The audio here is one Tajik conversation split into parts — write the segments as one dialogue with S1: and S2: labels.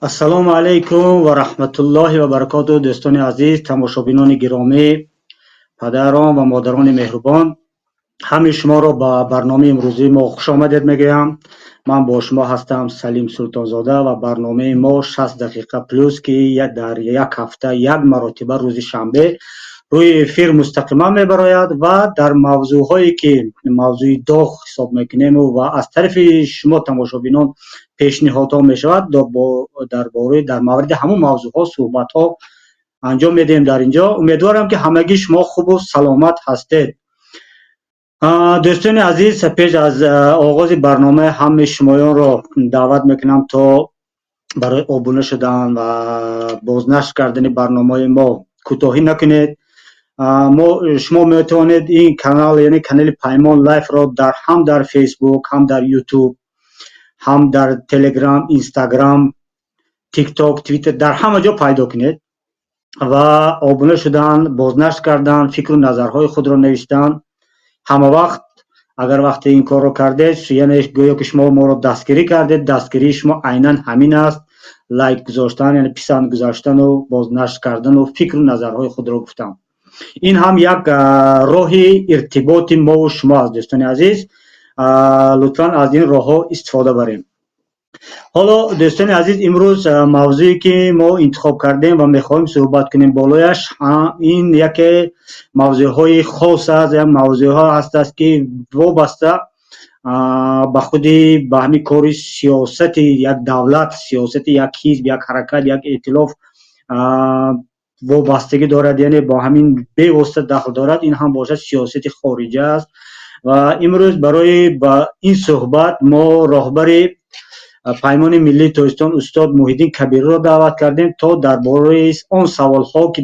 S1: Ассалому алайкум ва раҳматуллоҳи ва баракоту, дӯстони азиз, тамошобинони гиромӣ, падарон ва модарони меҳрубон. Ҳамаи шуморо ба барномаи имрӯзии мо хушомадед мегӯям. Ман бо шумо ҳастам, Салим Султонзода, ва барномаи мо 60 дақиқа плюс, ки дар як ҳафта як маротиба рӯзи шанбе рӯи эфир мустақиман мебарояд ва дар мавзӯъҳое, ки мавзӯи доғ ҳисоб мекунему ва аз тарафи шумо, тамошобинон, пешниҳодҳо мешавад, дар бораи, дар мавриди ҳамон мавзӯъҳо суҳбатҳо анҷом медиҳем дар ин ҷо. Умедворам, ки ҳамагӣ шумо хубу саломат ҳастед. Дӯстони азиз, пеш аз оғози барнома ҳамаи шумоёнро даъват мекунам, то барои обуна шудан ва бознашр кардани барномаи мо кӯтоҳӣ накунед. Мо шумо метавонед ин канал, яъне канали Паймон Лайфро дар ҳам дар Фейсбук, ҳам дар Ютуб, ҳам дар Телеграм, Инстаграм, Тикток, Твиттер, дар ҳама ҷо пайдо кунед ва обуна шудан, бознашр кардан, фикру назарҳои худро навиштан. Ҳама вақт агар вақте ин корро кардед, яъне гӯё ки шумо моро дастгирӣ кардед. Дастгирии шумо айнан ҳамин аст: лайк гузоштан, яъне писанд гузоштану бознашр кардану фикру назарҳои худро гуфтан. Ин ҳам як роҳи иртиботи мову шумо аст. Дӯстони азиз, лутфан аз ин роҳҳо истифода барем. Ҳоло, дӯстони азиз, имрӯз мавзӯе, ки мо интихоб кардем ва мехоҳем суҳбат кунем болояш, ин яке мавзӯъҳои хос аст, як мавзӯъҳо ҳастааст, ки вобаста ба худи ба ҳамин кори сиёсати як давлат, сиёсати як ҳизб, як ҳаракат, як эътилоф вобастагӣ дорад, яъне бо ҳамин бевосита дахл дорад. Ин ҳам бошад, сиёсати хориҷа аст. Ва имрӯз барои ба ин суҳбат мо роҳбари Паймони миллии Тоҷикистон, устод Муҳиддин Кабириро даъват кардем, то дар бораи он саволҳо, ки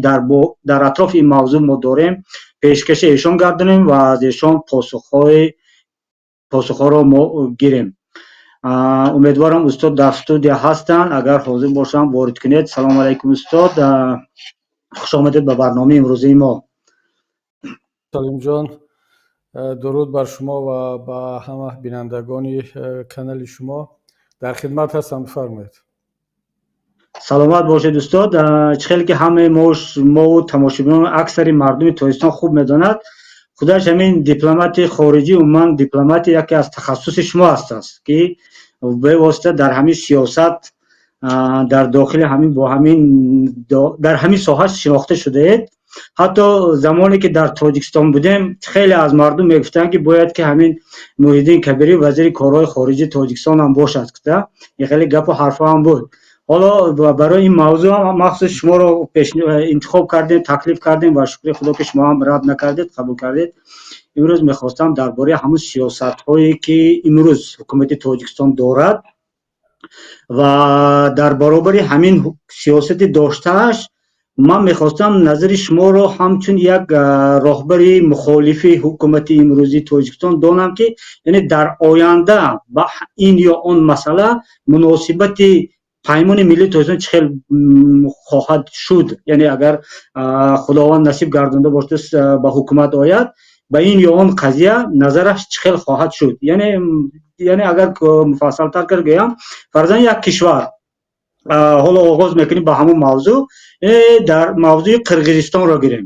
S1: дар атрофи ин мавзӯъ мо дорем, пешкаши эшон гардонем ва аз эшон посухҳоро мо гирем. Умедворам, устод дар студия ҳастанд. Агар ҳозир бошанд, ворид кунед. Салому алайкум, устод, хушомадед ба барномаи имрӯзаи мо.
S2: Салимҷон, дуруд бар шумо ва ба ҳама бинандагони канали шумо. Дар хидмат ҳастам, бифармоед.
S1: Саломат бошед, устод. Чӣ хеле ки ҳамаи мову тамошобинон, аксари мардуми Тоҷикистон хуб медонад, худаш ҳамин дипломати хориҷӣ, умуман дипломати яке аз тахассуси шумо ҳастааст, ки бевосита дар ҳамин сиёсат, дар дохили ҳамин, бо ҳамин, дар ҳамин соҳа шинохта шудаед. Ҳатто замоне ки дар Тоҷикистон будем, хеле аз мардум мегуфтанд, ки бояд ки ҳамин Муҳиддин Кабирӣ вазири корҳои хориҷии Тоҷикистон ҳам бошад. Ин хеле гапу ҳарфҳо ҳам буд. Ҳоло барои ин мавзӯъ ҳам махсус шуморо интихоб кардем, таклиф кардем ва шукри Худо, ки шумо ҳам рад накардед, қабул кардед. Имрӯз мехостам дар бораи ҳамун сиёсатҳое, ки имрӯз ҳукумати Тоҷикистон дорад ва дар баробари ҳамин сиёсати доштааш, ман мехостам назари шуморо ҳамчун як роҳбари мухолифи ҳукумати имрӯзии Тоҷикистон донам, ки яъне дар оянда ба ин ё он масъала муносибати Паймони миллии Тоҷикистон чӣ хел хоҳад шуд. Яъне агар Худованд насиб гардонда бошад, ба ҳукумат ояд, ба ин ё он қазия назараш чӣ хел хоҳад шуд. Яъне агар муфассалтар кард гӯям, фарзан, як кишвар, ҳоло оғоз мекунем ба ҳамон мавзӯъ, дар мавзӯи Қирғизистонро гирем.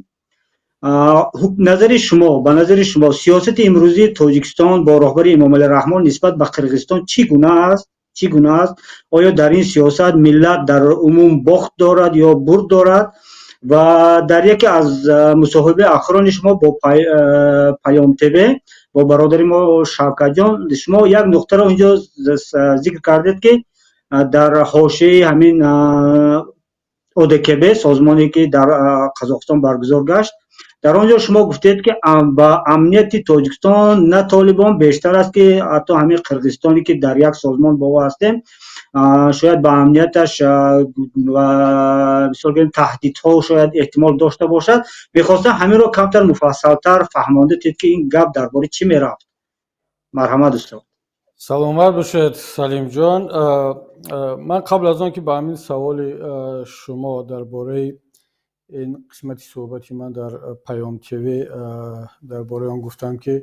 S1: Назари шумо, ба назари шумо, сиёсати имрӯзии Тоҷикистон бо роҳбари Эмомалӣ Раҳмон нисбат ба Қирғизистон чӣ гуна аст, чӣ гуна аст? Оё дар ин сиёсат миллат дар умум бохт дорад ё бурд дорад? Ва дар яке аз мусоҳибаи охирони шумо бо Паём ТВ, бо бародари мо Шавкатҷон, шумо як нуқтаро инҷо зикр кардед, ки дар ҳошияи ҳамин ОДКБ, созмоне ки дар Қазоқистон баргузор гашт, дар он ҷо шумо гуфтед, ки ба амнияти Тоҷикистон на толибон бештар аст, ки ҳатто ҳамин Қирғизистоне, ки дар як созмон бо ӯ ҳастем, шояд ба амнияташ, мисол гӯем, таҳдидҳо шояд эҳтимол дошта бошад. Мехостам ҳаминро камтар муфассалтар фаҳмонда тед, ки ин гап дар бораи чӣ мерафт. Марҳамат, устод.
S2: Саломат бошед, Салимҷон. Ман қабл аз он ки ба ҳамин саволи шумо дар бораи ин қисмати суҳбати ман дар Паём ТВ, дар бораи он гуфтам, ки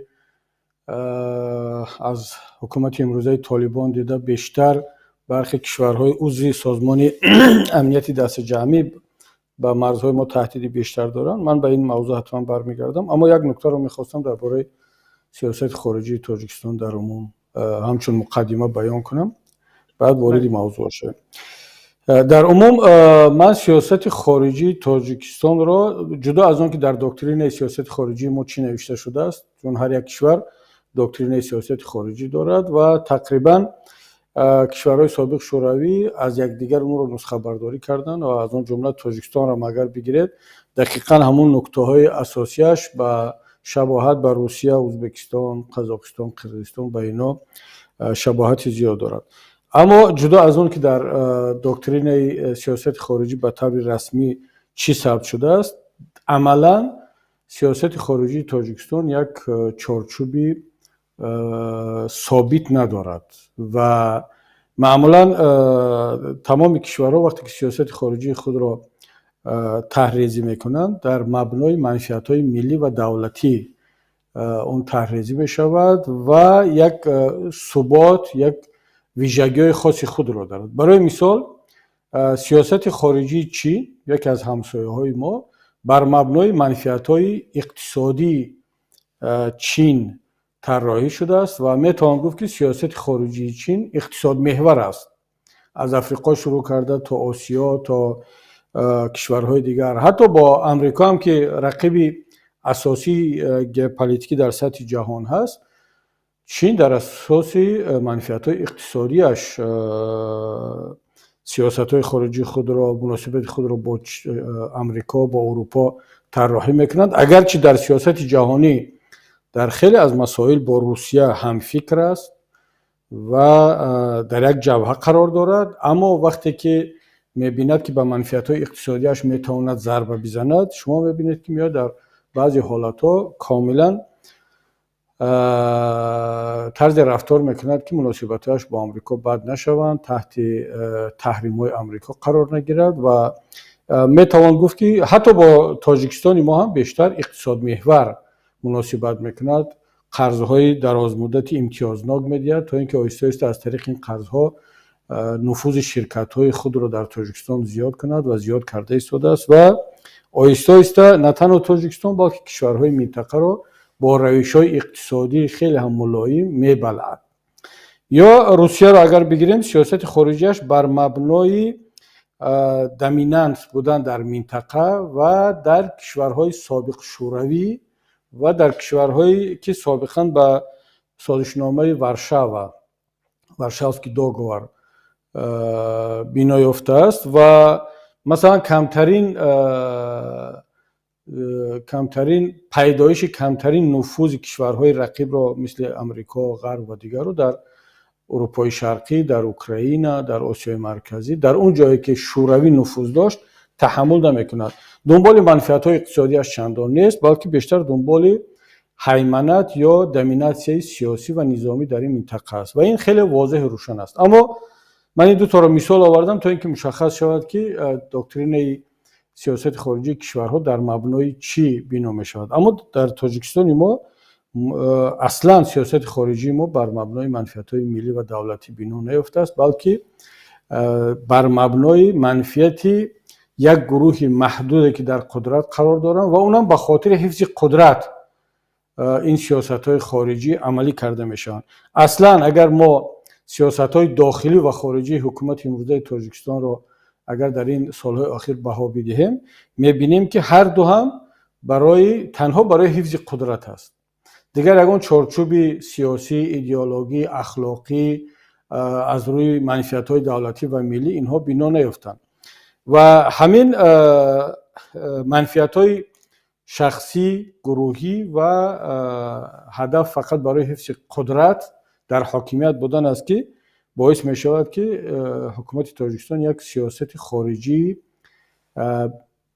S2: аз ҳукумати имрӯзаи толибон дида бештар Бархе кишварҳои узви Созмони Амнияти Дастаҷамъӣ ба марзҳои мо таҳдиди бештар доранд. Ман ба ин мавзӯъ ҳатман бармегардам, аммо як нуктаро мехостам дар бораи сиёсати хориҷии Тоҷикистон дар умум ҳамчун муқаддима баён кунам, баъд вориди мавзӯъ шавем. Дар умум ман сиёсати хориҷии Тоҷикистонро, ҷудо аз он ки дар доктринаи сиёсати хориҷии мо чӣ навишта шудааст, чун ҳар як кишвар доктринаи сиёсати хориҷӣ дорад ва тақрибан кишварҳои собиқ Шӯравӣ аз якдигар онро нусхабардорӣ карданд ва аз он ҷумла Тоҷикистонро агар бигиред, дақиқан ҳамун нуктаҳои асосияш ба шабоҳат ба Русия, Ӯзбекистон, Қазоқистон, Қирғизистон, ба ино шабоҳати зиёд дорад. Аммо ҷудо аз он ки дар доктринаи сиёсати хориҷӣ ба таври расмӣ чӣ сабт шудааст, амалан сиёсати хориҷии Тоҷикистон як чорчӯби собит надорад. Ва маъмулан тамоми кишварҳо, вақте ки сиёсати хориҷии худро тарҳрезӣ мекунанд, дар мабнои манфиатҳои миллӣ ва давлатӣ он тарҳрезӣ мешавад ва як субот, як вижагиҳои хоси худро дорад. Барои мисол, сиёсати хориҷии Чин, яке аз ҳамсояҳои мо, бар мабнои манфиатҳои иқтисодии Чин тарроҳӣ шудааст ва метавон гуфт, ки сиёсати хориҷии Чин иқтисодмеҳвар аст. Аз Африқо шурӯъ карда то Осиё, то кишварҳои дигар, ҳатто бо Амрико ҳам, ки рақиби асосии геополитикӣ дар сатҳи ҷаҳон ҳаст, Чин дар асоси манфиатҳои иқтисодиаш сиёсатҳои хориҷии худро, муносибати худро бо Амрико, бо Урупо тарроҳӣ мекунанд. Агарчи дар сиёсати ҷаҳонӣ дар хеле аз масоил бо Русия ҳамфикр аст ва дар як ҷабҳа қарор дорад, аммо вақте ки мебинад, ки ба манфиатҳои иқтисодиаш метавонад зарба бизанад, шумо мебинед, ки меояд дар баъзе ҳолатҳо комилан тарзе рафтор мекунад, ки муносибатҳояш бо Амрико бад нашаванд, таҳти таҳримҳои Амрико қарор нагирад. Ва метавон гуфт, ки ҳатто бо Тоҷикистони мо ҳам бештар иқтисодмеҳвар муносибат мекунад, қарзҳои дарозмуддати имтиёзнок медиҳад, то ин ки оҳиста оҳиста аз тариқи ин қарзҳо нуфузи ширкатҳои худро дар Тоҷикистон зиёд кунад ва зиёд карда истодааст ва оҳиста оҳиста на танҳо Тоҷикистон, балки кишварҳои минтақаро бо равишҳои иқтисодӣ хеле ҳам мулоим мебалъад. Ё Русияро агар бигирем, сиёсати хориҷиаш бар мабнои доминант будан дар минтақа ва дар кишварҳои собиқ Шӯравӣ ва дар кишварҳое, ки собиқан ба созишномаи Варшава, Варшавский договор, бино ёфтааст ва масалан камтарин пайдоиши камтарин нуфузи кишварҳои рақибро, мисли Амрико, Ғарб ва дигарро, дар Урупои Шарқӣ, дар Украина, дар Осиёи Марказӣ, дар он ҷое ки Шӯравӣ нуфуз дошт, таҳаммул намекунад. Дунболи манфиатҳои иқтисодиаш чандон нест, балки бештар дунболи ҳайманат ё доминатсияи сиёсӣ ва низомӣ дар ин минтақа аст ва ин хеле возеҳу рӯшан аст. Аммо ман ин дуторо мисол овардам, то ин ки мушаххас шавад, ки доктринаи сиёсати хориҷии кишварҳо дар мабнои чӣ бино мешавад. Аммо дар Тоҷикистони мо аслан сиёсати хориҷии мо бар мабнои манфиатҳои миллӣ ва давлатӣ бино наёфтааст, балки бар мабнои манфиати як гурӯҳи маҳдуде, ки дар қудрат қарор доранд, ва онам ба хотири ҳифзи қудрат ин сиёсатҳои хориҷӣ амалӣ карда мешаванд. Аслан агар мо сиёсатҳои дохилӣ ва хориҷии ҳукумати имрӯзаи Тоҷикистонро агар дар ин солҳои охир баҳо бидиҳем, мебинем, ки ҳар ду ҳам барои танҳо барои ҳифзи қудрат аст. Дигар ягон чорчӯби сиёсӣ, идеологӣ, ахлоқӣ, аз рӯи манфиатҳои давлатӣ ва миллӣ инҳо бино наёфтанд ва ҳамин манфиатҳои шахсӣ, гурӯҳӣ ва ҳадаф фақат барои ҳифзи қудрат, дар ҳокимият будан аст, ки боис мешавад, ки ҳукумати Тоҷикистон як сиёсати хориҷӣ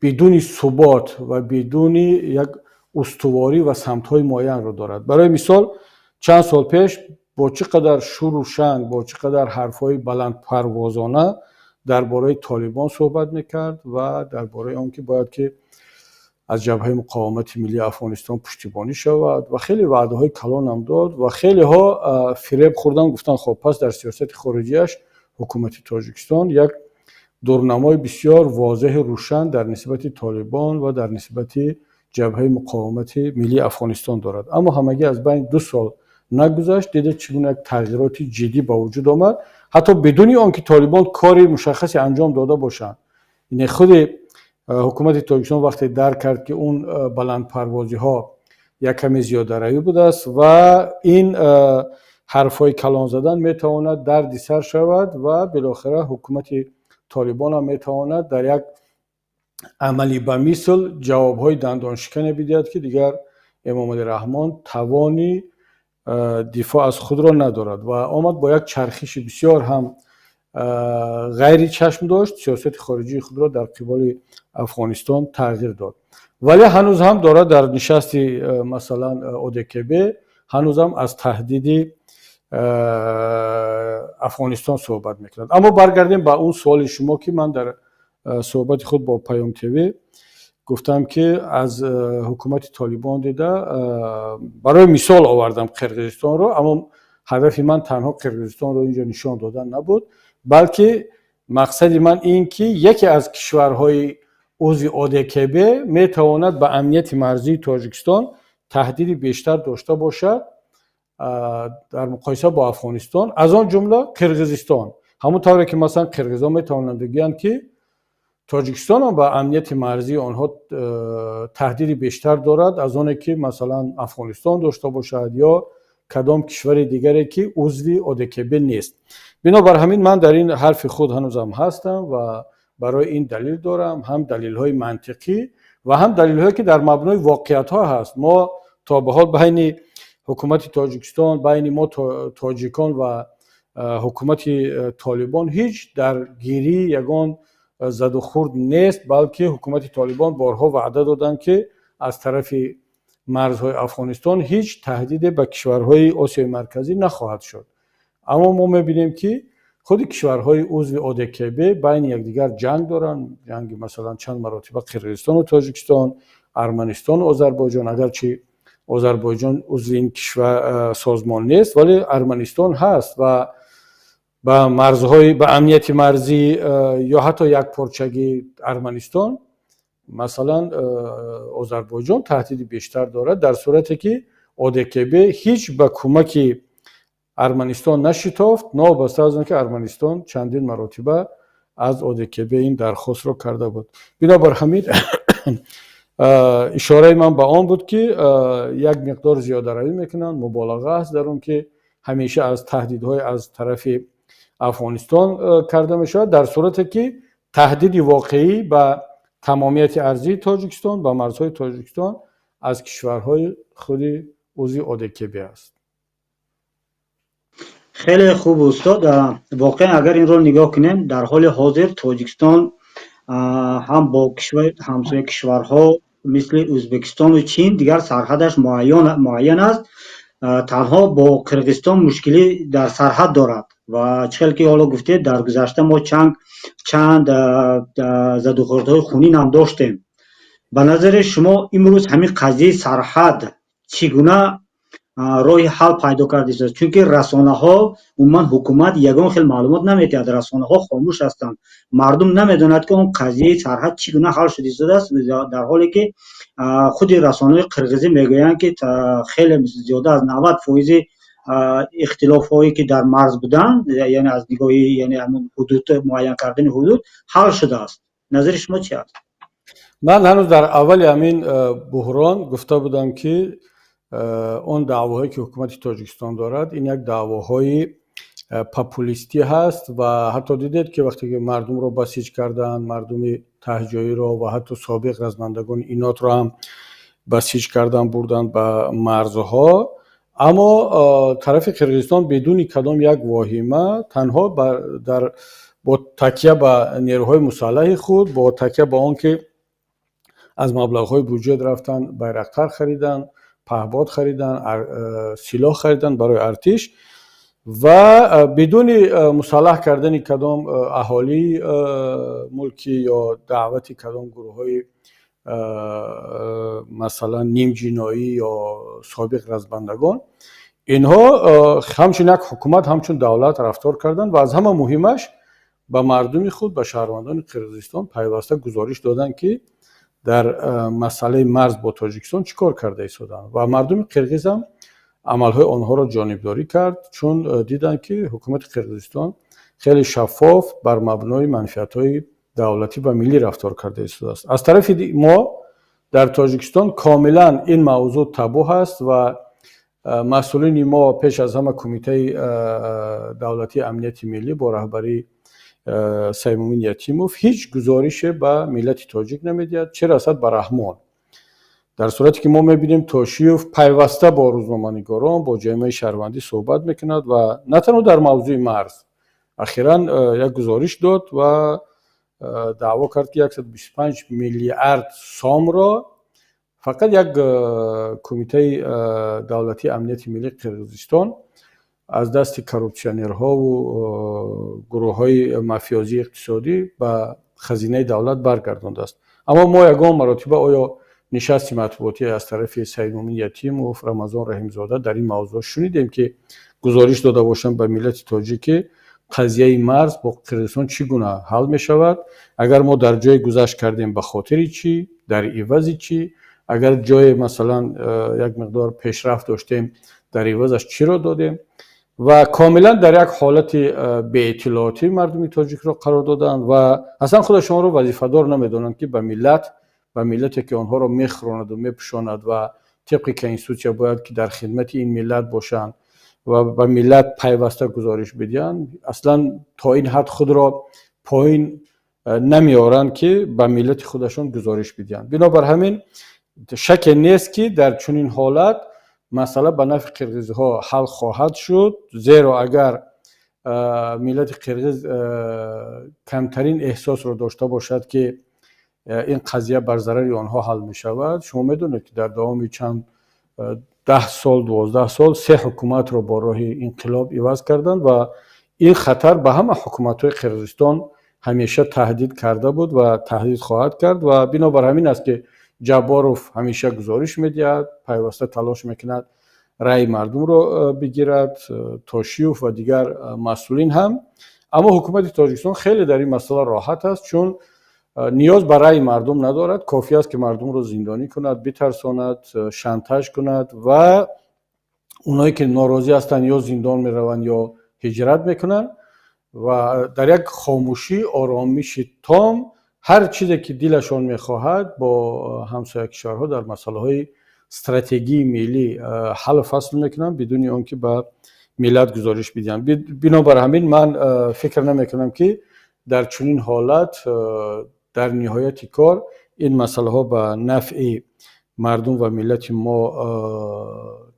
S2: бидуни субот ва бидуни як устуворӣ ва самтҳои муайянро дорад. Барои мисол, чанд сол пеш бо чӣ қадар шуру шанг, бо чӣ қадар ҳарфҳои баландпарвозона дар бораи Толибон суҳбат мекард ва дар бораи он ки бояд ки аз Ҷабҳаи муқовимати миллии Афғонистон пуштибонӣ шавад, ва хеле ваъдаҳои калонам дод ва хелеҳо фиреб хӯрдан, гуфтанд: хоб, пас дар сиёсати хориҷиаш Ҳукумати Тоҷикистон як дурнамои бисёр возеҳу рӯшан дар нисбати Толибон ва дар нисбати Ҷабҳаи муқовимати миллии Афғонистон дорад. Аммо ҳамагӣ аз байни 2 сол нагузашт, дидед, чӣ гуна як тағйироти ҷиддӣ ба вуҷуд омад, ҳатто бидуни он ки Толибон кори мушаххасе анҷом дода бошанд. Ине худи ҳукумати Тоҷикистон вақте дарк кард, ки он баландпарвозиҳо як каме зиёдаравӣ будааст ва ин ҳарфҳои калон задан метавонад дарди сар шавад ва билохира ҳукумати Толибонам метавонад дар як амали ба мисл ҷавобҳои дандоншикане бидиҳад, ки дигар Эмомалӣ Раҳмон тавони дифоъ аз худро надорад, ва омад бо як чархиши бисёр ҳам ғайри чашм дошт сиёсати хориҷии худро дар қиболи Афғонистон тағйир дод. Вале ҳанӯз ҳам дорад дар нишасти, масалан, ОДКБ ҳанӯзам аз таҳдиди Афғонистон суҳбат мекунад. Аммо баргардем ба он суоли шумо, ки ман дар суҳбати худ бо Паём ТВ гуфтам, ки аз ҳукумати Толибон дида барои мисол овардам Қирғизистонро. Аммо ҳадафи ман танҳо Қирғизистонро инҷо нишон додан набуд, балки мақсади ман ин ки яке аз кишварҳои узви ОДКБ метавонад ба амнияти марзии Тоҷикистон таҳдиди бештар дошта бошад дар муқоиса бо Афғонистон, аз он ҷумла Қирғизистон. Ҳамон тавре ки, масалан, қирғизон метавонанд бигӯянд, ки Тоҷикистонам ба амнияти марзии онҳо таҳдиди бештар дорад аз оне ки, масалан, Афғонистон дошта бошад ё кадом кишвари дигаре, ки узви ОДКБ нест. Бинобар ҳамин ман дар ин ҳарфи худ ҳанӯзам ҳастам ва барои ин далел дорам, ҳам далелҳои мантиқӣ ва ҳам далелҳое, ки дар мабнои воқеиятҳо ҳаст. Мо то ба ҳол байни ҳукумати Тоҷикистон, байни мо тоҷикон ва ҳукумати Толибон ҳеҷ даргирӣ, ягон задухӯрд нест, балки ҳукумати Толибон борҳо ваъда доданд, ки аз тарафи марзҳои Афғонистон ҳеҷ таҳдиде ба кишварҳои Осиёи Марказӣ нахоҳад шуд. Аммо мо мебинем, ки худи кишварҳои узви ОДКБ байни якдигар ҷанг доранд. Ҷанги, масалан, чанд маротиба Қирғизистону Тоҷикистон, Арманистону Озарбойҷон. Агарчи Озарбойҷон узви ин кишвар созмон нест, вале Арманистон ҳаст ва ба марзҳои, ба амнияти марзӣ ё ҳатто якпорчагии Арманистон, масалан, Озарбойҷон таҳдиди бештар дорад, дар сурате ки ОДКБ ҳеҷ ба кӯмаки Арманистон нашитофт, новобаста аз он ки Арманистон чандин маротиба аз ОДКБ ин дархостро карда буд. Бинобар ҳамин ишораи ман ба он буд, ки як миқдор зиёдаравӣ мекунанд, муболиға аст дар он ки ҳамеша аз таҳдидҳои аз тарафи Афғонистон карда мешавад, дар сурате ки таҳдиди воқеӣ ба тамомияти арзии Тоҷикистон, ба марзҳои Тоҷикистон аз кишварҳои худи узви ОДКБ аст.
S1: Хеле хуб, устод. Воқеан, агар инро нигоҳ кунем, дар ҳоли ҳозир Тоҷикистон ҳам бо ҳамсоя кишварҳо мисли Ӯзбекистону Чин дигар сарҳадаш муайян аст, танҳо бо Қирғизистон мушкилӣ дар сарҳад дорад. Ва чӣ хел ки ҳоло гуфтед, дар гузашта мо чанд задухӯрдҳои хунин ҳам доштем. Ба назари шумо, имрӯз ҳамин қазияи сарҳад чӣ гуна роҳи ҳал пайдо карда истодааст? Чунки расонаҳо, умуман ҳукумат ягон хел маълумот намедиҳад, расонаҳо хомӯш ҳастанд, мардум намедонад, ки он қазияи сарҳад чӣ гуна ҳал шуда истодааст, дар ҳоле ки худи расонаҳои қирғизӣ мегӯянд, ки хеле зиёда аз 90 фоизи ихтилофҳое, ки дар марз буданд, яъне аз нигоҳи, яъне ҳамун ҳудуд, муайян кардани ҳудуд ҳал шудааст. Назари шумо чи аст?
S2: Ман ҳанӯз дар аввали ҳамин буҳрон гуфта будам, ки он даъвоҳое, ки ҳукумати Тоҷикистон дорад, ин як даъвоҳои популистӣ ҳаст. Ва ҳатто дидед, ки вақте ки мардумро басиҷ карданд, мардуми таҳҷоиро ва ҳатто собиқ размандагони ИНОТ-ро ҳам басиҷ кардан, бурданд ба марзҳо, аммо тарафи Қирғизистон бидуни кадом як воҳима, танҳо дар бо такя ба нерӯҳои мусаллаҳи худ, бо такя ба он ки аз маблағҳои буҷет рафтан Байрақтар хариданд, паҳбод хариданд, силоҳ хариданд барои артиш ва бидуни мусаллаҳ кардани кадом аҳолии мулкӣ ё даъвати кадом гурӯҳҳои, масалан, нимҷиноӣ ё собиқ размандагон. Инҳо ҳамчун як ҳукумат, ҳамчун давлат рафтор карданд ва аз ҳама муҳимаш, ба мардуми худ, ба шаҳрвандони Қирғизистон пайваста гузориш доданд, ки дар масъалаи марз бо Тоҷикистон чӣ кор карда истоданд. Ва мардуми қирғиз ҳам амалҳои онҳоро ҷонибдорӣ кард, чун диданд, ки ҳукумати Қирғизистон хеле шаффоф, бар мабнои манфиатҳои давлатӣ ва миллӣ рафтор карда истодааст. Аз тарафи мо дар Тоҷикистон комилан ин мавзӯъ табу ҳаст ва масъулини мо, пеш аз ҳама Кумитаи давлатии амнияти миллӣ бо раҳбарии Саймумин Ятимов, ҳеҷ гузорише ба миллати тоҷик намедиҳад, чӣ расад ба Раҳмон. Дар сурате ки мо мебинем, Тошиев пайваста бо рӯзноманигорон, бо ҷомеаи шаҳрвандӣ суҳбат мекунад ва на танҳо дар мавзӯи марз. Ахиран як гузориш дод ва даъво кард, ки 125 миллиард сомро фақат як Кумитаи давлатии амнияти миллии Қирғизистон аз дасти коррупсионерҳову гурӯҳҳои мафиёзии иқтисодӣ ба хазинаи давлат баргардондааст. Аммо мо ягон маротиба оё нишасти матбуотӣ аз тарафи Саидмумин Ятимов, Рамазон Раҳимзода дар ин мавзӯъ шунидем, ки гузориш дода бошанд ба миллати тоҷик, ки қазияи марз бо Қирғизистон чӣ гуна ҳал мешавад, агар мо дар ҷое гузашт кардем, ба хотири чӣ, дар ивази чӣ, агар ҷое, масалан, як миқдор пешрафт доштем, дар ивазаш чиро додем? Ва комилан дар як ҳолати беиттилоотӣ мардуми тоҷикро қарор доданд ва аслан худашонро вазифадор намедонанд, ки ба миллат, ба миллате ки онҳоро мехӯронаду мепӯшонад ва тибқи конститутсия бояд ки дар хидмати ин миллат бошанд ва ба миллат пайваста гузориш бидиҳанд, аслан то ин ҳад худро поин намеоранд, ки ба миллати худашон гузориш бидиҳанд. Бинобар ҳамин, шаке нест, ки дар чунин ҳолат масъала ба нафъи қирғизиҳо ҳал хоҳад шуд, зеро агар миллати қирғиз камтарин эҳсосро дошта бошад, ки ин қазия бар зарари онҳо ҳал мешавад, шумо медонед, ки дар давоми чанд 10 сол, 12 сол се ҳукуматро бо роҳи инқилоб иваз карданд ва ин хатар ба ҳама ҳукуматҳои Қирғизистон ҳамеша таҳдид карда буд ва таҳдид хоҳад кард. Ва бинобар ҳамин аст, ки Ҷабборов ҳамеша гузориш медиҳад, пайваста талош мекунад раъи мардумро бигирад, Тошиев ва дигар масъулин ҳам. Аммо ҳукумати Тоҷикистон хеле дар ин масъала роҳат аст, чун ниёз ба раъи мардум надорад. Кофӣ аст, ки мардумро зиндонӣ кунад, битарсонад, шантаж кунад ва оное ки норозӣ ҳастанд, ё зиндон мераванд, ё ҳиҷрат мекунанд ва дар як хомӯшӣ, оромиши том ҳар чизе ки дилашон мехоҳад, бо ҳамсоя кишварҳо дар масъалаҳои стратегии миллӣ ҳаллу фасл мекунанд, бидуни он ки ба миллат гузориш бидиҳанд. Бинобар ҳамин, ман фикр намекунам, ки дар чунин ҳолат дар ниҳояти кор ин масъалаҳо ба нафъи мардум ва миллати мо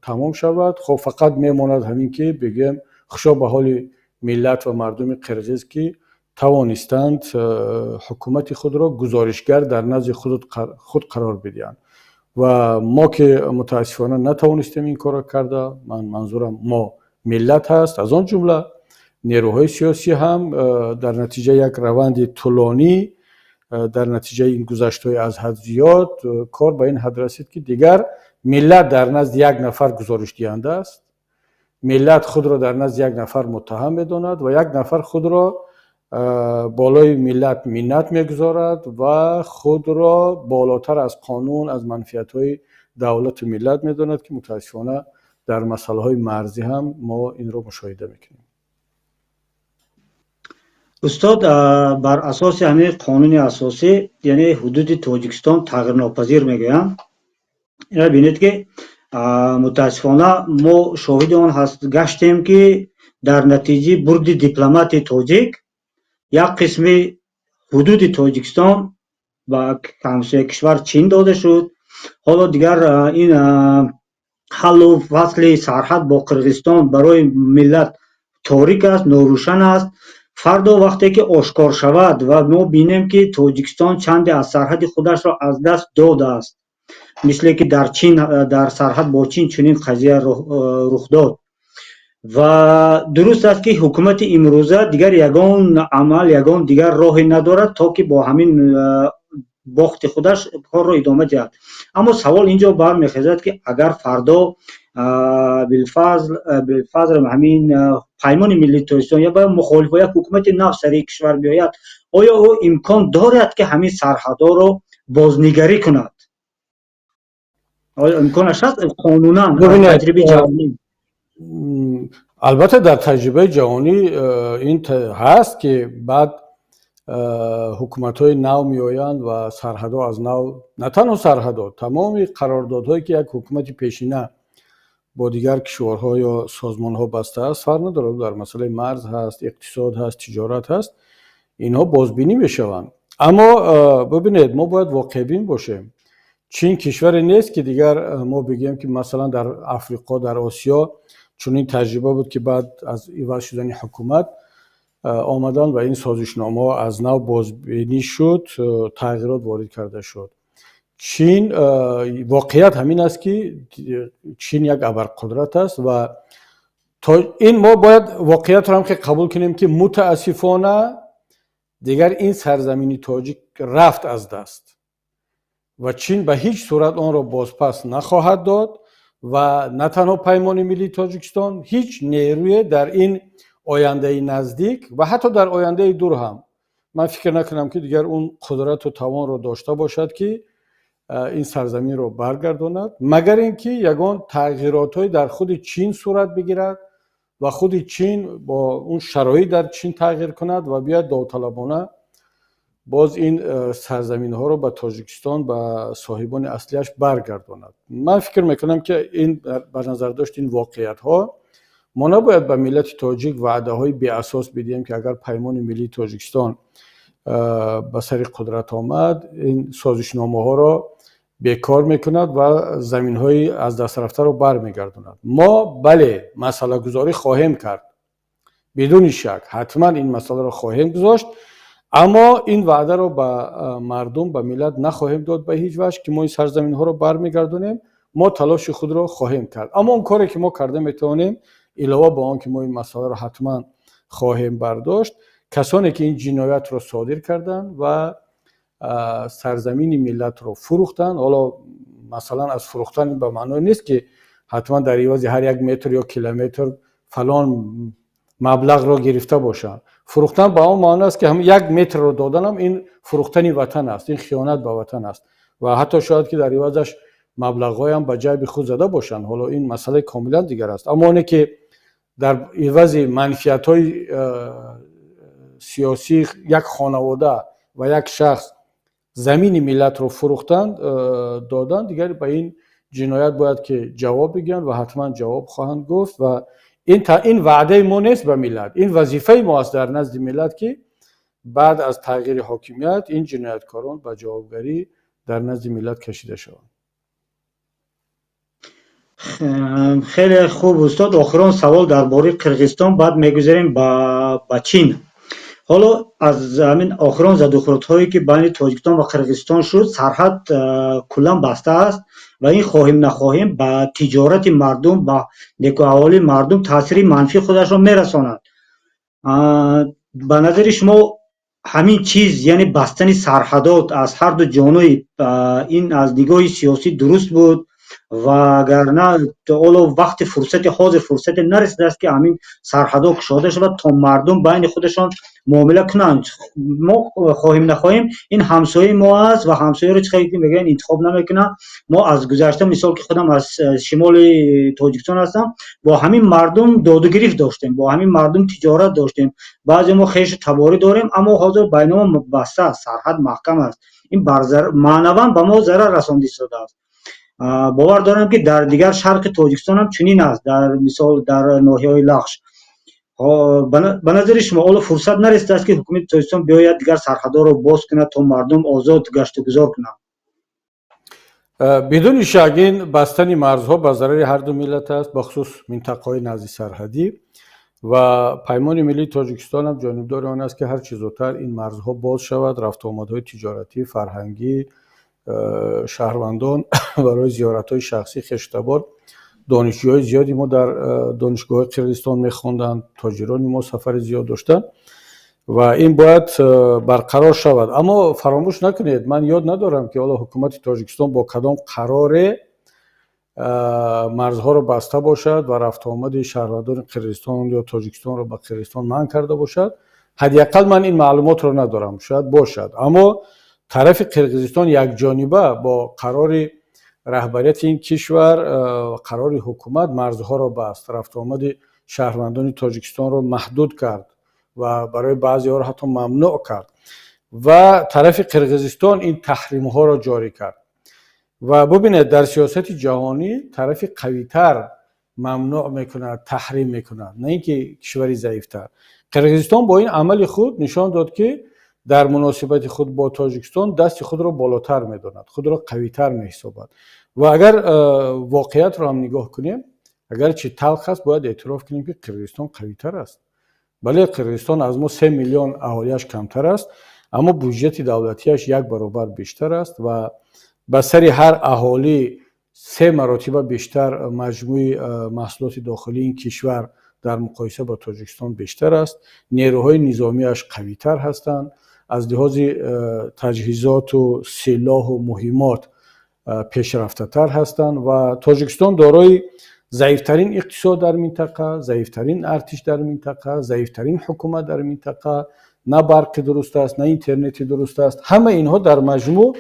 S2: тамом шавад. Хоб, фақат мемонад ҳамин, ки бигӯем: хушо ба ҳоли миллат ва мардуми қирғиз, ки тавонистанд ҳукумати худро гузоришгар дар назди худ қарор бидиҳанд. Ва мо ки мутаассифона натавонистем ин корро карда, ман манзурам мо миллат ҳаст, аз он ҷумла нерӯҳои сиёсӣ ҳам, дар натиҷаи як раванди тӯлонӣ, дар натиҷаи ин гузаштҳои аз ҳад зиёд, кор ба ин ҳад расид, ки дигар миллат дар назди як нафар гузоришдиҳанда аст, миллат худро дар назди як нафар муттаҳам медонад ва як нафар худро болои миллат миннат мегузорад ва худро болотар аз қонун, аз манфиатҳои давлату миллат медонад, ки мутаассифона дар масъалаҳои марзӣ ҳам мо инро мушоҳида мекунем.
S1: Устод, бар асоси ҳамин қонуни асосӣ, яъне ҳудуди Тоҷикистон тағйирнопазир мегӯянд. Ина бинед, ки мутаассифона мо шоҳиди он гаштем, ки дар натиҷаи бурди дипломати тоҷик як қисми ҳудуди Тоҷикистон ба ҳамсоя кишвар Чин дода шуд. Ҳоло дигар ин ҳаллу фасли сарҳад бо Қирғизистон барои миллат торик аст, норӯшан аст. Фардо вақте ки ошкор шавад ва мо бинем, ки Тоҷикистон чанде аз сарҳади худашро аз даст додааст, мисле ки дар Чин, дар сарҳад бо Чин чунин қазия рух дод, ва дуруст аст, ки ҳукумати имрӯза дигар ягон амал, ягон дигар роҳе надорад, то ки бо ҳамин бохти худаш корро идома диҳад. Аммо савол ин ҷо бармехезад, ки агар фардо Билфазл ҳамин Паймони миллии Тоҷикистон ё ба мухолифо як ҳукумати нав сари кишвар биёяд, оё ӯ имкон дорад, ки ҳамин сарҳадҳоро бознигарӣ кунад? Оё имконаш ҳаст қонунан, таҷрибаи ҷаҳонӣ?
S2: Албатта, дар таҷрибаи ҷаҳонӣ ин ҳаст, ки баъд ҳукуматҳои нав меоянд ва сарҳадҳо аз нав, на танҳо сарҳадҳо, тамоми қарордодҳое, ки як ҳукумати пешина бо дигар кишварҳо ё созмонҳо бастааст, фарқ надорад, дар масъалаи марз ҳаст, иқтисод ҳаст, тиҷорат ҳаст, инҳо бозбинӣ мешаванд. Аммо бибинед, мо бояд воқеъбин бошем. Чин кишваре нест, ки дигар мо бигӯем, ки масалан дар Африқо, дар Осиё чунин таҷриба буд, ки баъд аз иваз шудани ҳукумат омаданд ва ин созишномаҳо аз нав бозбинӣ шуд, тағйирот ворид карда шуд. Чин, воқеият ҳамин аст, ки Чин як абарқудрат аст ва то ин мо бояд воқеиятро ҳам қабул кунем, ки мутаассифона дигар ин сарзамини тоҷик рафт аз даст ва Чин ба ҳеҷ сурат онро бозпас нахоҳад дод. Ва на танҳо Паймони миллии Тоҷикистон, ҳеҷ нерӯе дар ин ояндаи наздик ва ҳатто дар ояндаи дур ҳам ман фикр накунам, ки дигар он қудрату тавонро дошта бошад, ки ин сарзаминро баргардонад, магар ин ки ягон тағйиротҳое дар худи Чин сурат бигирад ва худи Чин бо он шароит дар Чин тағйир кунад ва биёяд довталабона боз ин сарзаминҳоро ба Тоҷикистон, ба соҳибони аслиаш баргардонад. Ман фикр мекунам, ки ин ба назардошти ин воқеиятҳо мо набояд ба миллати тоҷик ваъдаҳои беасос бидиҳем, ки агар Паймони миллии Тоҷикистон ба сари қудрат омад, ин созишномаҳоро бекор мекунад ва заминҳои аз даст рафтаро бармегардонад. Мо, бале, масъалагузорӣ хоҳем кард, бидуни шак, ҳатман ин масъаларо хоҳем гузошт, аммо ин ваъдаро ба мардум, ба миллат нахоҳем дод ба ҳеҷ ваҷҳ, ки мо ин сарзаминҳоро бармегардонем. Мо талоши худро хоҳем кард, аммо он коре, ки мо карда метавонем, илова ба он ки мо ин масъаларо ҳатман хоҳем бардошт, касоне ки ин ҷиноятро содир карданд ва сарзамини миллатро фурӯхтанд. Ҳоло масалан аз фурӯхтан ба маъное нест, ки ҳатман дар ивази ҳар як метр ё километр фалон маблағро гирифта бошанд. Фурӯхтан ба он маъно аст, ки як метрро доданам ин фурӯхтани ватан аст, ин хиёнат ба ватан аст ва ҳатто шояд ки дар ивазаш маблағҳоям ба ҷайби худ зада бошанд. Ҳоло ин масъалаи комилан дигар аст. Аммо оне ки дар ивази манфиатҳои сиёсии як хонавода ва як шахс замини миллатро фурӯхтанд, доданд, дигар ба ин ҷиноят бояд ки ҷавоб бигӯянд ва ҳатман ҷавоб хоҳанд гуфт. Ва ин ваъдаи мо нест ба миллат, ин вазифаи мо аст дар назди миллат, ки баъд аз тағйири ҳокимият ин ҷинояткорон ба ҷавобгарӣ дар назди миллат кашида шаванд.
S1: Хеле хуб, устод. Охирон савол дар бораи Қирғизистон, баъд мегузарем ба Чин. Ҳоло аз ҳамин охирон задухӯрдҳое, ки байни Тоҷикистон ва Қирғизистон шуд, сарҳад куллан баста аст ва ин, хоҳем нахоҳем, ба тиҷорати мардум, ба некуаҳволии мардум таъсири манфӣ худашро мерасонад. Ба назари шумо, ҳамин чиз, яъне бастани сарҳадот аз ҳарду ҷониб, ин аз нигоҳи сиёсӣ дуруст буд? Вагарна ҳоло вақти фурсати, ҳозир фурсате нарасидааст, ки ҳамин сарҳадҳо кушода шавад, то мардум байни худашон муомила кунанд? Мо хоҳем нахоҳем, ин ҳамсояи мо аст ва ҳамсояро, чӣ хеле мегӯянд, интихоб намекунанд. Мо аз гузашта, мисол, ки худам аз шимоли Тоҷикистон ҳастам, бо ҳамин мардум додугирифт доштем, бо ҳамин мардум тиҷорат доштем, баъзе мо хешу таборӣ дорем, аммо ҳозир байни мо баста аст, сарҳад маҳкам аст. Ин маънаван ба мо зарар расонда истодааст. Бовар дорам, ки дар дигар шарқи Тоҷикистон ҳам чунин аст, дар мисол дар ноҳияҳои Лахш. Ба назари шумо, ҳоло фурсат нарасидааст, ки ҳукумати Тоҷикистон биёяд, дигар сарҳадҳоро боз кунад, то мардум озод гаштугузор кунанд?
S2: Бидуни шак, ин бастани марзҳо ба зарари ҳарду миллат аст, бахусус минтақаҳои назди сарҳадӣ, ва Паймони миллии Тоҷикистон ҳам ҷонибдори он аст, ки ҳар чӣ зудтар ин марзҳо боз шавад, рафтуомадҳои тиҷоратӣ, фарҳангӣ, шаҳрвандон барои зиёратҳои шахсӣ, хештабор. Донишҷӯҳои зиёди мо дар донишгоҳҳои Қирғизистон мехонданд, тоҷирони мо сафари зиёд доштанд ва ин бояд барқарор шавад. Аммо фаромӯш накунед, ман ёд надорам, ки ҳоло ҳукумати Тоҷикистон бо кадом қароре Марзҳоро баста бошад ва рафтуомади шаҳрвандони Қирғизистон ё Тоҷикистонро ба Қирғизистон манъ карда бошад. Ҳадди ақал ман ин маълумотро надорам, шояд бошад. Аммо тарафи Қирғизистон якҷониба бо қарори раҳбарияти ин кишвар, қарори ҳукумат марзҳоро баст, рафтуомади шаҳрвандони Тоҷикистонро маҳдуд кард ва барои баъзеҳоро ҳатто мамнӯъ кард ва тарафи Қирғизистон ин таҳримҳоро ҷорӣ кард. Ва бубинед, дар сиёсати ҷаҳонӣ тарафи қавитар мамнӯъ мекунад, таҳрим мекунад, на ин ки кишвари заифтар. Қирғизистон бо ин амали худ нишон дод, ки дар муносибати худ бо Тоҷикистон дасти худро болотар медонад, худро қавитар меҳисобад. Ва агар воқеиятро ҳам нигоҳ кунем, агарчи талх аст, бояд эътироф кунем, ки Қирғизистон қавитар аст. Бале, Қирғизистон аз мо 3 миллион аҳолиаш камтар аст, аммо буҷети давлатиаш як баробар бештар аст ва ба сари ҳар аҳолӣ се маротиба бештар маҷмӯи маҳсулоти дохилии ин кишвар дар муқоиса бо Тоҷикистон бештар аст. Нерӯҳои низомиаш қавитар ҳастанд, аз лиҳози таҷҳизоту силоҳу муҳиммот пешрафтатар ҳастанд. Ва Тоҷикистон дорои заифтарин иқтисод дар минтақа, заифтарин артиш дар минтақа, заифтарин ҳукумат дар минтақа. На барқи дуруст аст, на интернети дуруст аст. Ҳама инҳо дар маҷмӯъ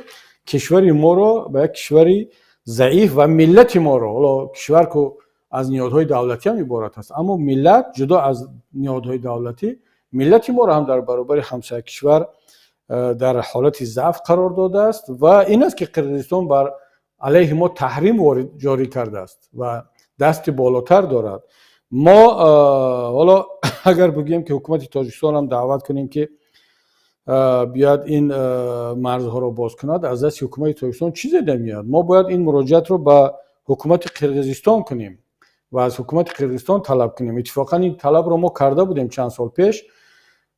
S2: кишвари моро ба як кишвари заиф ва миллати моро, ҳоло кишвар ку аз ниҳодҳои давлатӣ ҳам иборат аст, аммо миллат ҷудо аз ниҳодҳои давлатӣ, миллати моро ҳам дар баробари ҳамсоя кишвар дар ҳолати заъф қарор додааст. Ва ин аст, ки Қирғизистон бар алайҳи мо таҳрим ҷорӣ кардааст ва дасти болотар дорад. Мо ҳоло агар бигӯем, ки ҳукумати Тоҷикистон ҳам даъват кунем, ки биёяд, ин марзҳоро боз кунад, аз дасти ҳукумати Тоҷикистон чизе намеояд. Мо бояд ин муроҷиатро ба ҳукумати Қирғизистон кунем ва аз ҳукумати Қирғизистон талаб кунем. Иттифоқан ин талабро мо карда будем чанд сол пеш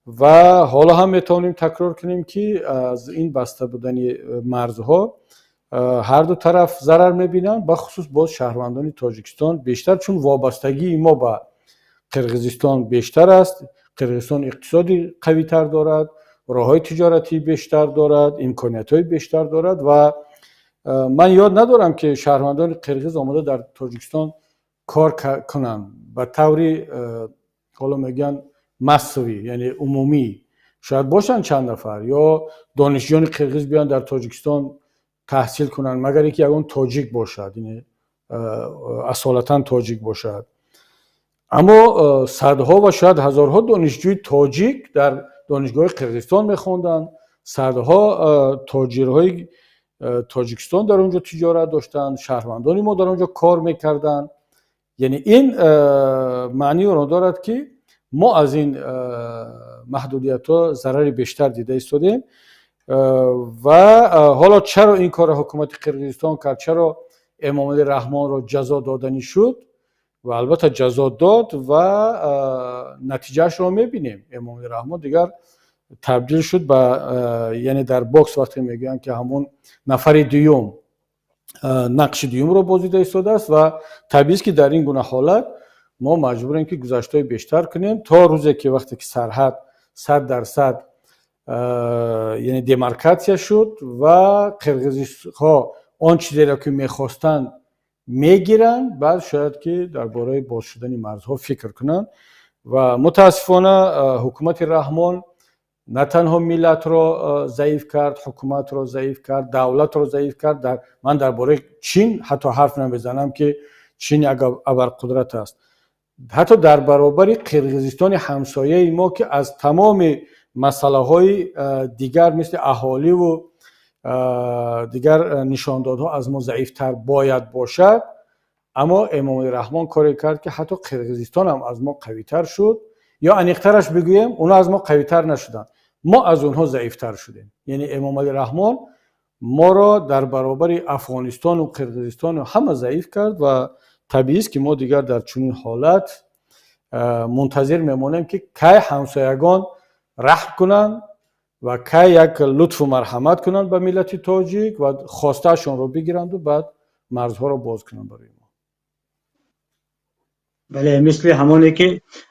S2: ва ҳоло ҳам метавонем такрор кунем, ки аз ин баста будани марзҳо ҳарду тараф зарар мебинанд, бахусус боз шаҳрвандони Тоҷикистон бештар, чун вобастагии мо ба Қирғизистон бештар аст. Қирғизистон иқтисоди қавитар дорад, роҳҳои тиҷоратӣ бештар дорад, имкониятҳои бештар дорад. Ва ман ёд надорам, ки шаҳрвандони қирғиз омода дар Тоҷикистон кор кунанд ба таври, ҳоло мегӯянд, массовый, яъне умумӣ. Шояд бошанд чанд нафар ё донишҷӯёни қирғиз биёянд, дар Тоҷикистон таҳсил кунанд, магар ин ки ягон тоҷик бошад, асолатан тоҷик бошад. Аммо садҳо ва шояд ҳазорҳо донишҷӯи тоҷик дар донишгоҳи Қирғизистон мехонданд, садҳо тоҷирҳои Тоҷикистон дар он ҷо тиҷорат доштанд, шаҳрвандони мо дар он ҷо кор мекарданд. Яъне ин маънии онро дорад, ки мо аз ин маҳдудиятҳо зарари бештар дида истодем. Ва ҳоло чаро ин корро ҳукумати Қирғизистон кард, чаро Эмомалӣ Раҳмонро ҷазо доданӣ шуд? Ва албатта ҷазо дод ва натиҷаашро мебинем. Эмомалӣ Раҳмон дигар табдил шуд ба, яъне дар бокс вақте мегӯянд, ки ҳамон нафари дуюм нақши дуюмро бозида истодааст. Ва табиист, ки дар ин гуна ҳолат мо маҷбурем, ки гузаштҳои бештар кунем то рӯзе ки вақте ки сарҳад 100%, яъне демаркатсия шуд ва қирғизиҳо он чизеро, ки мехостанд, мегиранд, баъд шояд ки дар бораи боз шудани марзҳо фикр кунанд. Ва мутаассифона ҳукумати Раҳмон на танҳо миллатро заиф кард, ҳукуматро заиф кард, давлатро заиф кард. Ман дар бораи Чин ҳатто ҳарф намезанам, ки Чин як абарқудрат аст. Ҳатто дар баробари Қирғизистони ҳамсояи мо, ки аз тамоми масъалаҳои дигар, мисли аҳоливу дигар нишондодҳо, аз мо заифтар бояд бошад, аммо Эмомалӣ Раҳмон коре кард, ки ҳатто Қирғизистон ҳам аз мо қавитар шуд. Ё аниқтараш бигӯем, онҳо аз мо қавитар нашуданд, мо аз онҳо заифтар шудем. Яъне Эмомалӣ Раҳмон моро дар баробари Афғонистону Қирғизистону ҳама заиф кард. Ва табиист, ки мо дигар дар чунин ҳолат мунтазир мемонем, ки кай ҳамсоягон раҳм кунанд ва кай як лутфу марҳамат кунанд ба миллати тоҷик ва хостаашонро бигиранду баъд марзҳоро боз кунанд барои мо.
S1: Бале, мисли ҳамоне ки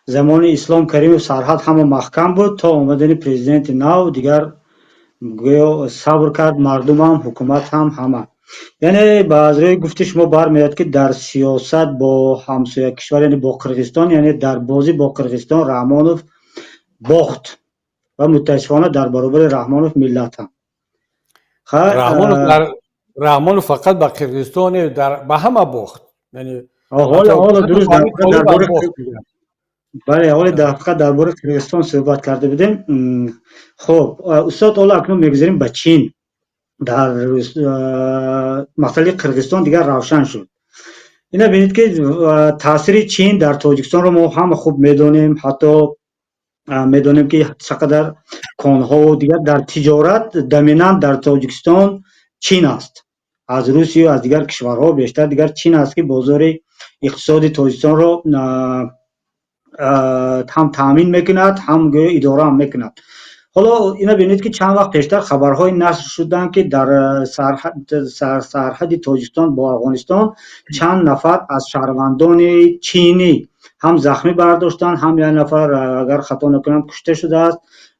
S1: замони Ислом Каримов сарҳад ҳама маҳкам буд то омадани президенти нав. Дигар гӯё сабр кард мардумам, ҳукумат ҳам, ҳама. Яъне ба аз рӯи гуфти шумо бармеояд, ки дар сиёсат бо ҳамсоя кишвар, яъне бо Қирғизистон, яъне дар бозӣ бо Қирғизистон Раҳмонов бохт ва мутаассифона дар баробари Раҳмонов миллат ҳам.
S2: Раҳмонов фақат ба Қирғизистон, ба ҳама бохт.
S1: Ҳоло дуруст, бале, ҳоле фақат дар бораи Қирғизистон суҳбат карда будем. Хуб, устод, ҳоло акнун мегузарем ба Чин. Дар масъалаи Қирғизистон дигар равшан шуд. Ина бинед, ки таъсири Чин дар Тоҷикистонро мо ҳама хуб медонем, ҳатто медонем, ки чӣ қадар конҳову дигар дар тиҷорат доминант дар Тоҷикистон Чин аст. Аз Русию аз дигар кишварҳо бештар дигар Чин аст, ки бозори иқтисоди Тоҷикистонро ҳам таъмин мекунад, ҳам гӯё идора ҳам мекунад. Ҳоло ина бинед, ки чанд вақт пештар хабарҳое нашр шуданд, ки дар сарҳади Тоҷикистон бо Афғонистон чанд нафар аз шаҳрвандони чинӣ ҳам захмӣ бардоштанд, ҳам як нафар, агар хато накунам, кушта шудааст.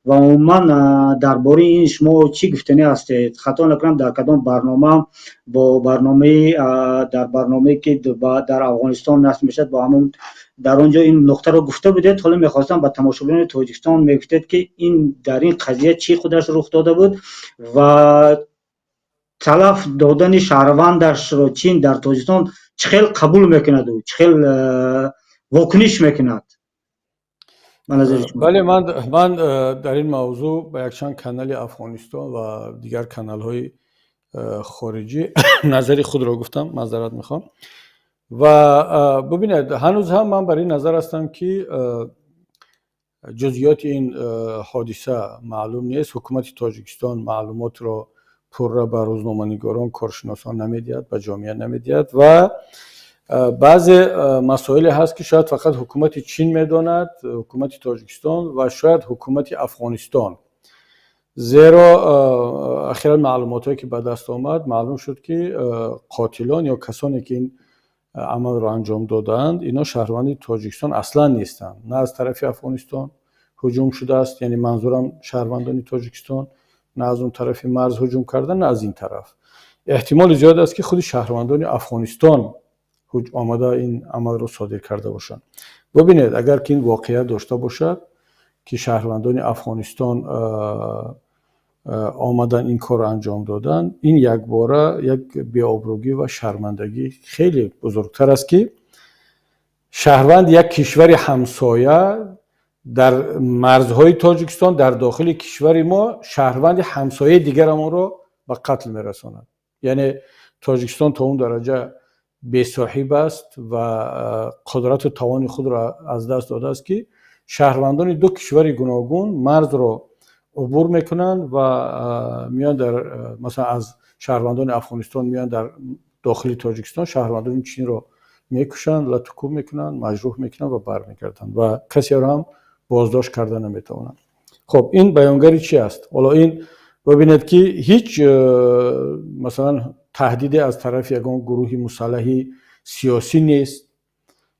S1: Ва умуман дар бораи ин шумо чӣ гуфтанӣ ҳастед? Хато накунам, дар кадом барнома, бо барномаи, дар барномае, ки дар Афғонистон наср мешавад, бо ҳамон дар он ҷо ин нуқтаро гуфта будед. Ҳоло мехостам ба тамошобинони Тоҷикистон мегуфтед, ки ин дар ин қазия чӣ худаш рух дода буд ва талаф додани шаҳрвандашро Чин дар Тоҷикистон чӣ хел қабул мекунаду чӣ хел вокуниш мекунад?
S2: Бале, ман дар ин мавзӯъ ба якчанд канали Афғонистон ва дигар каналҳои хориҷӣ назари худро гуфтам, маъзарат мехоҳам. Ва бубинед, ҳанӯз ҳам ман бар ин назар ҳастам, ки ҷузъиёти ин ҳодиса маълум нест. Ҳукумати Тоҷикистон маълумотро пурра ба рӯзноманигорон, коршиносон намедиҳад, ба ҷомеа намедиҳад ва баъзе масоиле ҳаст, ки шояд фақат ҳукумати Чин медонад, ҳукумати Тоҷикистон ва шояд ҳукумати Афғонистон, зеро ахиран маълумотҳое, ки ба даст омад, маълум шуд, ки қотилон ё касоне, ки ин амалро анҷом додаанд, ино шаҳрванди Тоҷикистон аслан нестанд. На аз тарафи Афғонистон ҳуҷум шудааст, яъне манзурам шаҳрвандони Тоҷикистон, на аз он тарафи марз ҳуҷум карда, на аз ин тараф. Эҳтимоли зиёд аст, ки худи шаҳрвандони Афғонистон омада ин амалро содир карда бошанд. Бубинед, агар ки ин воқеа дошта бошад, ки шаҳрвандони Афғонистон омадан ин корро анҷом доданд, ин якбора як беобрӯгӣ ва шармандагӣ хеле бузургтар аст, ки шаҳрванд як кишвари ҳамсоя дар марзҳои Тоҷикистон, дар дохили кишвари мо шаҳрванди ҳамсояи дигарамонро ба қатл мерасонад. Яъне Тоҷикистон то он дараҷа бесоҳиб аст ва қудрату тавони худро аз даст додааст, ки шаҳрвандони ду кишвари гуногун марзро убур мекунанд ва меоянд дар, масалан, аз шаҳрвандони Афғонистон меоянд дар дохили Тоҷикистон шаҳрвандони Чинро мекушанд, латукӯб мекунанд, маҷрӯҳ мекунанд ва бармегарданд ва касеро ҳам боздошт карда наметавонанд. Хуб, ин баёнгари чӣ аст? Ҳоло ин бибинед, ки ҳеҷ, масалан, таҳдиде аз тарафи ягон гурӯҳи мусаллаҳи сиёсӣ нест.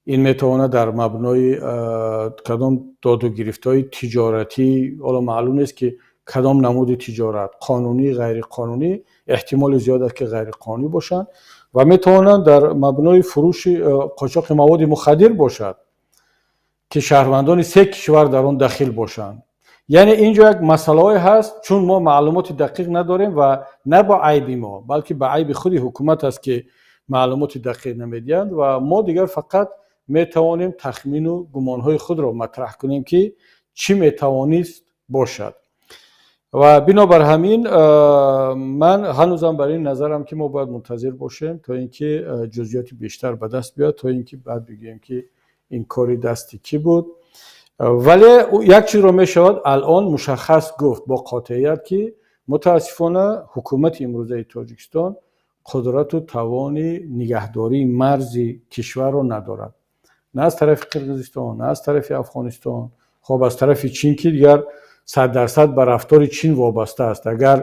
S2: Ин метавонад дар мабнои кадом доду гирифтҳои тиҷоратӣ, ҳоло маълум нест, ки кадом намуди тиҷорат, қонунӣ, ғайриқонунӣ, эҳтимоли зиёд аст, ки ғайриқонунӣ бошанд ва метавонанд дар мабнои фурӯши қочоқи маводи мухаддир бошад, ки шаҳрвандони се кишвар дар он дахил бошанд. Яъне ин ҷо як масъалаҳое ҳаст, чун мо маълумоти дақиқ надорем ва на ба айби мо, балки ба айби худи ҳукумат аст, ки маълумоти дақиқ намедиҳанд ва мо дигар фақат метавонем тахмину гумонҳои худро матраҳ кунем, ки чӣ метавонист бошад. Ва бинобар ҳамин ман ҳанӯзам бар ин назарам, ки мо бояд мунтазир бошем, то ин ки ҷузъиёти бештар ба даст биёяд, то ин ки баъд бигӯем, ки ин кори дасти кӣ буд. Вале як чизро мешавад алон мушаххас гуфт бо қотеият, ки мутаассифона ҳукумати имрӯзаи Тоҷикистон қудрату тавони нигаҳдории марзи кишварро надорад, на аз тарафи Қирғизистон, на аз тарафи Афғонистон, хоб, аз тарафи Чин, ки дигар 100% ба рафтори Чин вобаста аст. Агар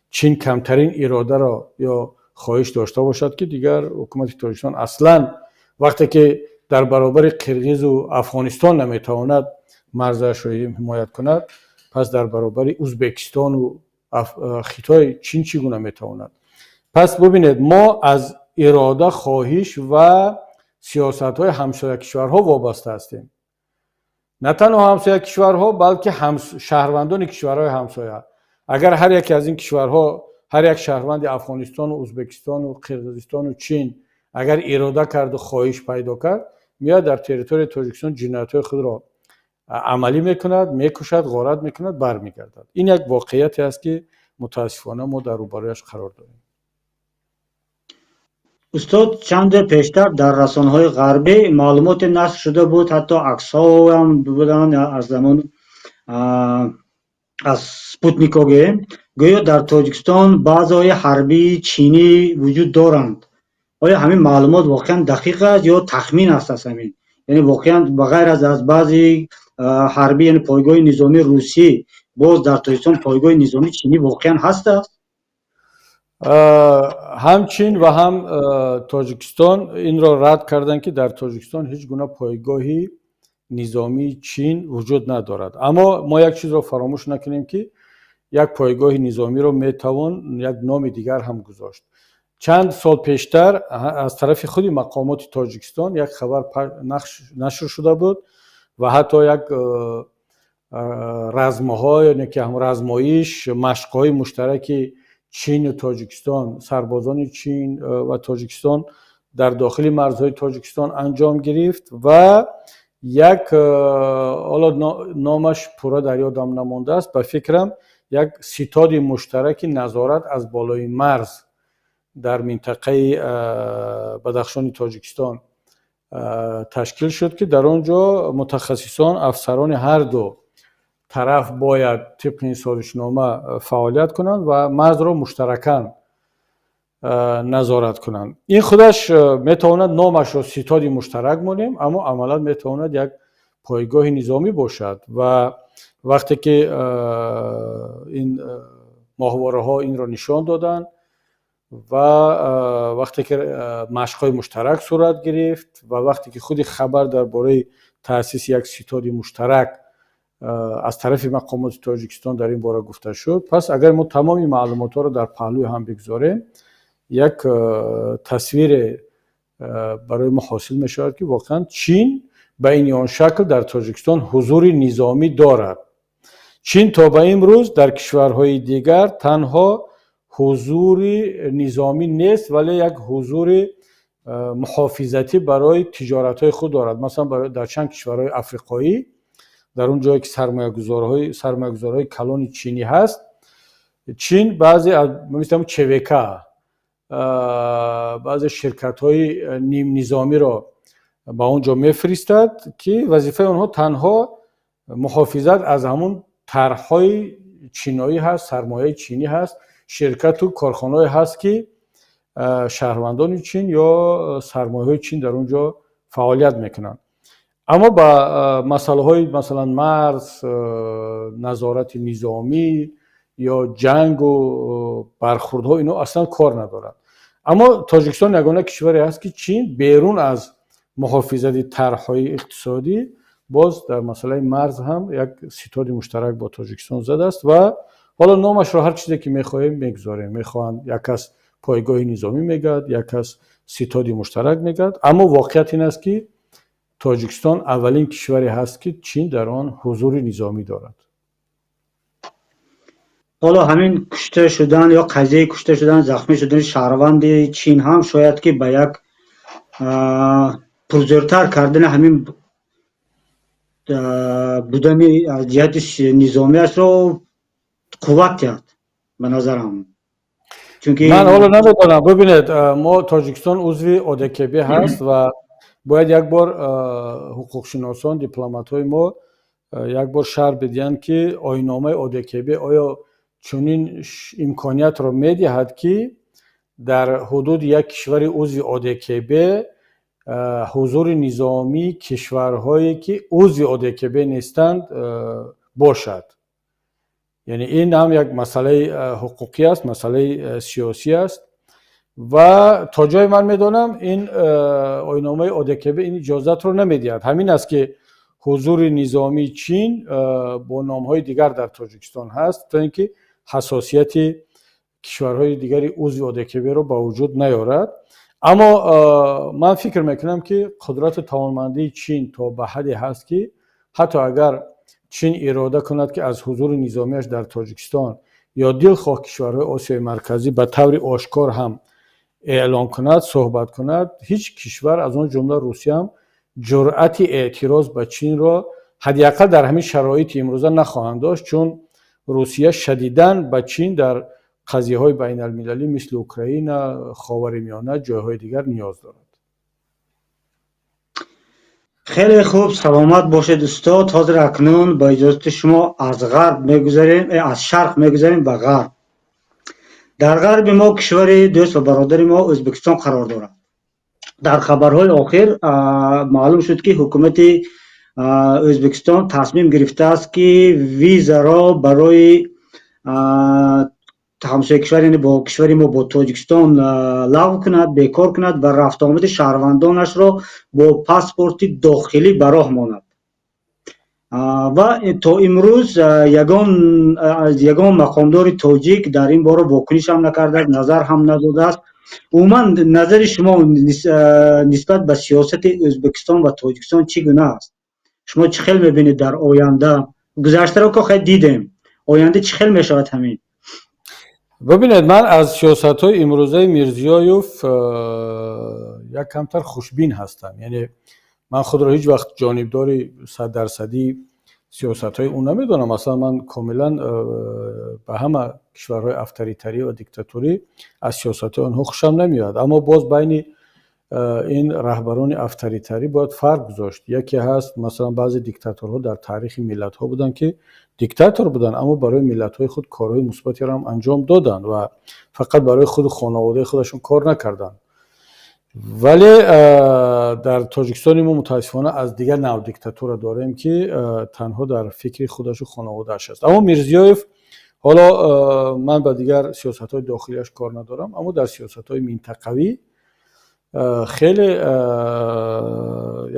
S2: Чин камтарин иродаро ё хоҳиш дошта бошад, ки дигар ҳукумати Тоҷикистон аслан вақте ки дар баробари қирғизу Афғонистон наметавонад марзашро ҳимоят кунад, пас дар баробари Узбекистону Хитой, Чин чӣ гуна метавонад? Пас бубинед, мо аз ирода, хоҳиш ва сиёсатҳои ҳамсоя кишварҳо вобаста ҳастем. На танҳо ҳамсоя кишварҳо, балки шаҳрвандони кишварҳои ҳамсоя. Агар ҳар яке аз ин кишварҳо, ҳар як шаҳрванди Афғонистону Ӯзбекистону Қирғизистону Чин агар ирода карду хоҳиш пайдо кард, меояд, дар территорияи Тоҷикистон ҷиноятҳои худро амалӣ мекунад, мекушад, ғорат мекунад, бармегардад. Ин як воқеияте аст, ки мутаассифона мо дар рӯбарӯяш қарор дорем.
S1: Устод, чанде пештар дар расонаҳои ғарбӣ маълумоте нашр шуда буд, ҳатто аксҳоам буданд аз замон, аз спутникҳо гӯем, гӯё дар Тоҷикистон базаҳои ҳарбии чинӣ вуҷуд доранд. Оё ҳамин маълумот воқеан дақиқ аст ё тахмин аст аз ҳамин? Яъне воқеан ба ғайр аз баъзи ҳарбӣ, яъне пойгоҳи низомии русӣ, боз дар Тоҷикистон пойгоҳи низомии чинӣ воқеан ҳаст аст?
S2: Ҳам Чин ва ҳам Тоҷикистон инро рад карданд, ки дар Тоҷикистон ҳеҷ гуна пойгоҳи низомии Чин вуҷуд надорад. Аммо мо як чизро фаромӯш накунем, ки як пойгоҳи низомиро метавон як номи дигар ҳам гузошт. Чанд сол пештар аз тарафи худи мақомоти Тоҷикистон як хабар нашр шуда буд ва ҳатто як размҳо, яъне ки размоиш, машқҳои муштараки Чину Тоҷикистон, сарбозони Чин ва Тоҷикистон дар дохили марзҳои Тоҷикистон анҷом гирифт ва як, ҳоло номаш пурра дар ёдам намондааст, ба фикрам, як ситоди муштараки назорат аз болои марз дар минтақаи Бадахшони Тоҷикистон ташкил шуд, ки дар он ҷо мутахассисон, афсарони ҳарду тараф бояд тибқи ин созишнома фаъолият кунанд ва марзро муштаракан назорат кунанд. Ин худаш метавонад номашро ситоди муштарак монем, аммо амалан метавонад як пойгоҳи низомӣ бошад. Ва вақте ки ин моҳвораҳо инро нишон доданд ва вақте ки машқҳои муштарак сурат гирифт ва вақте ки худи хабар дар бораи таъсиси як ситоди муштарак аз тарафи мақомоти Тоҷикистон дар ин бора гуфта шуд, пас агар мо тамоми маълумотҳоро дар паҳлӯи ҳам бигзорем, як тасвире барои мо ҳосил мешавад, ки воқеан Чин ба ин ё он шакл дар Тоҷикистон ҳузури низомӣ дорад. Чин то ба имрӯз дар кишварҳои дигар танҳо ҳузури низомӣ нест, вале як ҳузури муҳофизатӣ барои тиҷоратҳои худ дорад. Масалан, дар чанд кишварҳои африқоӣ, дар он ҷое ки сармоягузорҳои калони чинӣ ҳаст, Чин баъзе, мисли ЧВК, баъзе ширкатҳои нимнизомиро ба он ҷо мефиристад, ки вазифаи онҳо танҳо муҳофизат аз ҳамун тарҳҳои чиноӣ ҳаст, сармояи чинӣ ҳаст, ширкату корхонаҳое ҳаст, ки шаҳрвандони Чин ё сармояҳои Чин дар он ҷо фаъолият мекунанд. Аммо ба масъалаҳои, масалан, марз, назорати низомӣ ё ҷангу бархурдҳо, ино аслан кор надорад. Аммо Тоҷикистон ягона кишваре ҳаст, ки Чин берун аз муҳофизати тарҳҳои иқтисодӣ боз дар масъалаи марз ҳам як ситоди муштарак бо Тоҷикистон задааст. Ва ҳоло номашро ҳар чизе ки мехоҳем мегузорем. Мехоҳанд, як кас пойгоҳи низомӣ мегӯяд, як кас ситоди муштарак мегӯяд, аммо воқеият ин аст, ки Тоҷикистон аввалин кишваре ҳаст, ки Чин дар он ҳузури низомӣ дорад.
S1: Ҳоло ҳамин кушта шудан ё қазияи кушта шудан, захмӣ шудани шаҳрванди Чин ҳам шояд ки ба як пурзӯртар кардани ҳамин будани аз ҷиҳати низомиашро қувват диҳад, ба назарам, чунки
S2: Ман ҳоло намедонам. Бибинед, мо, Тоҷикистон узви ОДКБ ҳаст ва бояд як бор ҳуқуқшиносон, дипломатҳои мо як бор шарҳ бидиҳанд, ки оинномаи ОДКБ оё чунин имкониятро медиҳад, ки дар ҳудуди як кишвари узви ОДКБ ҳузури низомии кишварҳое, ки узви ОДКБ нестанд, бошад. Яъне ин ҳам як масъалаи ҳуқуқӣ аст, масъалаи сиёсӣ аст. Ва то ҷое ман медонам, ин оинномаи ОДКБ ин иҷозатро намедиҳад. Ҳамин аст, ки ҳузури низомии Чин бо номҳои дигар дар Тоҷикистон ҳаст, то ин ки ҳассосияти Кишварҳои дигари узви ОДКБ-ро ба вуҷуд наёрад. Аммо ман фикр мекунам, ки қудрату тавонмандии Чин то ба ҳадде ҳаст, ки ҳатто агар Чин ирода кунад, ки аз ҳузури низомиаш дар Тоҷикистон ё дилхоҳ кишварҳои Осиёи Марказӣ ба таври ошкор ҳам эълон кунад, суҳбат кунад, ҳеҷ кишвар, аз он ҷумла Русияам, ҷуръати эътироз ба Чинро ҳадди ақал дар ҳамин шароити имрӯза нахоҳанд дошт, чун Русия шадидан ба Чин дар қазияҳои байналмилалӣ, мисли Украина, Ховари Миёна, ҷойҳои дигар ниёз дорад.
S1: Хеле хуб, саломат бошед, устод. Ҳозир акнун ба иҷозати шумо аз ғарб мегузарем, аз шарқ мегузарем ба ғарб. Дар ғарби мо кишвари дӯст ва бародари мо Ӯзбекистон қарор дорад. Дар хабарҳои охир маълум шуд, ки ҳукумати Ӯзбекистон тасмим гирифтааст, ки визаро барои ҳамсоя кишвар, яъне бо кишвари мо, бо Тоҷикистон, лағв кунад, бекор кунад ва рафтуомади шаҳрвандонашро бо паспорти дохилӣ ба роҳ монад. Ва то имрӯз ягон мақомдори тоҷик дар ин бора вокуниш ҳам накардааст, назар ҳам надодааст. Умуман, назари шумо нисбат ба сиёсати Ӯзбекистон ва Тоҷикистон чӣ гуна аст? Шумо чӣ хел мебинед дар оянда? Гузаштаро ко хел дидем, оянда чӣ хел мешавад ҳамин?
S2: Бибинед, ман аз сиёсатҳои имрӯзаи Мирзиёев як камтар хушбин ҳастам. Яъне ман худро ҳеҷ вақт ҷонибдори саддарсадии сиёсатҳои ӯ намедонам. Аслан ман комилан ба ҳама кишварҳои авторитарӣ ва диктаторӣ аз сиёсатҳои онҳо хушам намеояд. Аммо боз байни ин раҳбарони авторитарӣ бояд фарқ гузошт. Яке ҳаст, масалан, баъзе диктаторҳо дар таърихи миллатҳо буданд, ки диктатор буданд, аммо барои миллатҳои худ корҳои мусбатеро ҳам анҷом доданд ва фақат барои худу хонаводаи худашон кор накарданд. Вале дар Тоҷикистони мо, мутаассифона, аз дигар нав диктатура дорем, ки танҳо дар фикри худашу хонаводааш аст. Аммо Мирзиёев ҳоло, ман ба дигар сиёсатҳои дохилиаш кор надорам, аммо дар сиёсатҳои минтақавӣ хеле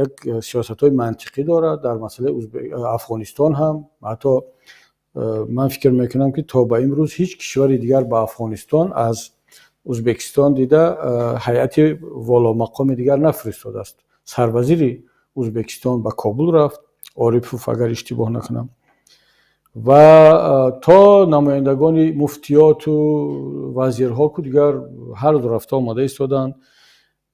S2: як сиёсатҳои мантиқӣ дорад. Дар масъалаи Афғонистон ҳам ҳатто ман фикр мекунам, ки то ба имрӯз ҳеҷ кишвари дигар ба Афғонистон аз Ӯзбекистон дида ҳайати воломақоми дигар нафиристодааст. Сарвазири Ӯзбекистон ба Кобул рафт, Орипов, агар иштибоҳ накунам, ва то намояндагони муфтиёту вазирҳо ку дигар ҳар ду рафта омода истоданд.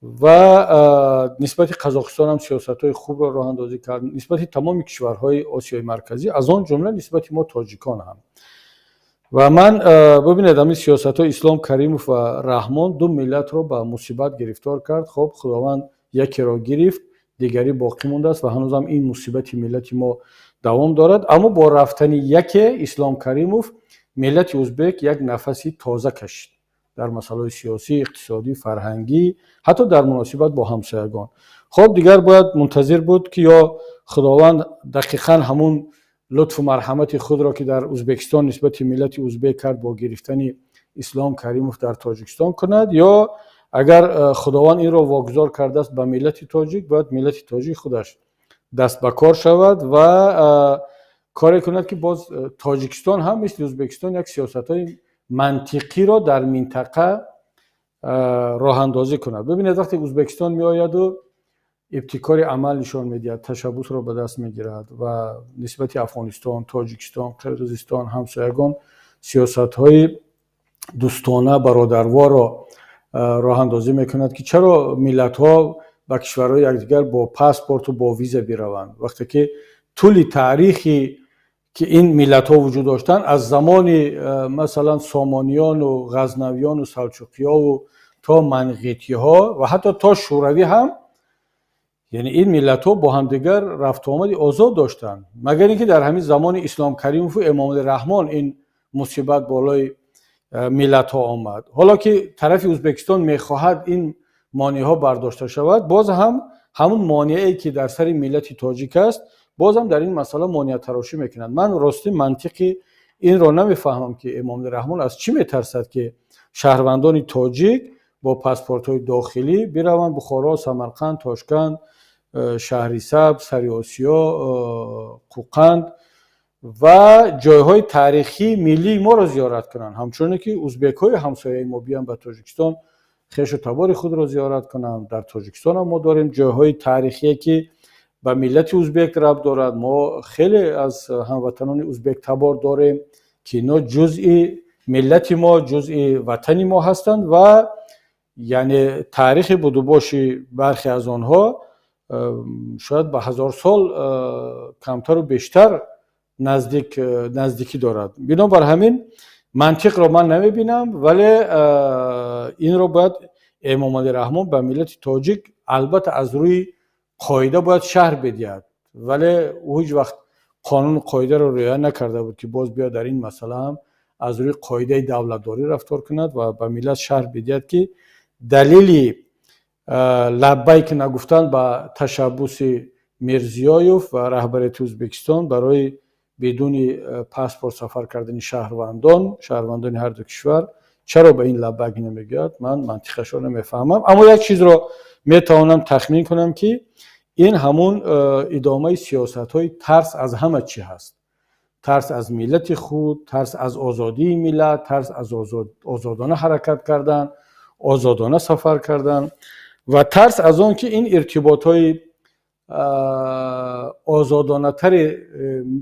S2: Ва нисбати Қазоқистон ҳам сиёсатҳои хубро роҳандозӣ кард, нисбати тамоми кишварҳои Осиёи Марказӣ, аз он ҷумла нисбати мо, тоҷикон ҳам. Ва ман, бибинед, ҳамин сиёсатҳои Ислом Каримов ва Раҳмон ду миллатро ба мусибат гирифтор кард. Хоб, Худованд якеро гирифт, дигарӣ боқӣ мондааст ва ҳанӯзам ин мусибати миллати мо давом дорад. Аммо бо рафтани яке, Ислом Каримов, миллати узбек як нафаси тоза кашид дар масъалаҳои сиёсӣ, иқтисодӣ, фарҳангӣ, ҳатто дар муносибат бо ҳамсоягон. Хоб, дигар бояд мунтазир буд, ки ё Худованд дақиқан ҳамун лутфу марҳамати худро, ки дар Ӯзбекистон нисбати миллати узбек кард бо гирифтани Ислом Каримов, дар Тоҷикистон кунад, ё агар Худованд инро вогузор кардааст ба миллати тоҷик, бояд миллати тоҷик худаш даст ба кор шавад ва коре кунад, ки боз Тоҷикистон ҳам мисли Ӯзбекистон як сиёсатҳои мантиқиро дар минтақа роҳандозӣ кунад. Бибинед, вақте Ӯзбекистон меояду ибтикори амал нишон медиҳад, ташаббусро ба даст мегирад ва нисбати Афғонистон, Тоҷикистон, Қирғизистон, ҳамсоягон сиёсатҳои дӯстона, бародарворо роҳандозӣ мекунад, ки чаро миллатҳо ба кишварҳои якдигар бо паспорту бо виза бираванд, вақте ки тӯли таърихи ки ин миллатҳо вуҷуд доштанд, аз замони масалан Сомониёну Ғазнавиёну Салчуқиёву то Манғитиҳо ва ҳатто то Шӯравӣ ҳам, яъне ин миллатҳо бо ҳамдигар рафтуомади озод доштанд. Магар ин ки дар ҳамин замони Ислом Каримову Эмомалӣ Раҳмон ин мусибат болои миллатҳо омад. Ҳоло ки тарафи Ӯзбекистон мехоҳад ин монеаҳо бардошта шавад, боз ҳам ҳамун монеае, ки дар сари миллати тоҷик аст, боз ҳам дар ин масъала монеатарошӣ мекунанд. Ман ростӣ мантиқи инро намефаҳмам, ки Эмомалӣ Раҳмон аз чӣ метарсад, ки шаҳрвандони тоҷик бо паспортҳои дохилӣ бираванд Бухоро, Самарқанд, Тошканд, Шаҳрисабз, Сари Осиё, Қӯқанд. Ва ҷойҳои таърихии миллии моро зиёрат кунанд, ҳамчуноне ки узбекҳои ҳамсояи мо биёянд ба Тоҷикистон, хешу табори худро зиёрат кунанд. Дар Тоҷикистонам мо дорем ҷойҳои таърихие, ки ба миллати узбек рабт дорад. Мо хеле аз ҳамватанони узбектабор дорем, ки ино ҷузъи миллати мо, ҷузъи ватани мо ҳастанд ва яъне таърихи будубоши бархе аз онҳо шояд ба 1000 сол камтару бештар наздикӣ дорад. Бинобар ҳамин мантиқро ман намебинам, вале инро бояд Эмомалӣ Раҳмон ба миллати тоҷик албатта аз рӯи қоида бояд шарҳ бидиҳад, вале ӯ ҳеҷ вақт қонуну қоидаро риоя накарда буд, ки боз биёяд дар ин масъала ҳам аз рӯи қоидаи давлатдорӣ рафтор кунад ва ба миллат шарҳ бидиҳад, ки далели лаббайк нагуфтан ба ташаббуси Мирзиёев ва раҳбарияти Ӯзбекистон барои бидуни паспорт сафар кардани шаҳрвандони ҳарду кишвар, чаро ба ин лаббайк намегӯяд, ман мантиқашро намефаҳмам. Аммо як чизро метавонам тахмин кунам, ки ин ҳамун идомаи сиёсатҳои тарс аз ҳама чӣ ҳаст: тарс аз миллати худ, тарс аз озодии миллат, тарс аз озодона ҳаракат кардан, озодона сафар кардан ва тарс аз он ки ин иртиботҳои озодонатари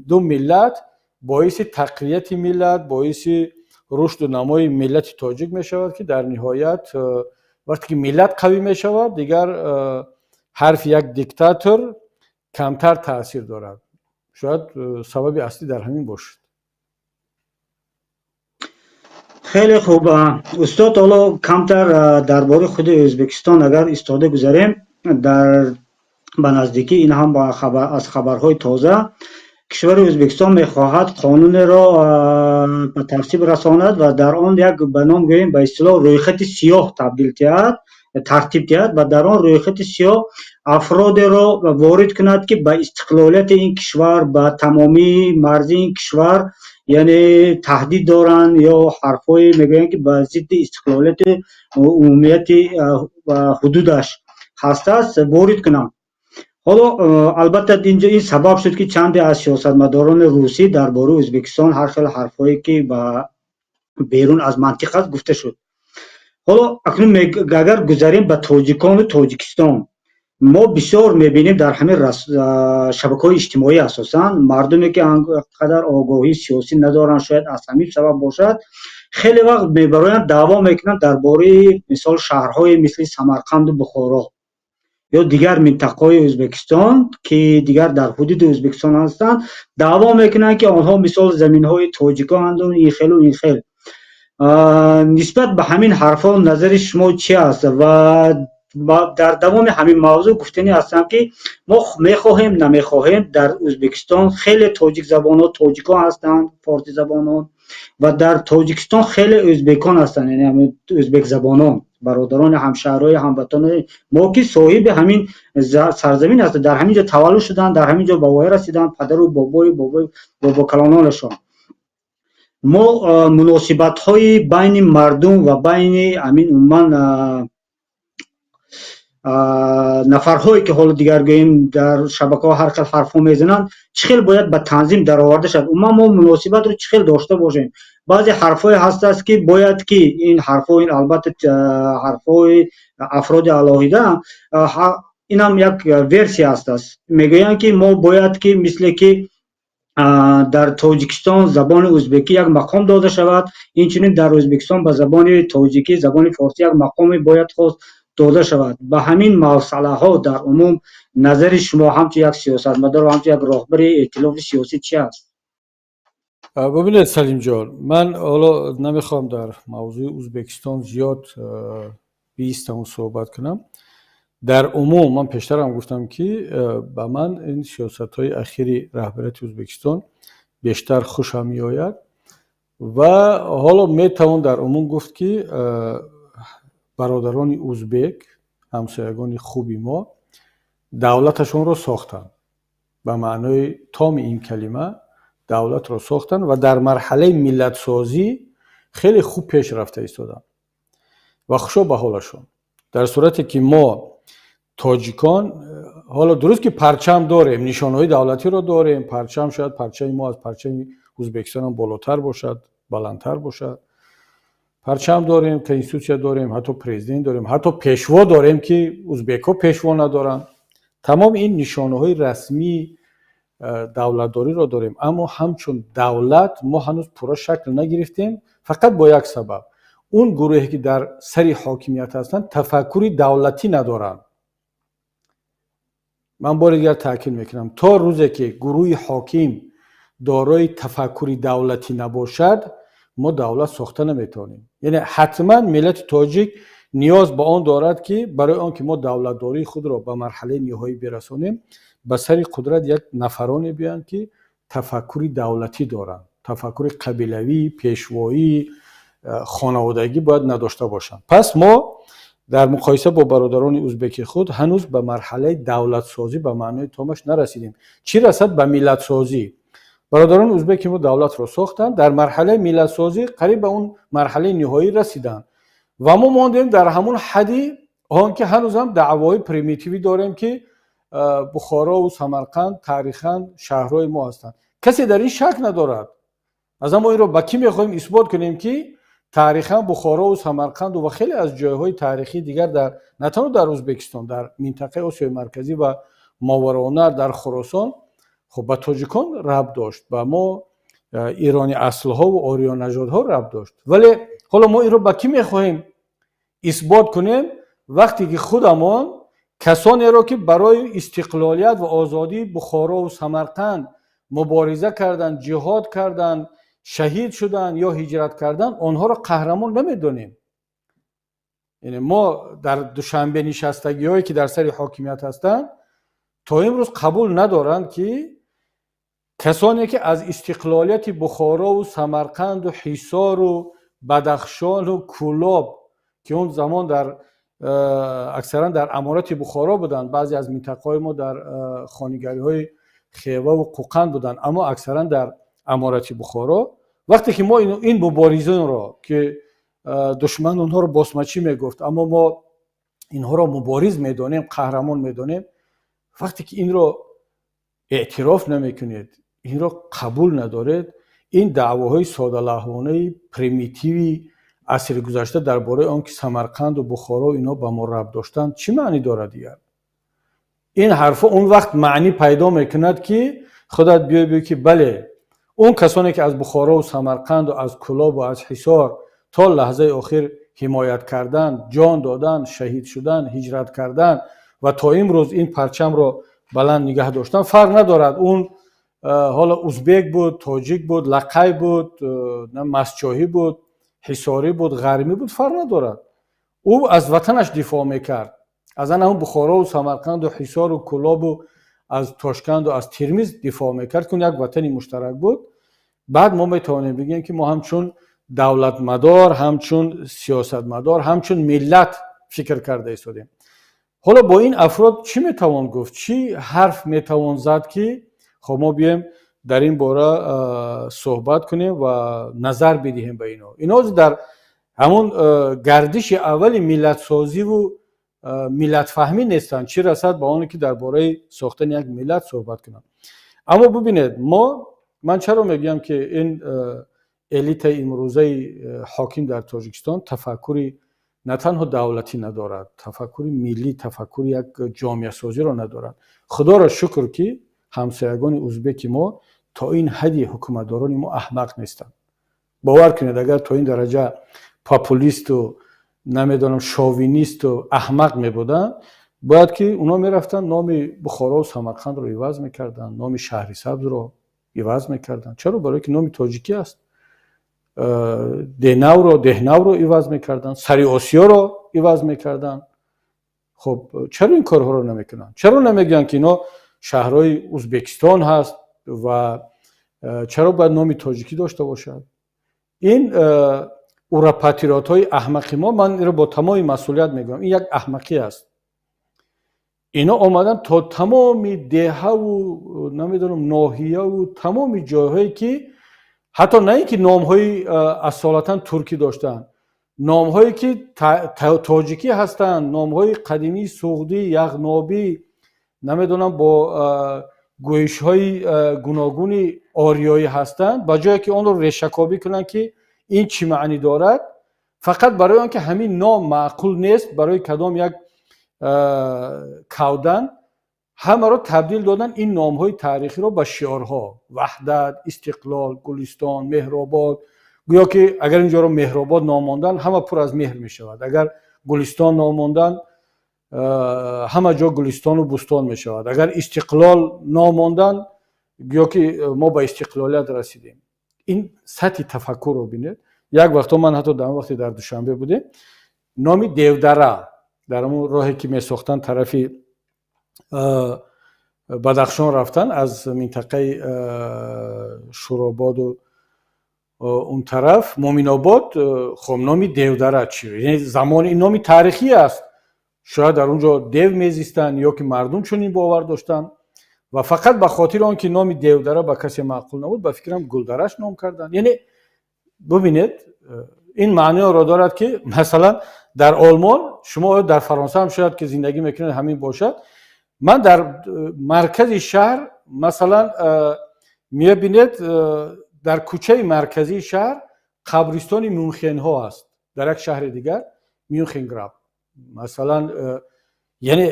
S2: ду миллат боиси тақвияти миллат, боиси рушду намои миллати тоҷик мешавад, ки дар ниҳоят вақте ки миллат қавӣ мешавад, дигар ҳарфи як диктатор камтар таъсир дорад. Шояд сабаби аслӣ дар ҳамин бошад.
S1: Хеле хуб, устод. Ҳоло камтар дар бораи худи Ӯзбекистон агар истода гузарем, дар ба наздикӣ ин ҳам аз хабарҳои тоза, кишвари Ӯзбекистон мехоҳад қонунеро ба тасвиб расонад ва дар он як ба ном гӯем, ба истилоҳ, рӯйхати сиёҳ табдил диҳад, тартиб диҳад ва дар он рӯйхати сиёҳ афродеро ворид кунад, ки ба истиқлолияти ин кишвар, ба тамомии марзи ин кишвар яъне таҳдид доранд ё ҳарфҳое мегӯянд, ки ба зидди истиқлолияти умумияти ҳудудаш ҳастааст, ворид кунанд. Ҳоло албатта инҷо ин сабаб шуд, ки чанде аз сиёсатмадорони русӣ дар бораи Ӯзбекистон ҳар хел ҳарфҳое, ки ба берун аз мантиқ аст, гуфта шуд. Ҳоло акнун агар гузарем ба тоҷикону Тоҷикистон, мо бисёр мебинем дар ҳамин шабакаҳои иҷтимоӣ, асосан мардуме, ки қадар огоҳии сиёсӣ надоранд, шояд аз ҳамин сабаб бошад, хеле вақт мебароянд, даъво мекунанд дар бораи мисол шаҳрҳое мисли Самарқанду Бухоро ё дигар минтақаҳои Ӯзбекистон, ки дигар дар ҳудуди Ӯзбекистон ҳастанд, даъво мекунанд, ки онҳо мисол заминҳои тоҷикоанду ин хелу ин хел. Нисбат ба ҳамин ҳарфҳо назари шумо чи аст? Ва дар давоми ҳамин мавзӯъ гуфтанӣ ҳастам, ки мо мехоҳем, намехоҳем, дар Ӯзбекистон хеле тоҷикзабонҳо, тоҷикон ҳастанд, форсизабонон, ва дар Тоҷикистон хеле ӯзбекон ҳастанд, яъне ӯзбекзабонон, бародарони ҳамшаҳрҳои ҳамватанони мо, ки соҳиби ҳамин сарзамин ҳастанд, дар ҳамин ҷо таваллуд шуданд, дар ҳамин ҷо ба воя расиданд, падару бобои бобои бобокалононашон. Мо муносибатҳои байни мардум ва байни ҳамин умуман нафарҳое, ки ҳоло дигар гӯем, дар шабакаҳо ҳар хел ҳарфҳо мезананд, чӣ хел бояд ба танзим дароварда шавад? Умуман мо муносибатро чӣ хел дошта бошем? Баъзе ҳарфҳое ҳастааст, ки бояд ки ин ҳарфҳо, ин албатта ҳарфҳои афроди алоҳида, инам як версия ҳастааст, мегӯянд, ки мо бояд ки мисле ки дар Тоҷикистон забони ӯзбекӣ як мақом дода шавад, инчунин дар Ӯзбекистон ба забони тоҷикӣ, забони форсӣ як мақоме бояд хос дода шавад. Ба ҳамин масъалаҳо дар умум назари шумо ҳамчун як сиёсатмадор ва ҳамчун як роҳбари эътилофи сиёсӣ чи аст?
S2: Бубинед, Салимҷон, ман ҳоло намехоҳам дар мавзӯи Ӯзбекистон зиёд биистаму суҳбат кунам. Дар умум ман пештарам гуфтам, ки ба ман ин сиёсатҳои ахири раҳбарияти Ӯзбекистон бештар хушам меояд. Ва ҳоло метавон дар умум гуфт, ки бародарони узбек, ҳамсоягони хуби мо, давлаташонро сохтанд, ба маънои томи ин калима давлатро сохтанд ва дар марҳалаи миллатсозӣ хеле хуб пеш рафта истоданд ва хушо ба ҳолашон. Дар сурате ки мо тоҷикон Ҳоло дуруст, ки парчам дорем, нишонҳои давлатиро дорем, парчам, шояд парчами мо аз парчами Ӯзбекистонам болотар бошад, баландтар бошад. Парчам дорем, конститутсия дорем, ҳатто президент дорем, ҳатто пешво дорем, ки узбекҳо пешво надоранд. Тамоми ин нишонаҳои расмии давлатдориро дорем, аммо ҳамчун давлат мо ҳанӯз пурра шакл нагирифтем, фақат бо як сабаб: он гурӯҳе, ки дар сари ҳокимият ҳастанд, тафаккури давлатӣ надоранд. Ман бори дигар таъкид мекунам: то рӯзе ки гурӯҳи ҳоким дорои тафаккури давлатӣ набошад, мо давлат сохта наметавонем. Яъне ҳатман миллати тоҷик ниёз ба он дорад, ки барои он ки мо давлатдории худро ба марҳалаи ниҳоӣ бирасонем, ба сари қудрат як нафароне биёянд, ки тафаккури давлатӣ доранд. Тафаккури қабилавӣ, пешвоӣ, хонаводагӣ бояд надошта бошанд. Пас мо дар муқоиса бо бародарони узбеки худ ҳанӯз ба марҳалаи давлатсозӣ ба маънои томаш нарасидем, чӣ расад ба миллатсозӣ. Бародарони узбеки мо давлатро сохтанд, дар марҳалаи миллатсозӣ қариб ба он марҳалаи ниҳоӣ расиданд ва мо мондем дар ҳамун ҳадди он, ки ҳанӯзам даъвоҳои примитивӣ дорем, ки Бухорову Самарқанд таърихан шаҳрҳои мо ҳастанд. Касе дар ин шак надорад. Аз мо инро ба кӣ мехоҳем исбот кунем, ки таърихан Бухорову Самарқанду ва хеле аз ҷойҳои таърихии дигар дар на танҳо дар Ӯзбекистон, дар минтақаи Осиёи Марказӣ ва Мовароуннаҳр, дар Хуросон, хуб, ба тоҷикон рабт дошт, ба мо ирони аслҳову ориёнажодҳо рабт дошт? Вале ҳоло мо инро ба кӣ мехоҳем исбот кунем, вақте ки худамон касонеро, ки барои истиқлолият ва озодии Бухорову Самарқанд мубориза карданд, ҷиҳод карданд, шаҳид шуданд ё ҳиҷрат карданд, онҳоро қаҳрамон намедонем? Яъне мо дар Душанбе нишастагиҳое, ки дар сари ҳокимият ҳастанд, то имрӯз қабул надоранд, ки касоне, ки аз истиқлолияти Бухорову Самарқанду Ҳисору Бадахшону Кӯлоб, ки он замон дар аксаран дар Аморати Бухоро буданд, баъзе аз минтақаҳои мо дар хонигариҳои Хеваву Қӯқанд буданд, аммо аксаран дар Аморати Бухоро, вақте ки мо ин муборизонро, ки душман онҳоро босмачӣ мегуфт, аммо мо инҳоро мубориз медонем, қаҳрамон медонем, вақте ки инро эътироф намекунед, инро қабул надоред, ин даъвоҳои содалавҳонаи примитиви асри гузашта дар бораи он ки Самарқанду Бухоро инҳо ба мо рабт доштанд, чӣ маънӣ дорад дигар? Ин ҳарфҳо он вақт маънӣ пайдо мекунад, ки худат биёй бигӯй, ки бале, он касоне, ки аз Бухорову Самарқанду аз Кӯлобу аз Ҳисор то лаҳзаи охир ҳимоят кардан, ҷон додан, шаҳид шудан, ҳиҷрат кардан ва то имрӯз ин парчамро баланд нигаҳ доштан, фарқ надорад, он ҳоло узбек буд, тоҷик буд, лақай буд, мастчоҳӣ буд, ҳисорӣ буд, ғармӣ буд, фарқ надорад, ӯ аз ватанаш дифоъ мекард, аз ан ҳамн Бухорову Самарқанду Ҳисору Кӯлобу аз Тошканду аз Термиз дифоъ мекард, ки он як ватани муштарак буд. Баъд мо метавонем бигӯем, ки мо ҳамчун давлатмадор, ҳамчун сиёсатмадор, ҳамчун миллат фикр карда истодем. Ҳоло бо ин афрод чӣ метавон гуфт, чӣ ҳарф метавон зад, ки хоб, мо биёем дар ин бора суҳбат кунем ва назар бидиҳем ба инҳо? Инҳо дар ҳамун гардиши аввали миллатсозиву миллатфаҳмӣ нестанд, чӣ расад ба оне ки дар бораи сохтани як миллат суҳбат кунанд. Аммо бубинед, мо, ман чаро мегӯям, ки ин элитаи имрӯзаи ҳоким дар Тоҷикистон тафаккури на танҳо давлатӣ надорад, тафаккури миллӣ, тафаккури як ҷомеасозиро надорад? Худоро шукр, ки ҳамсоягони узбеки мо то ин ҳадди ҳукуматдорони мо аҳмақ нестанд. Бовар кунед, агар то ин дараҷа популисту, намедонам, шовинисту аҳмақ мебуданд, бояд ки онҳо мерафтанд, номи Бухорову Самарқандро иваз мекарданд, номи Шаҳри Сабзро иваз мекарданд. Чаро? Барое ки номи тоҷикӣ аст. Денавро, Деҳнавро иваз мекарданд, Сари Осиёро иваз мекарданд. Хуб, чаро ин корҳоро намекунанд? Чаро намегӯянд, ки инҳо шаҳрҳои Узбекистон ҳаст ва чаро бояд номи тоҷикӣ дошта бошад? Ин ура-патриотҳои аҳмақи мо, ман инро бо тамоми масъулият мегӯям, ин як аҳмақӣ аст. Ино омаданд, то тамоми деҳаву, намедонам, ноҳияву тамоми ҷойҳое, ки ҳатто на ин ки номҳои асолатан туркӣ доштанд, номҳое ки тоҷикӣ ҳастанд, номҳои қадимии суғдӣ, яғнобӣ. Намедонам, бо гӯишҳои гуногуни ориёӣ ҳастанд, ба ҷое ки онро решакобӣ кунанд, ки ин чӣ маънӣ дорад, фақат барои он ки ҳамин ном маъқул нест барои кадом як кавдан, ҳамаро табдил додан ин номҳои таърихиро ба шиорҳо: Ваҳдат, Истиқлол, Гулистон, Меҳробод. Гӯё ки агар ин ҷоро Меҳробод ном мондан, ҳама пур аз меҳр мешавад, агар Гулистон ном мондан, ҳама ҷо гулистону бӯстон мешавад, агар Истиқлол ном мондан, гӯё ки мо ба истиқлолият расидем. Ин сатҳи тафаккурро бинед. Як вақто ман ҳатто дар он вақте дар Душанбе будем, номи Девдара дар ҳамун роҳе ки месохтанд тарафи Бадахшон рафтан, аз минтақаи Шӯрободу он тараф, Муъминобод, хоб, номи Девдара чи? Замони ин номи таърихӣ аст, шояд дар он ҷо дев мезистанд ё ки мардум чунин бовар доштанд. Ва фақат ба хотири он ки номи Девдара ба касе маъқул набуд, ба фикрам, Гулдараш ном карданд. Яъне бубинед, ин маъниро дорад, ки масалан дар Олмон, шумо дар Фаронса ҳам шояд ки зиндагӣ мекунед, ҳамин бошад. Ман дар маркази шаҳр масалан мебинед, дар кӯчаи марказии шаҳр қабристони Мюнхенҳо аст, дар як шаҳри дигар Мюнхенграб масалан. Яъне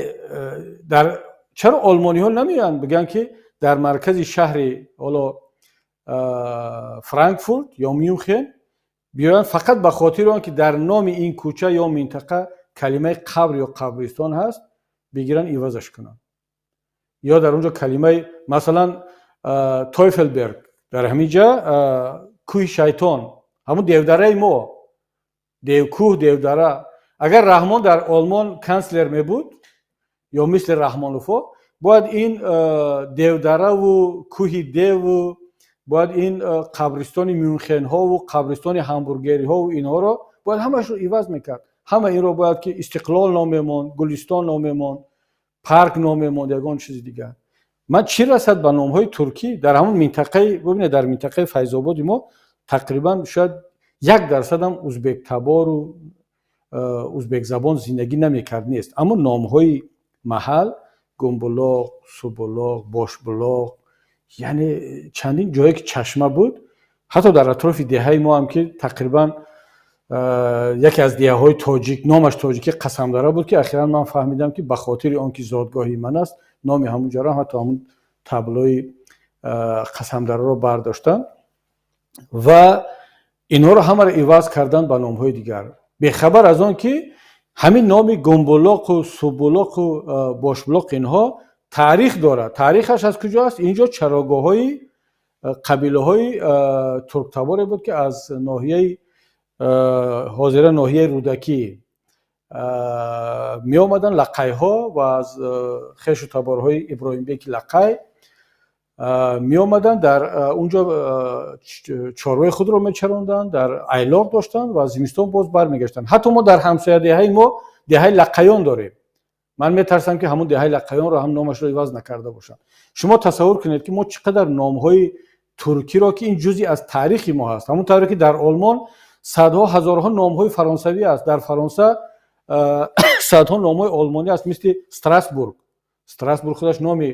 S2: дар чаро олмониҳо намеоянд бигӯянд, ки дар маркази шаҳри ҳоло Франкфурт ё Мюнхен биёянд, фақат ба хотири он ки дар номи ин кӯча ё минтақа калимаи қабр ё қабристон ҳаст, бигиранд, ивазаш кунанд? Ё дар он ҷо калимаи масалан Тойфелберг, дар ҳамин ҷа кӯҳи шайтон, ҳамун Девдараи мо, Девкӯҳ, Девдара. Агар Раҳмон дар Олмон канцлер мебуд ё мисли Раҳмоновҳо, бояд ин Девдараву кӯҳи деву, бояд ин қабристони мюнхенҳову қабристони ҳамбургериҳову инҳоро бояд ҳамашро иваз мекард. Ҳама инро бояд ки Истиқлол ном мемонд, Гулистон ном мемонд, парк ном мемонд, ягон чизи дигар. Ман чӣ расад ба номҳои туркӣ? Дар ҳамон минтақаи, бубинед, дар минтақаи Файзободи мо тақрибан шояд 1 дарсадам узбектабору узбекзабон зиндагӣ намекард, нест, аммо номҳои маҳал: Гумбулоқ, Субулоқ, Бошбулоқ, яъне чандин ҷое ки чашма буд. Ҳатто дар атрофи деҳаи мо ҳам, ки тақрибан яке аз деҳаҳои тоҷик, номаш тоҷикӣ Қасамдара буд, ки ахиран ман фаҳмидам, ки ба хотири он ки зодгоҳи ман аст, номи ҳамун ҷоро, ҳатто ҳамун таблои Қасамдараро бардоштанд ва инҳоро ҳамаро иваз карданд ба номҳои дигар, бехабар аз он ки ҳамин номи Гумбулоқу Субулоқу Бошбулоқ, инҳо таърих дорад. Таърихаш аз куҷо аст? Инҷо чарогоҳҳои қабилаҳои турктаборе буд, ки аз ноҳияи ҳозира, ноҳияи Рӯдакӣ меомаданд, лақайҳо, ва аз хешу таборҳои Иброҳимбеки Лақай меомаданд, дар унҷо чорвои худро мечаронданд, дар айлоқ доштанд ва зимистон боз бармегаштанд. Ҳатто мо дар ҳамсоя деҳаи мо деҳаи Лақайён дорем. Ман метарсам, ки ҳамун деҳаи Лақайёнро ҳам номашро иваз накарда бошанд. Шумо тасаввур кунед, ки мо чӣ қадар номҳои туркиро, ки ин ҷузъи аз таърихи мо ҳаст, ҳамон тавре ки дар Олмон садҳо, ҳазорҳо номҳои фаронсавӣ аст, дар Фаронса садҳо номҳои олмонӣ аст, мисли Страсбург. Страсбург худаш номи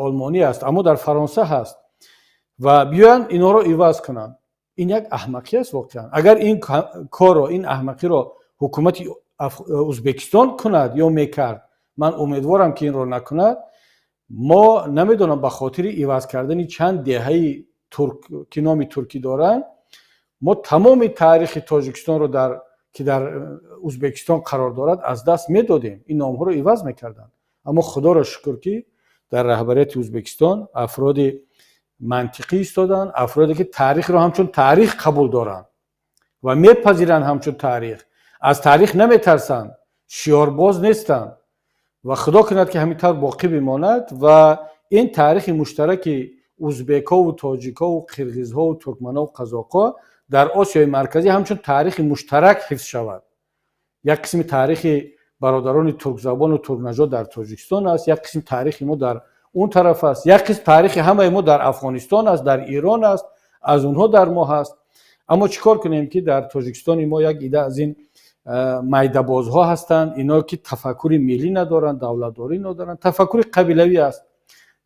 S2: олмонӣ аст, аммо дар Фаронса ҳаст. Ва биёянд, инҳоро иваз кунанд, ин як аҳмақӣ аст воқеан. Агар ин корро, ин аҳмақиро ҳукумати Узбекистон кунад ё мекард, ман умедворам, ки инро накунад, мо намедонам, ба хотири иваз кардани чанд деҳаи турк, ки номи туркӣ доранд, мо тамоми таърихи Тоҷикистонро, дар ки дар Узбекистон қарор дорад, аз даст медодем, ин номҳоро иваз мекарданд. Аммо худоро шукр, ки дар раҳбарияти Узбекистон афроди мантиқӣ истоданд, афроде ки таърихро ҳамчун таърих қабул доранд ва мепазиранд ҳамчун таърих, аз таърих наметарсанд, шиорбоз нестанд. Ва худо кунад, ки ҳамин тавр боқӣ бимонад ва ин таърихи муштараки узбекҳову тоҷикҳову қирғизҳову туркманҳову қазоқҳо дар Осиёи Марказӣ ҳамчун таърихи муштарак ҳифз шавад. Як қисми таърихи бародарони туркзабону туркнажод дар Тоҷикистон аст, як қисми таърихи мо дар он тараф аст, як қисм таърихи ҳамаи мо дар Афғонистон аст, дар Эрон аст, аз онҳо дар мо ҳаст. Аммо чӣ кор кунем, ки дар Тоҷикистони мо як ида аз ин Майдабозҳо ҳастанд ино, ки тафаккури миллӣ надоранд, давлатдорӣ надоранд, тафаккури қабилавӣ аст.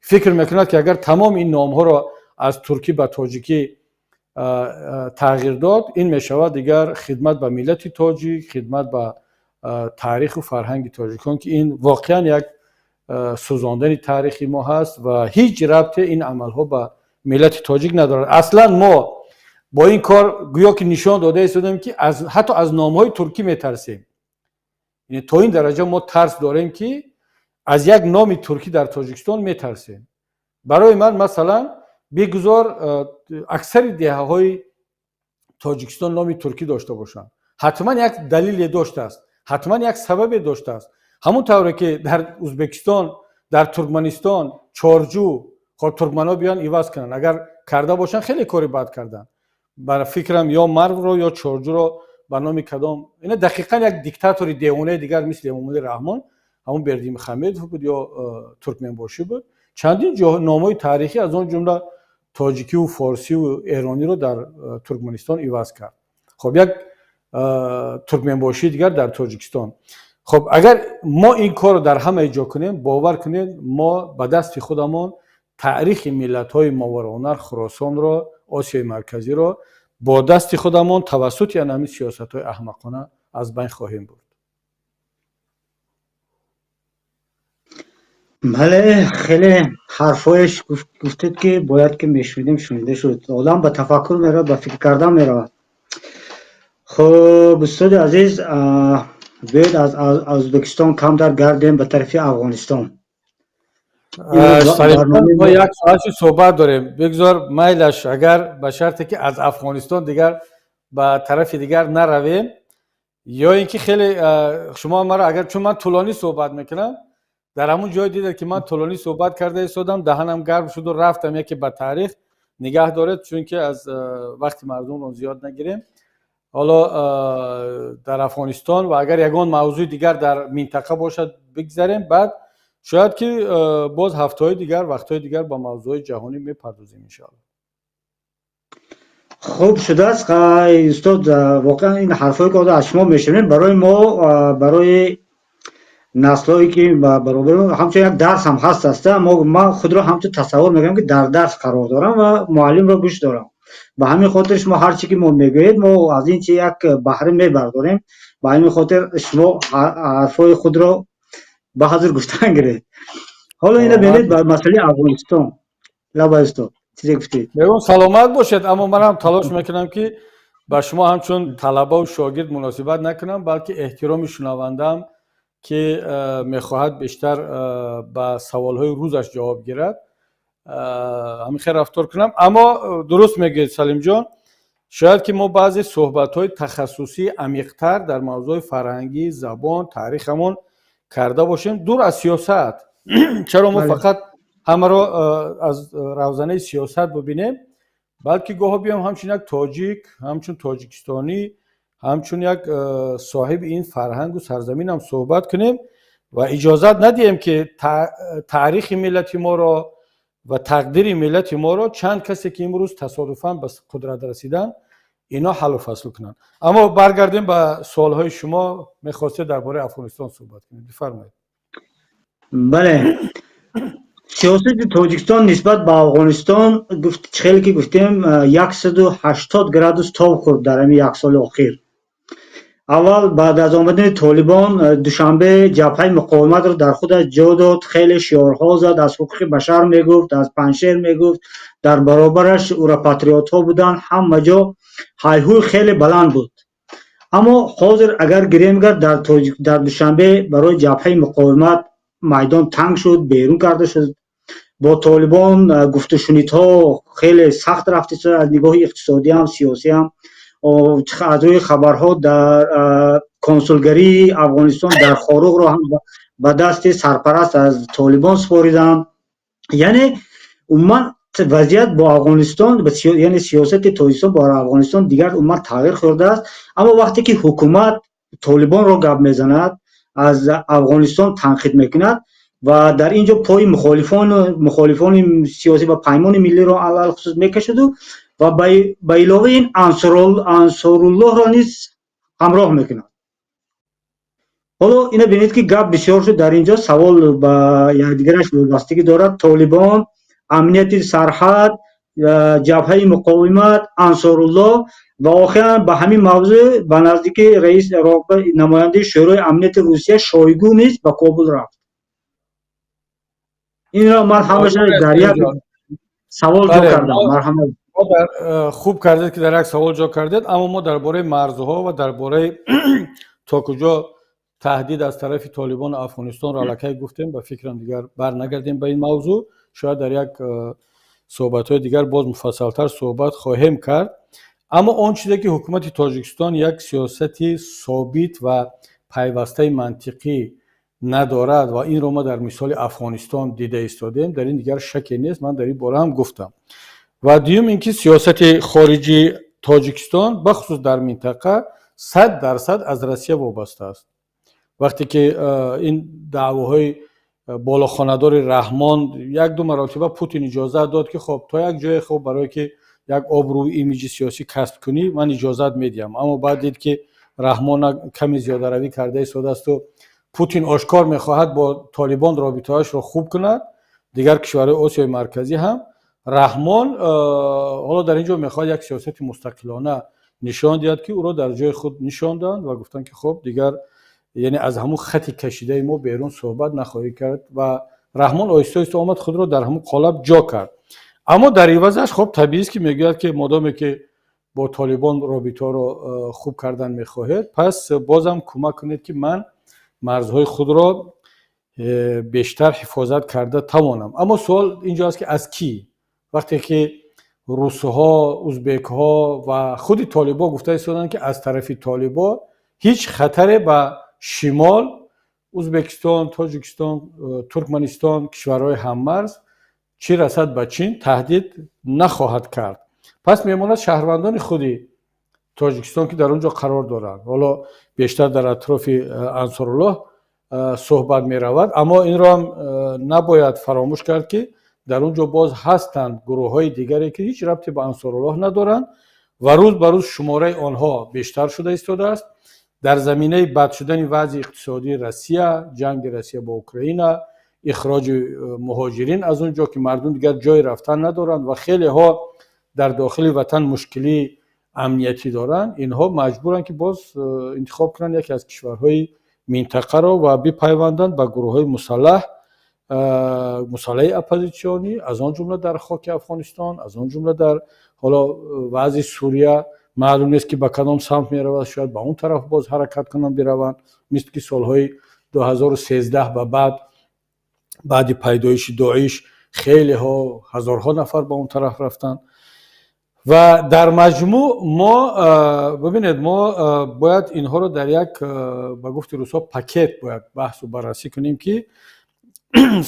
S2: Фикр мекунад, ки агар тамоми ин номҳоро аз туркӣ ба тоҷикӣ тағйир дод, ин мешавад дигар хидмат ба миллати тоҷик, хидмат ба таъриху фарҳанги тоҷикон, ки ин воқеан як сӯзондани таърихи мо ҳаст ва ҳеҷ рабте ин амалҳо ба миллати тоҷик надорад. Аслан мо бо ин кор гӯё ки нишон дода истодем, ки ҳатто аз номҳои туркӣ метарсем. То ин дараҷа мо тарс дорем, ки аз як номи туркӣ дар Тоҷикистон метарсем. Барои ман, масалан, бигузор аксари деҳаҳои Тоҷикистон номи туркӣ дошта бошанд, ҳатман як далеле доштааст, ҳатман як сабабе доштааст. Ҳамон тавре ки дар Узбекистон, дар Туркманистон Чорҷу, хоб, туркманҳо биён иваз кунанд. Агар карда бошанд, хеле кори бад карданд. Бар фикрам, ё Марвро, ё Чорҷуро ба номи кадом ина дақиқан як диктатори девонаи дигар, мисли Эмомалӣ Раҳмон, ҳамон Бердимухамедов буд ё Туркменбошӣ буд, чандин номҳои таърихӣ, аз он ҷумла тоҷикиву форсиву эрониро дар Туркманистон иваз кард. Хоб, як туркменбошии дигар дар Тоҷикистон. Хоб, агар мо ин корро дар ҳамаи ҷо кунем, бовар кунед, мо ба дасти худамон таърихи миллатҳои Мовароуннаҳр, Хуросонро, Осиёи Марказиро бо дасти худамон тавассути ҳамин сиёсатҳои аҳмақона аз байн хоҳем бурд.
S1: Бале, хеле ҳарфҳоеш гуфтед, ки бояд ки мешунидем, шунида шуд. Одам ба тафаккур меравад, ба фикр кардан меравад. Хуб, устоди азиз, биёед аз Ӯзбекистон камтар гардем ба тарафи Афғонистон.
S2: Мо як соати суҳбат дорем, бигзор майлаш, агар ба шарте ки аз Афғонистон дигар ба тарафи дигар наравем, ё ин ки хеле шумо маро агар, чун ман тӯлонӣ суҳбат мекунам, дар ҳамун ҷое дидед, ки ман тӯлонӣ суҳбат карда истодам, даҳанам гарм шуду рафтам яке ба таърих. Нигаҳ доред, чунки аз вақти мардумро зиёд нагирем. Ҳоло дар Афғонистон ва агар ягон мавзӯи дигар дар минтақа бошад, бигзарем, баъд шояд ки боз ҳафтаҳои дигар, вақтҳои дигар ба мавзӯъҳои ҷаҳонӣ мепардозем, иншоалло.
S1: Хуб шудааст, устод. Воқеан ин ҳарфҳое ки аз шумо мешунавем, барои мо, барои наслҳое ки баробари ҳамчун як дарс ҳам ҳаст аста. Ман худро ҳамчун тасаввур мекунам, ки дар дарс қарор дорам ва муаллимро гӯш дорам. Ба ҳамин хотир шумо ҳар чӣ ки мо мегӯед, мо аз ин чи як баҳра мебардорем. Ба ҳамин хотир шумо ҳарфҳои худро ба ҳазур гуфтан гиред. Ҳоло ина бинед, ба масъалаи Афғонистон. Лабай, устод, чизе гуфтед?
S2: Мегӯям, саломат бошед, аммо манам талош мекунам, ки ба шумо ҳамчун талабаву шогирд муносибат накунам, балки эҳтироми шунавандаам, ки мехоҳад бештар ба саволҳои рӯзаш ҷавоб гирад, ҳамин хел рафтор кунам. Аммо дуруст мегӯед, Салимҷон, шояд ки мо баъзе суҳбатҳои тахассусии амиқтар дар мавзӯи фарҳангӣ, забон, таърихамон карда бошем, дур аз сиёсат. Чаро мо фақат ҳамаро аз равзанаи сиёсат бибинем, балки гоҳо биём ҳамчун як тоҷик, ҳамчун тоҷикистонӣ, ҳамчун як соҳиби ин фарҳангу сарзаминам суҳбат кунем ва иҷозат надиҳем, ки таърихи миллати моро ва тақдири миллати моро чанд касе, ки имрӯз тасодуфан ба қудрат расиданд, ино ҳаллу фасл кунанд. Аммо баргардем ба суолҳои шумо. Мехостед дар бораи Афғонистон суҳбат кунед, бифармоед.
S1: Бале, сиёсати Тоҷикистон нисбат ба Афғонистон, хеле ки гуфтем, 180 градус тоб хӯрд дар ҳамин як соли охир. Аввал баъд аз омадани Толибон Душанбе ҷабҳаи муқовиматро дар худаш ҷо дод, хеле шиорҳо зад, аз ҳуқуқи башар мегуфт, аз Панҷшер мегуфт, дар баробараш ура-патриотҳо буданд, ҳама ҷо ҳайҳӯй хеле баланд буд. Аммо ҳозир агар гирем, гар дар Душанбе барои ҷабҳаи муқовимат майдон танг шуд, берун карда шуд. Бо Толибон гуфтушунидҳо хеле сахт рафта, аз нигоҳи иқтисодиам, сиёсиам. Аз рӯи хабарҳо, дар консулгарии Афғонистон дар Хоруғро ҳам ба дасти сарпараст аз Толибон супориданд. Яъне умуман вазъият бо Афғонистон, яъне сиёсати Тоҷикистон бо Афғонистон дигар умуман тағйир хӯрдааст. Аммо вақте ки ҳукумат Толибонро гап мезанад, аз Афғонистон танқид мекунад ва дар ин ҷо пои мухолифони сиёсӣ ва Паймони Миллиро алалхусус мекашаду ва ба илова ин Ансоруллоҳро низ ҳамроҳ мекунад. Ҳоло ина бинед, ки гап бисёр шуд дар ин ҷо, савол ба якдигараш вобастагӣ дорад: Толибон, амнияти сарҳад, Ҷабҳаи муқовимат, Ансорулло ва охиран ба ҳамин мавзӯъ ба наздики раис, намояндаи Шӯрои амнияти Русия Шойгу низ ба Кобул рафт. Инро ман ҳамаша дар як савол ҷо кардам, марҳамат.
S2: Хуб кардед, ки дар як савол ҷо кардед, аммо мо дар бораи марзҳо ва дар бораи то куҷо таҳдид аз тарафи Толибону Афғонистонро аллакай гуфтем. Ба фикрам, дигар барнагардем ба ин мавзӯъ. Шояд дар як суҳбатҳои дигар боз муфассалтар суҳбат хоҳем кард. Аммо он чизе, ки ҳукумати Тоҷикистон як сиёсати собит ва пайвастаи мантиқӣ надорад ва инро мо дар мисоли Афғонистон дида истодем, дар ин дигар шаке нест, ман дар ин бора ҳам гуфтам. Ва дуюм ин ки сиёсати хориҷии Тоҷикистон, бахусус дар минтақа, 100% аз Россия вобаста аст. Вақте ки ин даъвоҳои болохонадори Раҳмон, як ду маротиба Путин иҷозат дод, ки хоб, то як ҷое, хоб, барое ки як обрӯи имиҷи сиёсӣ касб кунӣ, ман иҷозат медиҳам. Аммо баъд дид, ки Раҳмон каме зиёдаравӣ карда истодаасту Путин ошкор мехоҳад бо Толибон робитаҳояшро хуб кунад, дигар кишварҳои Осиёи Марказӣ ҳам. Раҳмон ҳоло дар ин ҷо мехоҳад як сиёсати мустақилона нишон диҳад, ки ӯро дар ҷои худ нишонданд ва гуфтанд, ки хоб, дигар, яъне аз ҳамун хати кашидаи мо берун суҳбат нахоҳӣ кард. Ва Раҳмон оҳиста оҳиста омад, худро дар ҳамун қолаб ҷо кард. Аммо дар ивазаш, хоб, табиист, ки мегӯяд, ки модоме ки бо Толибон робитаро хуб кардан мехоҳед, пас бозам кӯмак кунед, ки ман марзҳои худро бештар ҳифозат карда тавонам. Аммо суол инҷо аст, ки аз кӣ? Вақте ки русҳо, узбекҳо ва худи толибо гуфта истоданд, ки аз тарафи толибо ҳеҷ хатаре ба шимол, Узбекистон, Тоҷикистон, Туркманистон, кишварҳои ҳаммарз, чӣ расад ба Чин, таҳдид нахоҳад кард, пас мемонад шаҳрвандони худи Тоҷикистон, ки дар он ҷо қарор доранд. Ҳоло бештар дар атрофи Ансоруллоҳ суҳбат меравад, аммо инро ҳам набояд фаромӯш кард, ки дар он ҷо боз ҳастанд гурӯҳҳои дигаре, ки ҳеҷ рабте ба Ансоруллоҳ надоранд ва рӯз ба рӯз шумораи онҳо бештар шуда истодааст. Дар заминаи бад шудани вазъи иқтисодии Россия, ҷанги Россия бо Украина, ихроҷи муҳоҷирин аз он ҷо, ки мардум дигар ҷое рафтан надоранд ва хелеҳо дар дохили ватан мушкилии амниятӣ доранд, инҳо маҷбуранд, ки боз интихоб кунанд яке аз кишварҳои минтақаро ва бипайванданд ба гурӯҳҳои мусаллаҳи оппозитсионӣ, аз он ҷумла дар хоки Афғонистон, аз он ҷумла дар ҳоло вазъи Сурия маълум нест, ки ба кадом самт меравад, шояд ба он тараф боз ҳаракат кунанд, бираванд, мисли ки солҳои 2013 ба баъд, баъди пайдоиши Доиш, хелеҳо, ҳазорҳо нафар ба он тараф рафтанд. Ва дар маҷмӯъ мо, бибинед, мо бояд инҳоро дар як, ба гуфти русҳо, пакет бояд баҳсу баррасӣ кунем, ки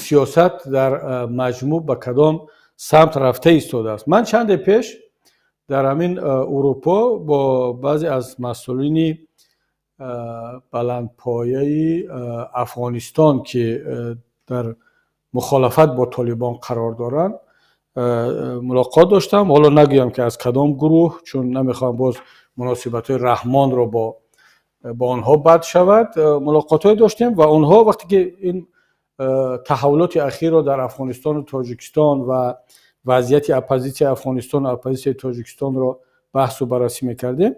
S2: сиёсат дар маҷмӯъ ба кадом самт рафта истодааст. Ман чанде пеш дар ҳамин Урупо бо баъзе аз масъулини баландпояи Афғонистон, ки дар мухолафат бо Толибон қарор доранд, мулоқот доштам. Ҳоло нагӯям, ки аз кадом гурӯҳ, чун намехоҳам боз муносибатҳои Раҳмонро бо онҳо бад шавад. Мулоқотҳое доштем ва онҳо вақте ки ин таҳаввулоти ахирро дар Афғонистону Тоҷикистон ва вазъияти оппозитсияи Афғонистону оппозитсияи Тоҷикистонро баҳсу баррасӣ мекардем,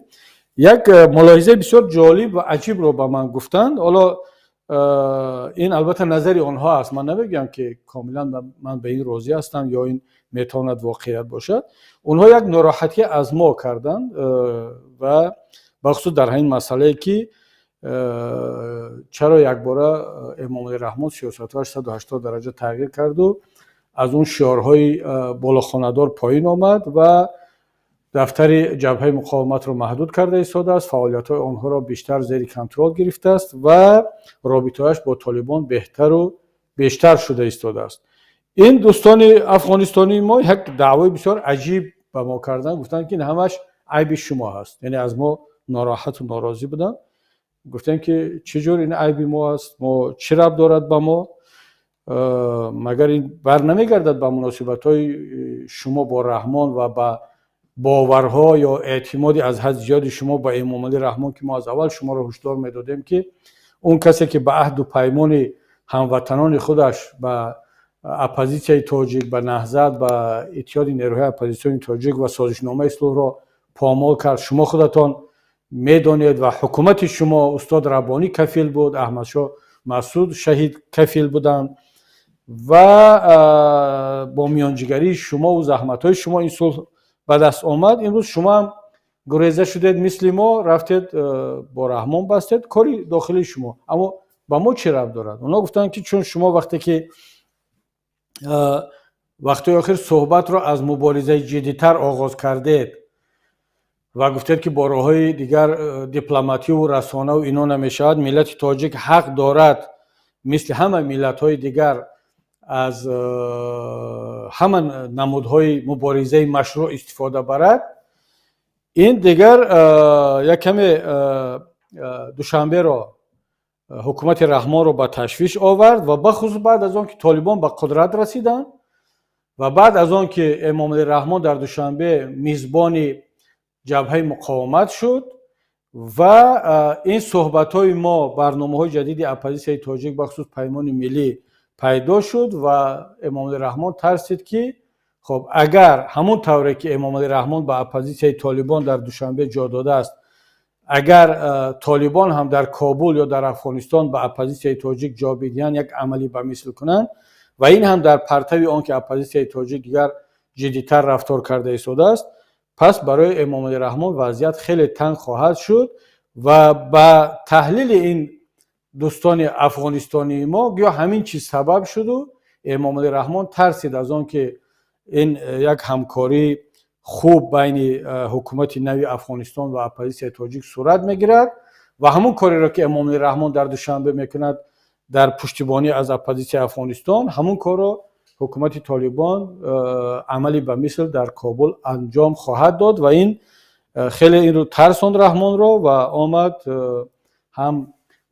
S2: як мулоҳизаи бисёр ҷолиб ва аҷибро ба ман гуфтанд. Ҳоло ин албатта назари онҳо аст, ман намегӯям, ки комилан ман ба ин розӣ ҳастам ё ин метавонад воқеият бошад. Онҳо як нороҳатӣ аз мо карданд ва бахусус дар ҳамин масъалае, ки чаро якбора Эмомалӣ Раҳмон сиёсатҳояш 180 дараҷа тағйир карду аз он шиорҳои болохонадор поён омад ва дафтари Ҷабҳаи муқовиматро маҳдуд карда истодааст, фаъолиятҳои онҳоро бештар зери контрол гирифтааст ва робитаҳояш бо Толибон беҳтару бештар шуда истодааст. Ин дӯстони афғонистонии мо як даъвои бисёр аҷиб ба мо карданд. Гуфтанд, ки ин ҳамаш айби шумо ҳаст, яъне аз мо нороҳату норозӣ буданд. Гуфтем, ки чӣ ҷур ин айби мо аст, мо чӣ рабт дорад ба мо? Магар ин бар намегардад ба муносибатҳои шумо бо Раҳмон ва ба боварҳо ё эътимоди аз ҳад зиёди шумо ба Эмомалӣ Раҳмон, ки мо аз аввал шуморо ҳушдор медодем, ки Он касе, ки ба аҳду паймони ҳамватанони худаш, ба оппозитсияи тоҷик, ба Наҳзат, ба Иттиҳоди нерӯҳои оппозитсиони тоҷик ва созишномаи сулҳро помол кард, шумо худатон медонед, ва ҳукумати шумо, устод Раббонӣ кафил буд, Аҳмадшоҳ Масъуд шаҳид кафил буданд ва бо миёнҷигарии шумову заҳматҳои шумо ин сулҳ ба даст омад. Имрӯз шумо ҳам гуреза шудед, мисли мо рафтед, бо Раҳмон бастед. Кори дохилии шумо, аммо ба мо чӣ рабт дорад? Онҳо гуфтанд, ки чун шумо вақте ки вақтҳои охир суҳбатро аз муборизаи ҷиддитар оғоз кардед ва гуфтед, ки бо роҳҳои дигар, дипломативу расонаву ино намешавад, миллати тоҷик ҳақ дорад мисли ҳама миллатҳои дигар аз ҳама намудҳои муборизаи машрӯъ истифода барад, ин дигар як каме Душанберо, ҳукумати Раҳмонро ба ташвиш овард. Ва бахусус баъд аз он ки Толибон ба қудрат расиданд ва баъд аз он ки Эмомалӣ Раҳмон дар Душанбе мизбони Ҷабҳаи муқовимат шуд ва ин суҳбатҳои мо, барномаҳои ҷадиди оппозитсияи тоҷик, бахусус Паймони миллӣ пайдо шуд ва Эмомалӣ Раҳмон тарсид, ки хоб, агар ҳамон тавре ки Эмомалӣ Раҳмон ба оппозитсияи Толибон дар Душанбе ҷо додааст, агар Толибон ҳам дар Кобул ё дар Афғонистон ба оппозитсияи тоҷик ҷо бидиҳанд, як амалӣ ба мисл кунанд, ва ин ҳам дар партави он ки оппозитсияи тоҷик дигар ҷиддитар рафтор карда истодааст, пас барои Эмомалӣ Раҳмон вазъият хеле танг хоҳад шуд. Ва ба таҳлили ин дӯстони афғонистонии мо, гӯё ҳамин чиз сабаб шуду Эмомалӣ Раҳмон тарсид аз он ки ин як ҳамкории хуб байни ҳукумати нави Афғонистон ва оппозитсияи тоҷик сурат мегирад ва ҳамон кореро, ки Эмомалӣ Раҳмон дар Душанбе мекунад дар пуштибонӣ аз оппозитсияи Афғонистон, ҳамон корро ҳукумати Толибон амалӣ ба мисл дар Кобул анҷом хоҳад дод. Ва ин хеле инро тарсонд Раҳмонро ва омад, ҳам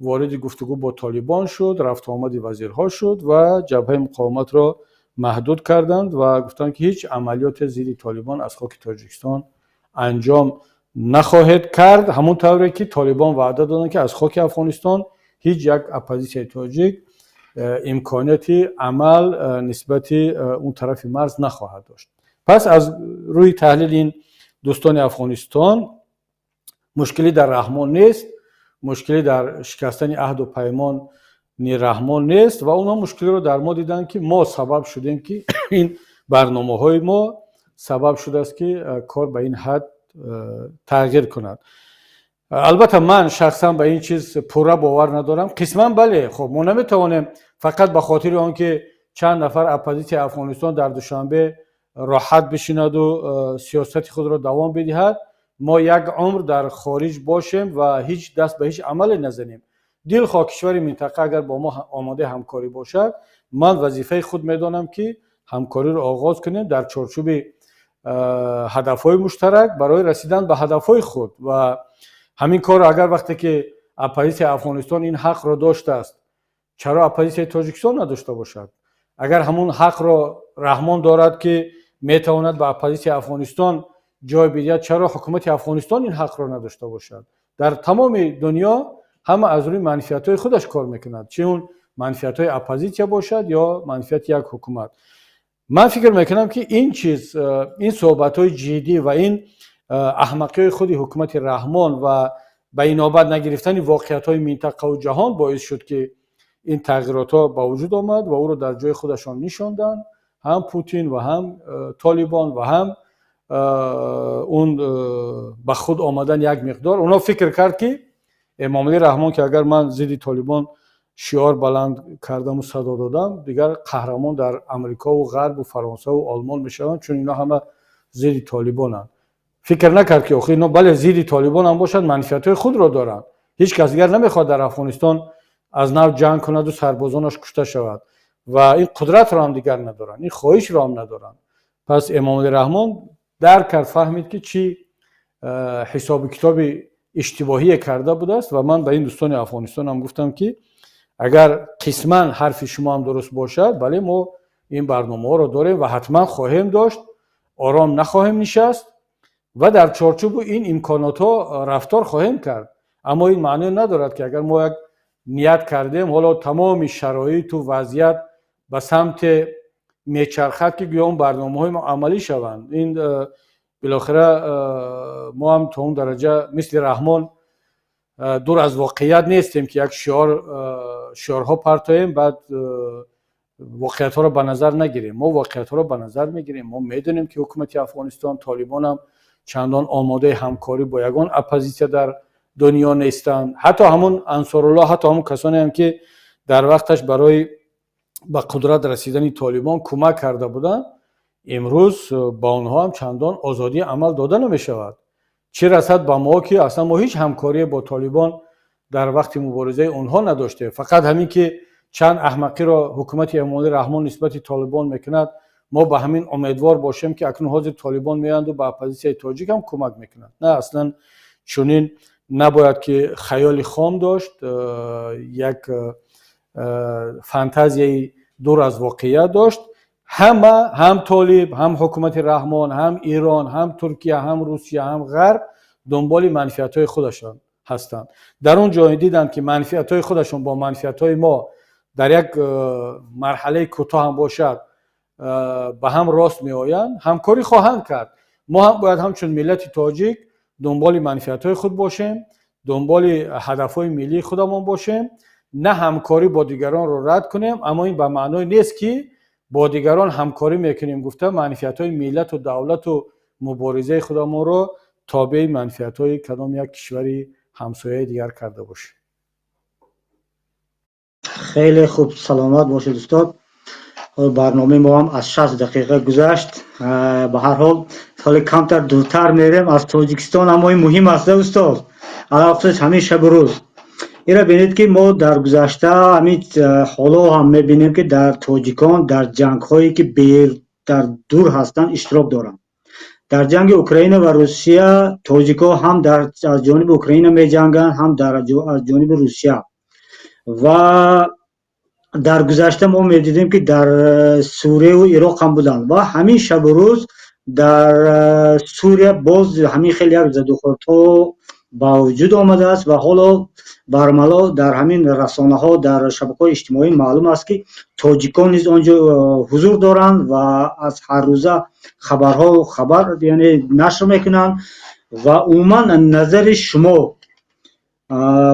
S2: вориди гуфтугӯ бо Толибон шуд, рафтуомади вазирҳо шуд ва Ҷабҳаи муқовиматро маҳдуд карданд ва гуфтанд, ки ҳеҷ амалиёте зидди Толибон аз хоки Тоҷикистон анҷом нахоҳед кард, ҳамон тавре ки Толибон ваъда доданд, ки аз хоки Афғонистон ҳеҷ як оппозитсияи тоҷик имконияти амал нисбати он тарафи марз нахоҳад дошт. Пас аз рӯи таҳлили ин дӯстони Афғонистон, мушкилӣ дар Раҳмон нест, мушкилӣ дар шикастани аҳду паймони Раҳмон нест ва онҳо мушкилиро дар мо диданд, ки мо сабаб шудем, ки ин барномаҳои мо сабаб шудааст, ки кор ба ин ҳад тағйир кунад. Албатта, ман шахсан ба ин чиз пурра бовар надорам. Қисман бале, хоб, мо наметавонем фақат ба хотири он ки чанд нафар оппозитсияи Афғонистон дар Душанбе роҳат бишинаду сиёсати худро давом бидиҳад, мо як умр дар хориҷ бошем ва ҳеҷ даст ба ҳеҷ амале назанем. Дилхоҳ кишвари минтақа агар бо мо омодаи ҳамкорӣ бошад, ман вазифаи худ медонам, ки ҳамкориро оғоз кунем дар чорчӯби ҳадафҳои муштарак барои расидан ба ҳадафҳои худ. Ва ҳамин корро агар вақте ки оппозитсияи Афғонистон ин ҳақро доштааст, чаро оппозитсияи Тоҷикистон надошта бошад? Агар ҳамун ҳақро Раҳмон дорад, ки метавонад ба оппозитсияи Афғонистон ҷой бидиҳад, чаро ҳукумати Афғонистон ин ҳақро надошта бошад? Дар тамоми дунё ҳама аз рӯи манфиатҳои худаш кор мекунад, чи он манфиатҳои оппозитсия бошад ё манфиати як ҳукумат. Ман фикр мекунам, ки ин чиз, ин суҳбатҳои ҷиддӣ ва ин аҳмақиҳои худи ҳукумати Раҳмон ва ба инобат нагирифтани воқеиятҳои минтақаву ҷаҳон боис шуд, ки ин тағйиротҳо ба вуҷуд омад ва ӯро дар ҷои худашон нишонданд, ҳам Путин ва ҳам Толибон ва ҳам он ба худ омадан як миқдор. Онҳо фикр кард, ки Эмомалӣ Раҳмон, ки агар ман зидди Толибон шиор баланд кардаму садо додам, дигар қаҳрамон дар Амрикову Ғарбу Фаронсаву Олмон мешаванд, чун ино ҳама зидди Толибонанд. Фикр накард, ки охир ино, бале, зидди толибон ҳам бошад, манфиатҳои худро доранд. Ҳеҷ кас дигар намехоҳад дар Афғонистон аз нав ҷанг кунаду сарбозонаш кушта шавад ва ин қудратро ҳам дигар надоранд, ин хоҳишро ҳам надоранд. Пас Эмомалӣ Раҳмон дарк кард, фаҳмид, ки чӣ ҳисобу китоби иштибоҳие карда будааст. Ва ман ба ин дӯстони Афғонистон ҳам гуфтам, ки агар қисман ҳарфи шумо ҳам дуруст бошад, бале, мо ин барномаҳоро дорем ва ҳатман хоҳем дошт, ором нахоҳем нишаст ва дар чорчӯби ин имконотҳо рафтор хоҳем кард, аммо ин маъное надорад, ки агар мо як ният кардем, ҳоло тамоми шароиту вазъият ба самте мечархад, ки гӯё он барномаҳои мо амалӣ шаванд. Ин билохира мо ҳам то он дараҷа мисли Раҳмон дур аз воқеият нестем, ки як шиор шиорҳо партоем, баъд воқеиятҳоро ба назар нагирем. Мо воқеиятҳоро ба назар мегирем. Мо медонем, ки ҳукумати Афғонистон, Толибонам чандон омодаи ҳамкорӣ бо ягон оппозитсия дар дунё нестанд. Ҳатто ҳамун Ансоруллоҳ, ҳатто ҳамун касонеам, ки дар вақташ барои ба қудрат расидани Толибон кӯмак карда буданд, имрӯз ба онҳо ҳам чандон озодии амал дода намешавад. Чӣ расад ба мо, ки аслан мо ҳеҷ ҳамкорие бо Толибон дар вақти муборизаи онҳо надоштем. Фақат ҳамин ки чанд аҳмақиро ҳукумати Эмомалӣ Раҳмон нисбати Толибон мекунад, мо ба ҳамин умедвор бошем, ки акнун ҳозир Толибон меоянду ба оппозитсияи тоҷик ҳам кӯмак мекунанд. На, аслан чунин набояд ки хаёли хом дошт, як фантазияи дур аз воқеият дошт. Ҳама, ҳам Толиб, ҳам ҳукумати Раҳмон, ҳам Ирон, ҳам Туркия, ҳам Русия, ҳам Ғарб дунболи манфиатҳои худашон ҳастанд. Дар он ҷое диданд, ки манфиатҳои худашон бо манфиатҳои мо дар як марҳалаи кӯтоҳ ҳам бошад, ба ҳам рост меоянд, ҳамкорӣ хоҳанд кард. Мо ҳам бояд ҳамчун миллати тоҷик дунболи манфиатҳои худ бошем, дунболи ҳадафҳои миллии худамон бошем, на ҳамкорӣ бо дигаронро рад кунем. Аммо ин ба маъное нест, ки бо дигарон ҳамкорӣ мекунем гуфта, манфиатҳои миллату давлату муборизаи худамонро тобеи манфиатҳои кадом як кишвари ҳамсояи дигар карда бошем.
S1: Хеле хуб, саломат бошед, устод. Барномаи мо ҳам аз 60 дақиқа гузашт. Ба ҳар ҳол, ҳоле камтар дуртар мерем аз Тоҷикистон, аммо ин муҳим аст, устод, алалхусус ҳамин шабу рӯз. Инро бинед, ки мо дар гузашта, ҳамин ҳоло ҳам мебинем, ки дар тоҷикон дар ҷангҳое, ки дар дур ҳастанд, иштирок доранд. Дар ҷанги Украина ва Русия тоҷикҳо ҳам аз ҷониби Украина меҷанганд, ҳам аз ҷониби Русия. Ва дар гузашта мо медидем, ки дар Сурияву Ироқ ҳам буданд. Ва ҳамин шабу рӯз дар Сурия боз ҳамин хел як задухӯрдҳо ба вуҷуд омадааст. Ва ҳоло бармало дар ҳамин расонаҳо, дар шабакаҳои иҷтимоӣ маълум аст, ки тоҷикон низ он ҷо ҳузур доранд ва аз ҳаррӯза хабарҳо хабар, яъне нашр мекунанд. Ва умуман назари шумо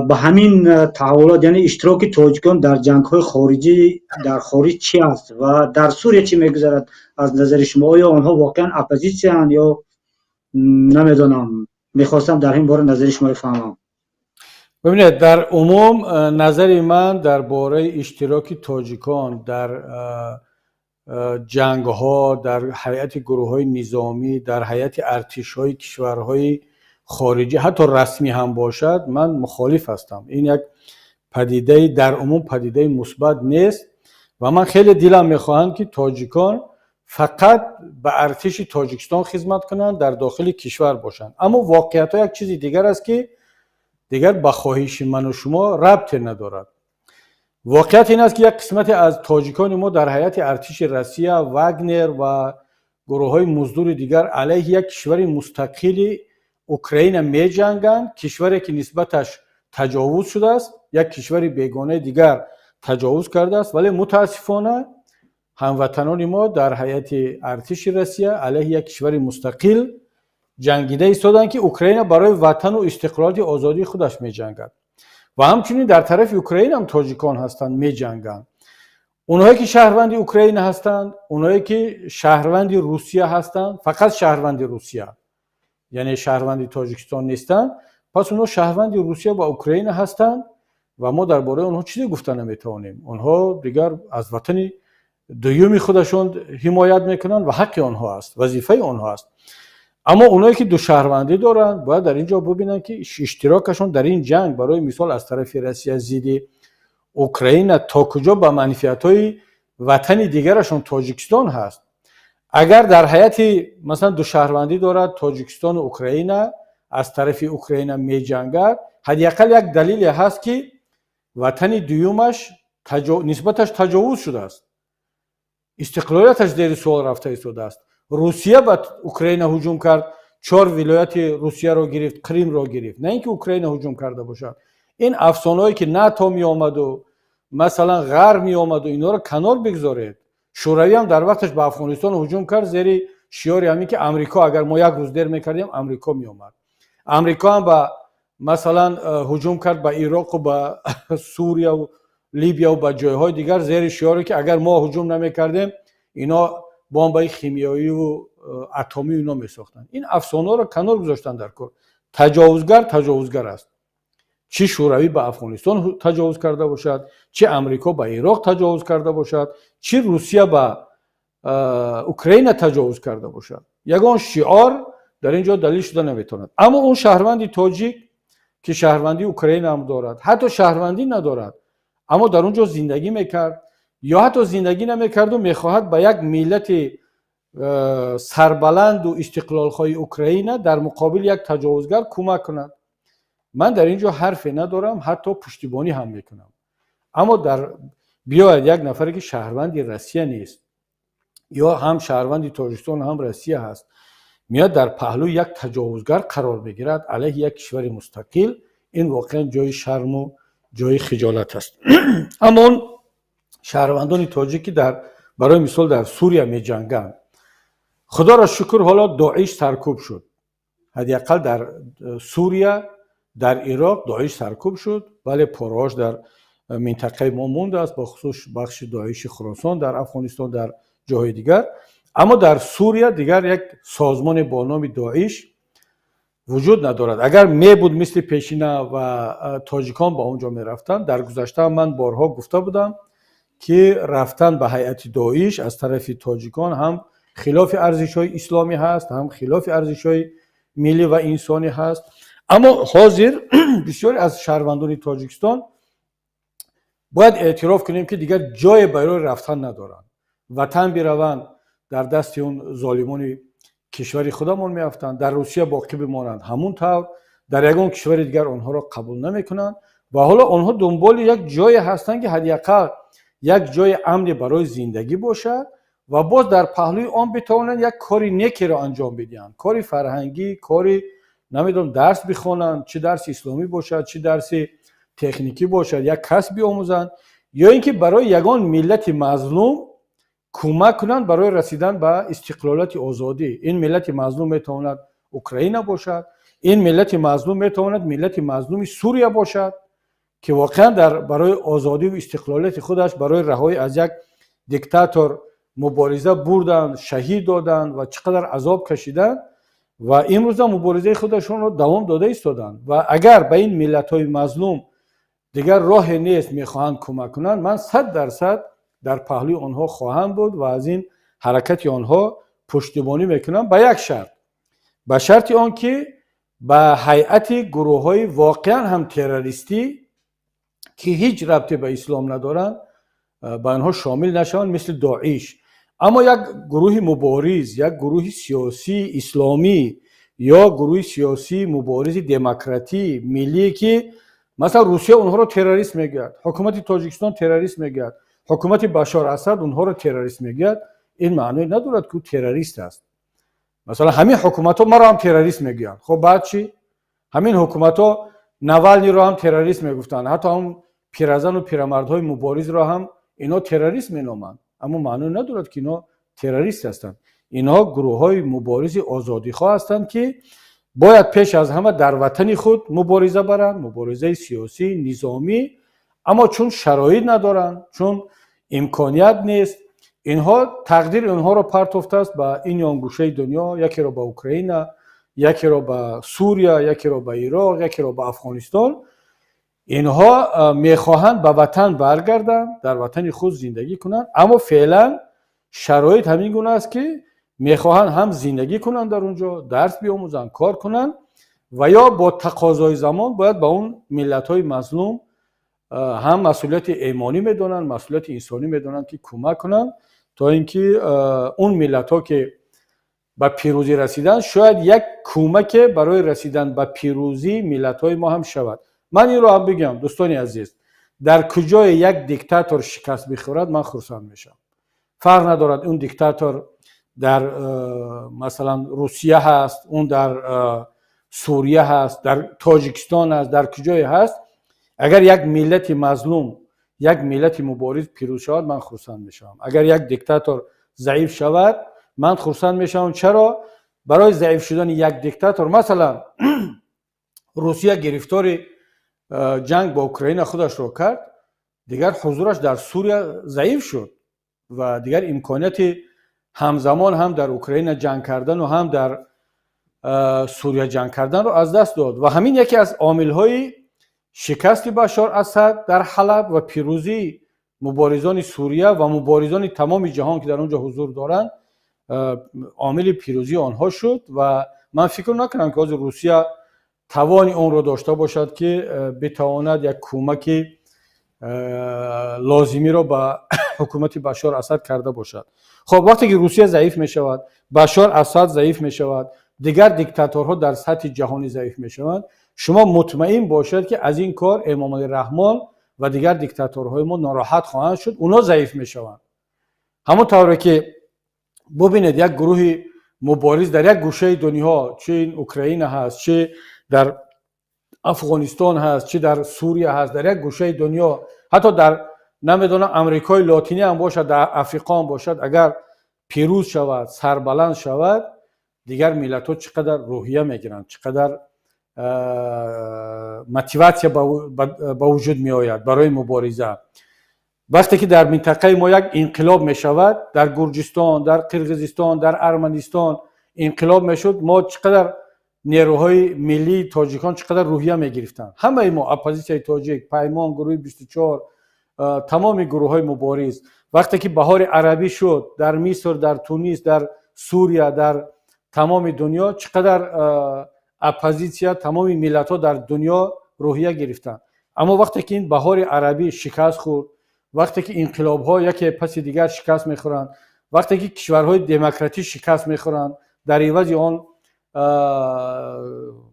S1: ба ҳамин таҳаввулот, яъне иштироки тоҷикон дар ҷангҳои хориҷӣ, дар хориҷ чӣ аст ва дар Сурия чӣ мегузарад? Аз назари шумо, оё онҳо воқеан оппозитсияанд ё намедонам? Мехостам дар ин бора назари шуморо фаҳмам.
S2: Бибинед, дар умум назари ман дар бораи иштироки тоҷикон дар ҷангҳо, дар ҳайати гурӯҳҳои низомӣ, дар ҳайати артишҳои кишварҳои хориҷӣ, ҳатто расмӣ ҳам бошад, ман мухолиф ҳастам. Ин як падидаи, дар умум падидаи мусбат нест. Ва ман хеле дилам мехоҳам, ки тоҷикон фақат ба артиши Тоҷикистон хизмат кунанд, дар дохили кишвар бошанд. Аммо воқеиятҳо як чизи дигар аст, ки дигар ба хоҳиши ману шумо рабте надорад. Воқеият ин аст, ки як қисмате аз тоҷикони мо дар ҳайати артиши Россия, Вагнер ва гурӯҳҳои муздури дигар алайҳи як кишвари мустақили Украина меҷанганд, кишваре, ки нисбаташ таҷовуз шудааст, як кишвари бегонаи дигар таҷовуз кардааст. Вале мутаассифона ҳамватанони мо дар ҳайати артиши Россия алайҳи як кишвари мустақил ҷангида истоданд, ки Украина барои ватану истиқлолияти, озодии худаш меҷангад. Ва ҳамчунин дар тарафи Украина ҳам тоҷикон ҳастанд, меҷанганд. Онҳое, ки шаҳрванди Украина ҳастанд, онҳое, ки шаҳрванди Русия ҳастанд, фақат шаҳрванди Русия, яъне шаҳрванди Тоҷикистон нестанд, пас онҳо шаҳрванди Русия ва Украина ҳастанд ва мо дар бораи онҳо чизе гуфта наметавонем. Онҳо дигар аз ватани дуюми худашон ҳимоят мекунанд ва ҳаққи онҳо аст, вазифаи онҳо аст. Аммо онҳое, ки душаҳрвандӣ доранд, бояд дар ин ҷо бубинанд, ки иштирокашон дар ин ҷанг, барои мисол, аз тарафи Россия зидди Украина, то куҷо ба манфиатҳои ватани дигарашон, Тоҷикистон ҳаст. Агар дар ҳайати, масалан, душаҳрвандӣ дорад, Тоҷикистону Украина, аз тарафи Украина меҷангад, ҳадди ақал як далеле ҳаст, ки ватани дуюмаш нисбаташ таҷовуз шудааст, истиқлолияташ зери суол рафта истодааст. Русия ба Украина ҳуҷум кард, чор вилояти Русияро гирифт, Қримро гирифт, на ин ки Украина ҳуҷум карда бошад. Ин афсонаҳое, ки НАТО меомаду, масалан, Ғарб меомаду, инҳоро канор бигзоред. Шӯравӣ ҳам дар вақташ ба Афғонистон ҳуҷум кард зери шиёри ҳамин, ки Амрико, агар мо як рӯз дер мекардем, Амрико меомад. Амрико ҳам ба, масалан, ҳуҷум кард ба Ироқу ба Сурияву Либияву ба ҷойҳои дигар зери шиёре, ки агар мо ҳуҷум намекардем, ино бомбаи химиёиву атомию ино месохтанд. Ин афсонаҳоро канор гузоштанд дар кор. Таҷовузгар таҷовузгар аст, чӣ Шӯравӣ ба Афғонистон таҷовуз карда бошад, чӣ Амрико ба Ироқ таҷовуз карда бошад, чӣ Русия ба Украина таҷовуз карда бошад. Ягон шиор дар ин ҷо далил шуда наметавонад. Аммо он шаҳрванди тоҷик, ки шаҳрвандии Украина ҳам дорад, ҳатто шаҳрвандӣ надорад, аммо дар он ҷо зиндагӣ мекард ё ҳатто зиндагӣ намекарду мехоҳад ба як миллати сарбаланду истиқлолхоҳи Украина дар муқобили як таҷовузгар кӯмак кунад, ман дар ин ҷо ҳарфе надорам, ҳатто пуштибонӣ ҳам мекунам. Аммо дар биёяд як нафаре, ки шаҳрванди Россия нест ё ҳам шаҳрванди Тоҷикистон, ҳам Россия ҳаст, меояд дар паҳлӯи як таҷовузгар қарор мегирад алайҳи як кишвари мустақил, ин воқеан ҷои шарму ҷои хиҷолат аст. Аммо он шаҳрвандони тоҷик, ки дар, барои мисол, дар Сурия меҷанганд, худоро шукр, ҳоло Доиш саркӯб шуд. Ҳадди ақал дар Сурия, дар Ироқ Доиш саркӯб шуд, вале пораҳош дар минтақаи мо мондааст, бахусус бахши Доиши Хуросон дар Афғонистон, дар ҷоҳои дигар. Аммо дар Сурия дигар як созмоне бо номи Доиш вуҷуд надорад. Агар мебуд мисли пешина ва тоҷикон ба он ҷо мерафтанд, дар гузашта ман борҳо гуфта будам, ки рафтан ба ҳайати Доиш аз тарафи тоҷикон ҳам хилофи арзишҳои исломӣ ҳаст, ҳам хилофи арзишҳои миллӣ ва инсонӣ ҳаст. Аммо ҳозир бисёре аз шаҳрвандони Тоҷикистон, бояд эътироф кунем, ки дигар ҷое барои рафтан надоранд. Ватан бираванд, дар дасти он золимони кишвари худамон меафтанд. Дар Русия боқӣ бимонанд, ҳамун тавр. Дар ягон кишвари дигар онҳоро қабул намекунанд ва ҳоло онҳо дунболи як ҷое ҳастанд, ки ҳадди ақал як ҷои амне барои зиндагӣ бошад ва боз дар паҳлӯи он битавонанд як кори некеро анҷом бидиҳанд, кори фарҳангӣ, кори, намедонам, дарс бихонанд, чӣ дарси исломӣ бошад, чӣ дарси техникӣ бошад, як касб биомӯзанд ё ин ки барои ягон миллати мазлум кӯмак кунанд барои расидан ба истиқлолияти озодӣ. Ин миллати мазлум метавонад Украина бошад, ин миллати мазлум метавонад миллати мазлуми Сурия бошад, ки воқеан дар барои озодиву истиқлолияти худаш, барои раҳоӣ аз як диктатор мубориза бурданд, шаҳид доданд ва чӣ қадар азоб кашиданд ва имрӯза муборизаи худашонро давом дода истоданд. Ва агар ба ин миллатҳои мазлум дигар роҳе нест, мехоҳанд кӯмак кунанд, ман 100% дар паҳлӯи онҳо хоҳам буд ва аз ин ҳаракати онҳо пуштибонӣ мекунам, ба як шарт: ба шарти он ки ба ҳайати гурӯҳҳои воқеан ҳам террористӣ, ки ҳеҷ рабте ба ислом надоранд, ба онҳо шомил нашаванд, мисли Доиш. Аммо як гурӯҳи мубориз, як гурӯҳи сиёсии исломӣ ё гурӯҳи сиёсии муборизи демократӣ, миллие, ки масалан Русия онҳоро террорист мегӯяд, ҳукумати Тоҷикистон террорист мегӯяд, ҳукумати Башор Асад онҳоро террорист мегӯяд, ин маъное надорад, ки ӯ террорист аст. Масалан, ҳамин ҳукуматҳо маро ҳам террорист мегӯянд. Хоб, баъд чӣ? Ҳамин ҳукуматҳо Навалниро ҳам террорист мегуфтанд, ҳатто ҳам пиразану пирамардҳои муборизро ҳам ино террорист меноманд. Аммо маъное надорад, ки ино террорист ҳастанд. Инҳо гурӯҳҳои муборизи озодихоҳ ҳастанд, ки бояд пеш аз ҳама дар ватани худ мубориза баранд, муборизаи сиёсӣ, низомӣ. Аммо чун шароит надоранд, чун имконият нест, инҳо тақдири онҳоро партофтааст ба ин ё он гӯшаи дунё: якеро ба Украина, якеро ба Сурия, якеро ба Ироқ, якеро ба Афғонистон. Инҳо мехоҳанд ба ватан баргарданд, дар ватани худ зиндагӣ кунанд, аммо феълан шароит ҳамин гуна аст, ки мехоҳанд ҳам зиндагӣ кунанд дар он ҷо, дарс биомӯзанд, кор кунанд ва ё бо тақозои замон бояд ба он миллатҳои мазлум ҳам масъулияти имонӣ медонанд, масъулияти инсонӣ медонанд, ки кӯмак кунанд, то ин ки он миллатҳо, ки ба пирӯзӣ расиданд, шояд як кӯмаке барои расидан ба пирӯзии миллатҳои мо ҳам шавад. Ман инро ҳам бигӯям, дӯстони азиз: дар куҷое як диктатор шикаст бихӯрад, ман хурсанд мешавам. Фарқ надорад, он диктатор дар, масалан, Русия ҳаст, он дар Сурия ҳаст, дар Тоҷикистон аст, дар куҷое ҳаст. Агар як миллати мазлум, як миллати мубориз пирӯз шавад, ман хурсанд мешавам. Агар як диктатор заиф шавад, ман хурсанд мешавам. Чаро? Барои заиф шудани як диктатор, масалан, Русия гирифтори ҷанг бо Украина худашро кард, дигар ҳузураш дар Сурия заиф шуд ва дигар имконияти ҳамзамон ҳам дар Украина ҷанг кардану ҳам дар Сурия ҷанг карданро аз даст дод. Ва ҳамин яке аз омилҳои шикасти Башор Асад дар Ҳалаб ва пирӯзии муборизони Сурия ва муборизони тамоми ҷаҳон, ки дар он ҷо ҳузур доранд, омили пирӯзии онҳо шуд. Ва ман фикр накунам, ки ҳозир Русия тавони онро дошта бошад, ки битавонад як кӯмаки лозимиро ба ҳукумати Башор Асад карда бошад. Хоб, вақте ки Русия заиф мешавад, Башор Асад заиф мешавад, дигар диктаторҳо дар сатҳи ҷаҳонӣ заиф мешаванд, шумо мутмаин бошед, ки аз ин кор Эмомалӣ Раҳмон ва дигар диктаторҳои мо нороҳат хоҳанд шуд, онҳо заиф мешаванд. Ҳамон тавре ки бубинед, як гурӯҳи мубориз дар як гӯшаи дунё, чи Украина ҳаст, чи дар Афғонистон ҳаст, чи дар Сурия ҳаст, дар як гӯшаи дунё, ҳатто дар, намедонам, Амрикои Лотинӣ ҳам бошад, дар Африқо ҳам бошад, агар пирӯз шавад, сарбаланд шавад, дигар миллатҳо чӣ қадар рӯҳия мегиранд, чӣ қадар мотиватсия ба вуҷуд меояд барои мубориза. Вақте ки дар минтақаи мо як инқилоб мешавад, дар Гурҷистон, дар Қирғизистон, дар Арманистон инқилоб мешуд, мо чӣ қадар, нерӯҳои миллии тоҷикон чӣ қадар рӯҳия мегирифтанд. Ҳамаи мо, оппозитсияи тоҷик, Паймон, гурӯҳи 24, тамоми гурӯҳҳои мубориз. Вақте ки Баҳори арабӣ шуд дар Миср, дар Тунис, дар Сурия, дар тамоми дунё чӣ қадар оппозитсия, тамоми миллатҳо дар дунё рӯҳия гирифтанд. Аммо вақте ки ин Баҳори арабӣ шикаст хӯрд, вақте ки инқилобҳо яке паси дигар шикаст мехӯранд, вақте ки кишварҳои демократӣ шикаст мехӯранд, дар ивази он,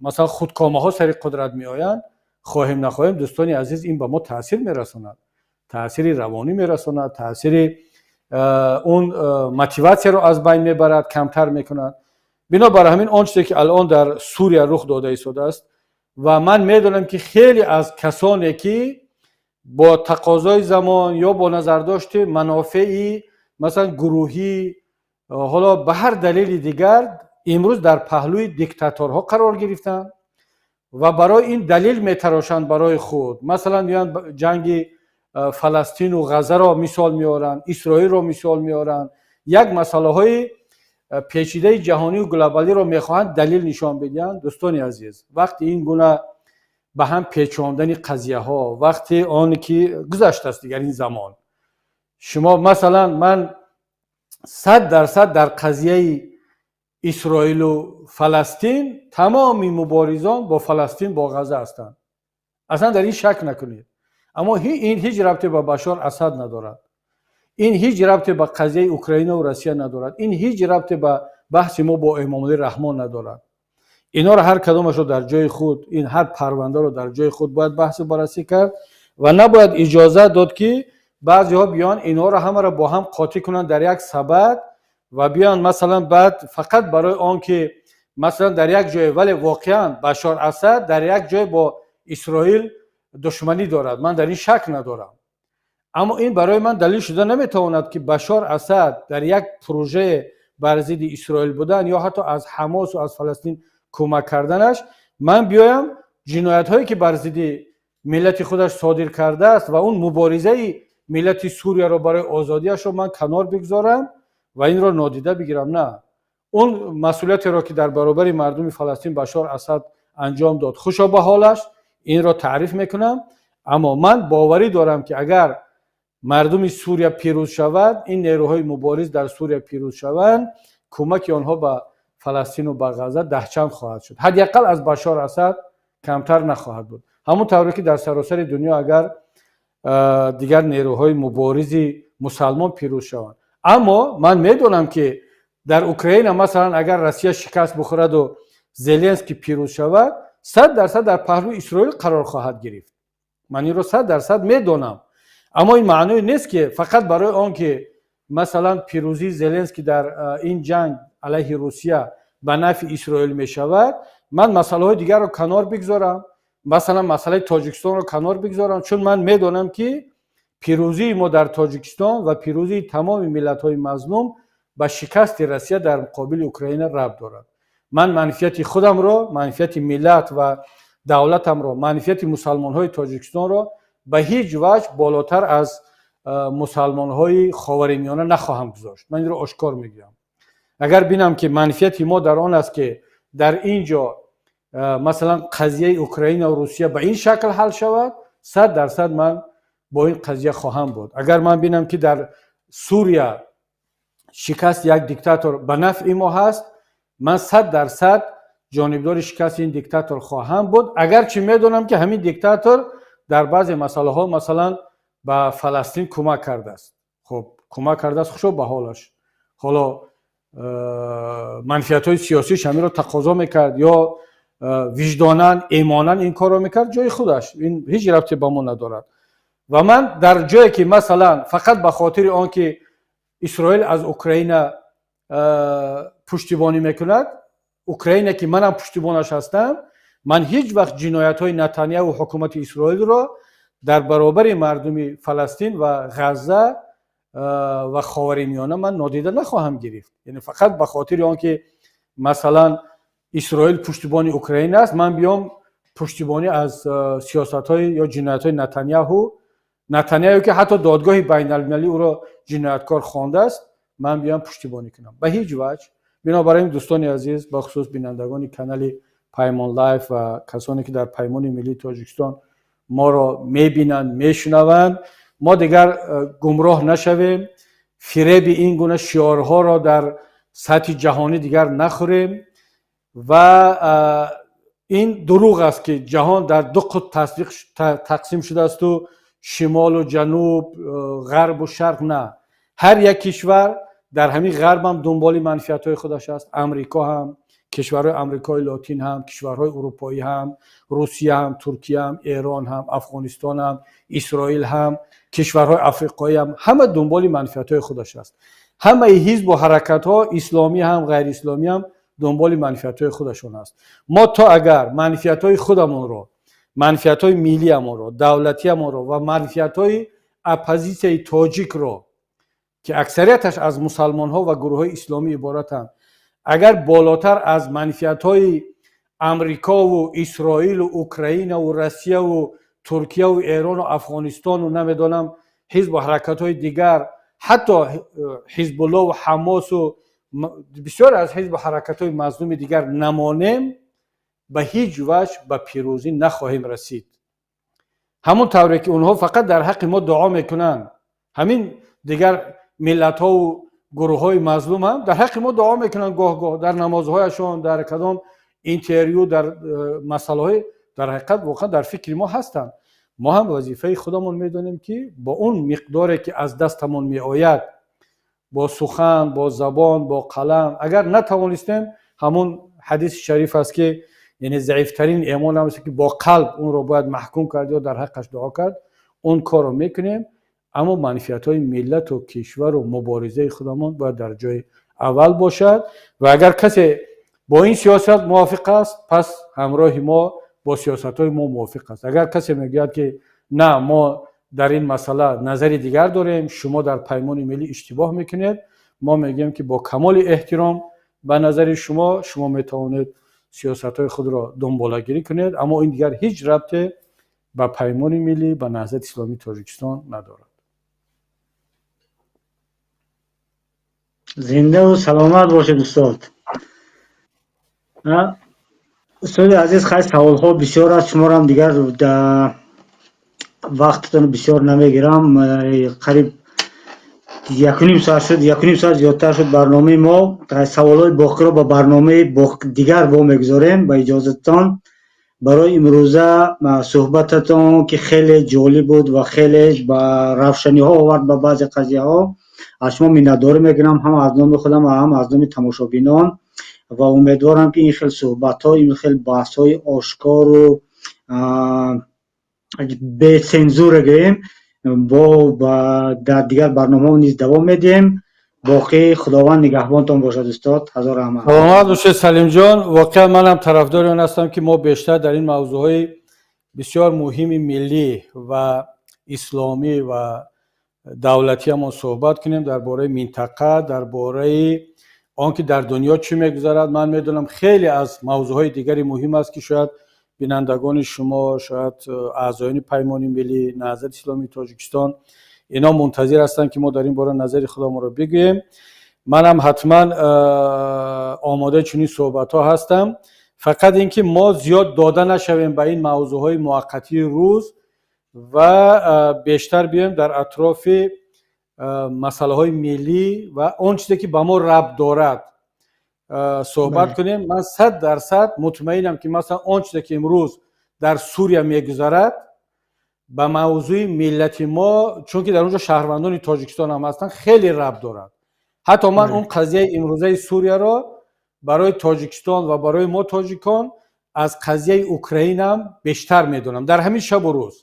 S2: масалан, худкомаҳо сари қудрат меоянд, хоҳем нахоҳем, дӯстони азиз, ин ба мо таъсир мерасонад, таъсири равонӣ мерасонад, таъсири он мотиватсияро аз байн мебарад, камтар мекунад. Бинобар ҳамин, он чизе ки алон дар Сурия рух дода истодааст, ва ман медонам, ки хеле аз касоне ки бо тақозои замон ё бо назардошти манофеи, масалан, гурӯҳӣ, ҳоло ба ҳар далели дигар, имрӯз дар паҳлӯи диктаторҳо қарор гирифтанд ва барои ин далел метарошанд барои худ, масалан, меоянд, ҷанги Фаластину Ғазаро мисол меоранд, Исроилро мисол меоранд, як масъалаҳои печидаи ҷаҳонию глобалиро мехоҳанд далел нишон бидиҳанд. Дӯстони азиз, вақти ин гуна ба ҳам печондани қазияҳо, вақти он ки гузаштааст дигар ин замон. Шумо, масалан, ман 100% дар қазияи Исроилу Фаластин тамоми муборизон бо Фаластин, бо Ғаза ҳастанд, аслан дар ин шак накунед. Аммо ин ҳеҷ рабте ба Башор Асад надорад, ин ҳеҷ рабте ба қазияи Украинаву Россия надорад, ин ҳеҷ рабте ба баҳси мо бо Эмомалӣ Раҳмон надорад. Инҳоро ҳар кадомашро дар ҷои худ, ин ҳар парвандаро дар ҷои худ бояд баҳсу баррасӣ кард ва набояд иҷозат дод, ки баъзеҳо биён, инҳоро ҳамаро бо ҳам қотӣ кунанд дар як сабад ва биён, масалан, баъд фақат барои он ки, масалан, дар як ҷое, вале воқеан Башор Асад дар як ҷой бо Исроил душманӣ дорад, ман дар ин шак надорам. Аммо ин барои ман далел шуда наметавонад, ки Башор Асад дар як прожект бар зидди Исроил будан ё ҳатто аз Ҳамосу аз Фаластин кӯмак карданаш, ман биёям, ҷиноятҳое ки бар зидди миллати худаш содир кардааст ва он муборизаи миллати Сурияро барои озодиашро ман канор бигзорам ва инро нодида бигирам. На, он масъулиятеро, ки дар баробари мардуми Фаластин Башор Асад анҷом дод, хушо ба ҳолаш, инро таъриф мекунам. Аммо ман боварӣ дорам, ки агар мардуми Сурия пирӯз шавад, ин нерӯҳои мубориз дар Сурия пирӯз шаванд, кӯмаки онҳо ба Фаластину ба Ғаза даҳчанд хоҳад шуд, ҳадди ақал аз Башор Асад камтар нахоҳад буд. Ҳамон тавре ки дар саросари дунё агар дигар нерӯҳои муборизи мусалмон пирӯз шаванд. Аммо ман медонам, ки дар Украина, масалан, агар Россия шикаст бихӯраду Зеленский пирӯз шавад, 100% дар паҳлӯи Исроил қарор хоҳад гирифт. Ман инро 100% медонам. Аммо ин маъное нест, ки фақат барои он ки, масалан, пирӯзии Зеленский дар ин ҷанг алайҳи Русия ба нафъи Исроил мешавад, ман масъалаҳои дигарро канор бигзорам. Масалан, масъалаи Тоҷикистонро канор бигзорам, чун ман медонам, ки пирӯзии мо дар Тоҷикистон ва пирӯзии тамоми миллатҳои мазлум ба шикасти Россия дар муқобили Украина рабт дорад. Ман манфиати худамро, манфиати миллат ва давлатамро, манфиати мусалмонҳои Тоҷикистонро ба ҳеҷ ваҷҳ болотар аз мусалмонҳои Ховари Миёна нахоҳам гузошт. Ман инро ошкор мегӯям. Агар бинам, ки манфиати мо дар он аст, ки дар ин ҷо, масалан, қазияи Украина ва Русия ба ин шакл ҳал шавад, 100% ман бо ин қазия хоҳам буд. Агар ман бинам, ки дар Сурия шикасти як диктатор ба нафъи мо ҳаст, ман 100% ҷонибдори шикасти ин диктатор хоҳам буд, агарчи медонам, ки ҳамин диктатор дар баъзе масъалаҳо, масалан, ба Фаластин кӯмак кардааст. Хуб, кӯмак кардааст, хушо ба ҳолаш. Ҳоло манфиатҳои сиёсиш ҳаминро тақозо мекард ё виҷдонан, эмонан ин корро мекард, ҷои худаш, ин ҳеҷ рабте ба мо надорад. Ва ман дар ҷое ки, масалан, фақат ба хотири он ки Исроил аз Украина пуштибонӣ мекунад, Украина ки манам пуштибонаш ҳастам, ман ҳеҷ вақт ҷиноятҳои Натанияҳу, ҳукумати Исроилро дар баробари мардуми Фаластин ва Ғазза ва Ховари Миёна ман нодида нахоҳам гирифт. Яъне фақат ба хотири он ки, масалан, Исроил пуштибони Украина аст, ман биём пуштибонӣ аз сиёсатҳои ё ҷиноятҳои Натанияҳу, Натанияҳу ки ҳатто додгоҳи байналмилалӣ ӯро ҷинояткор хондааст, ман биём пуштибонӣ кунам, ба ҳеҷ ваҷҳ. Бинобар ин, дӯстони азиз, бахусус бинандагони канали Паймон Лайф ва касоне ки дар Паймони Миллии Тоҷикистон моро мебинанд, мешунаванд, мо дигар гумроҳ нашавем, фиреби ин гуна шиорҳоро дар сатҳи ҷаҳонӣ дигар нахӯрем. Ва ин дурӯғ аст, ки ҷаҳон дар ду қутб тақсим шудаасту шимолу ҷануб, ғарбу шарқ. На, ҳар як кишвар дар ҳамин ғарб ҳам дунболи манфиатҳои худаш аст. Амрико ҳам, кишварҳои Амрикои Лотин ҳам, кишварҳои урупоӣ ҳам, Русия ҳам, Туркия ҳам, Эрон ҳам, Афғонистон ҳам, Исроил ҳам, кишварҳои африқоӣ ҳам, ҳама дунболи манфиатҳои худаш аст. Ҳамаи ҳизбу ҳаракатҳо, исломӣ ҳам, ғайриисломӣ ҳам, дунболи манфиатҳои худашон аст. Мо то агар манфиатҳои худамонро, манфиатҳои миллиамонро, давлатиамонро ва манфиатҳои оппозитсияи тоҷикро, ки аксарияташ аз мусалмонҳо ва гурӯҳҳои исломӣ иборатанд, агар болотар аз манфиатҳои Амрикову Исроилу Украинаву Россияву Туркияву Эрону Афғонистону, намедонам, ҳизбу ҳаракатҳои дигар, ҳатто Ҳизбуллову Ҳамосу бисёре аз ҳизбу ҳаракатҳои мазлуми дигар намонем, ба ҳеҷ ваҷҳ ба пирӯзӣ нахоҳем расид. Ҳамон тавре ки онҳо фақат дар ҳаққи мо дуо мекунанд, ҳамин дигар миллатҳову гурӯҳҳои мазлум ҳам дар ҳаққи мо дуо мекунанд гоҳ гоҳ дар намозҳояшон, дар кадом интервю, дар масъалаҳои дар ҳақиқат воқеан дар фикри мо ҳастанд. Мо ҳам вазифаи худамон медонем, ки бо он миқдоре ки аз дастамон меояд, бо сухан, бо забон, бо қалам, агар натавонистем, ҳамон ҳадиси шариф аст, ки яъне заифтарин эмон ҳам аст, ки бо қалб онро бояд маҳкум кард ё дар ҳаққаш дуо кард, он корро мекунем. Аммо манфиатҳои миллату кишвару муборизаи худамон бояд дар ҷои аввал бошад. Ва агар касе бо ин сиёсат мувофиқ аст, пас ҳамроҳи мо, бо сиёсатҳои мо мувофиқ аст. Агар касе мегӯяд, ки на, мо дар ин масъала назари дигар дорем, шумо дар Паймони Миллӣ иштибоҳ мекунед, мо мегӯем, ки бо камоли эҳтиром ба назари шумо, шумо метавонед сиёсатҳои худро дунболагирӣ кунед, аммо ин дигар ҳеҷ рабте ба Паймони Миллӣ, ба Наҳзати Исломии Тоҷикистон надорад.
S1: Зиндаву саломат бошед, устод. Устоди азиз, хай, саволҳо бисёр аст, шуморам дигар вақтатон бисёр намегирам. Қариб 1.5 соат шуд, 1.5 соат зиёдтар шуд барномаи мо. Саволҳои боқиро ба барномаи дигар во мегузорем, ба иҷозатон. Барои имрӯза суҳбататон, ки хеле ҷолиб буд ва хеле ба равшаниҳо овард ба баъзе қазияҳо, аз шумо миннатдорӣ мекунам ҳам аз номи худам ва ҳам аз номи тамошобинон. Ва умедворам, ки ин хел суҳбатҳо, ин хел баҳсҳои ошкору бесензура гӯем, бо дар дигар барномаҳо низ давом медиҳем. Боқӣ Худованд нигаҳбонтон бошад, устод, ҳазор раҳмат.
S2: Саломат бошед, Салимҷон. Воқеан манам тарафдори он ҳастам, ки мо бештар дар ин мавзӯъҳои бисёр муҳими миллӣ ва исломӣ ва давлатиамон суҳбат кунем, дар бораи минтақа, дар бораи он ки дар дунё чӣ мегузарад. Ман медонам, хеле аз мавзӯъҳои дигари муҳим аст, ки шояд бинандагони шумо, шояд аъзоёни Паймони миллӣ, Наҳзати исломии Тоҷикистон, ино мунтазир ҳастанд, ки мо дар ин бора назари худамонро бигӯем. Манам ҳатман омодаи чунин суҳбатҳо ҳастам, фақат ин ки мо зиёд дода нашавем ба ин мавзӯъҳои муваққатии рӯз ва бештар биёем дар атрофи масъалаҳои миллӣ ва он чизе, ки ба мо рабт дорад, суҳбат кунем. Ман 100% мутмаинам, ки масалан он чизе, ки имрӯз дар Сурия мегузарад, ба мавзӯи миллати мо, чунки дар он ҷо шаҳрвандони Тоҷикистон ҳам ҳастанд, хеле рабт дорад. Ҳатто ман он қазияи имрӯзаи Сурияро барои Тоҷикистон ва барои мо тоҷикон аз қазияи Украинаам бештар медонам. Дар ҳамин шабу рӯз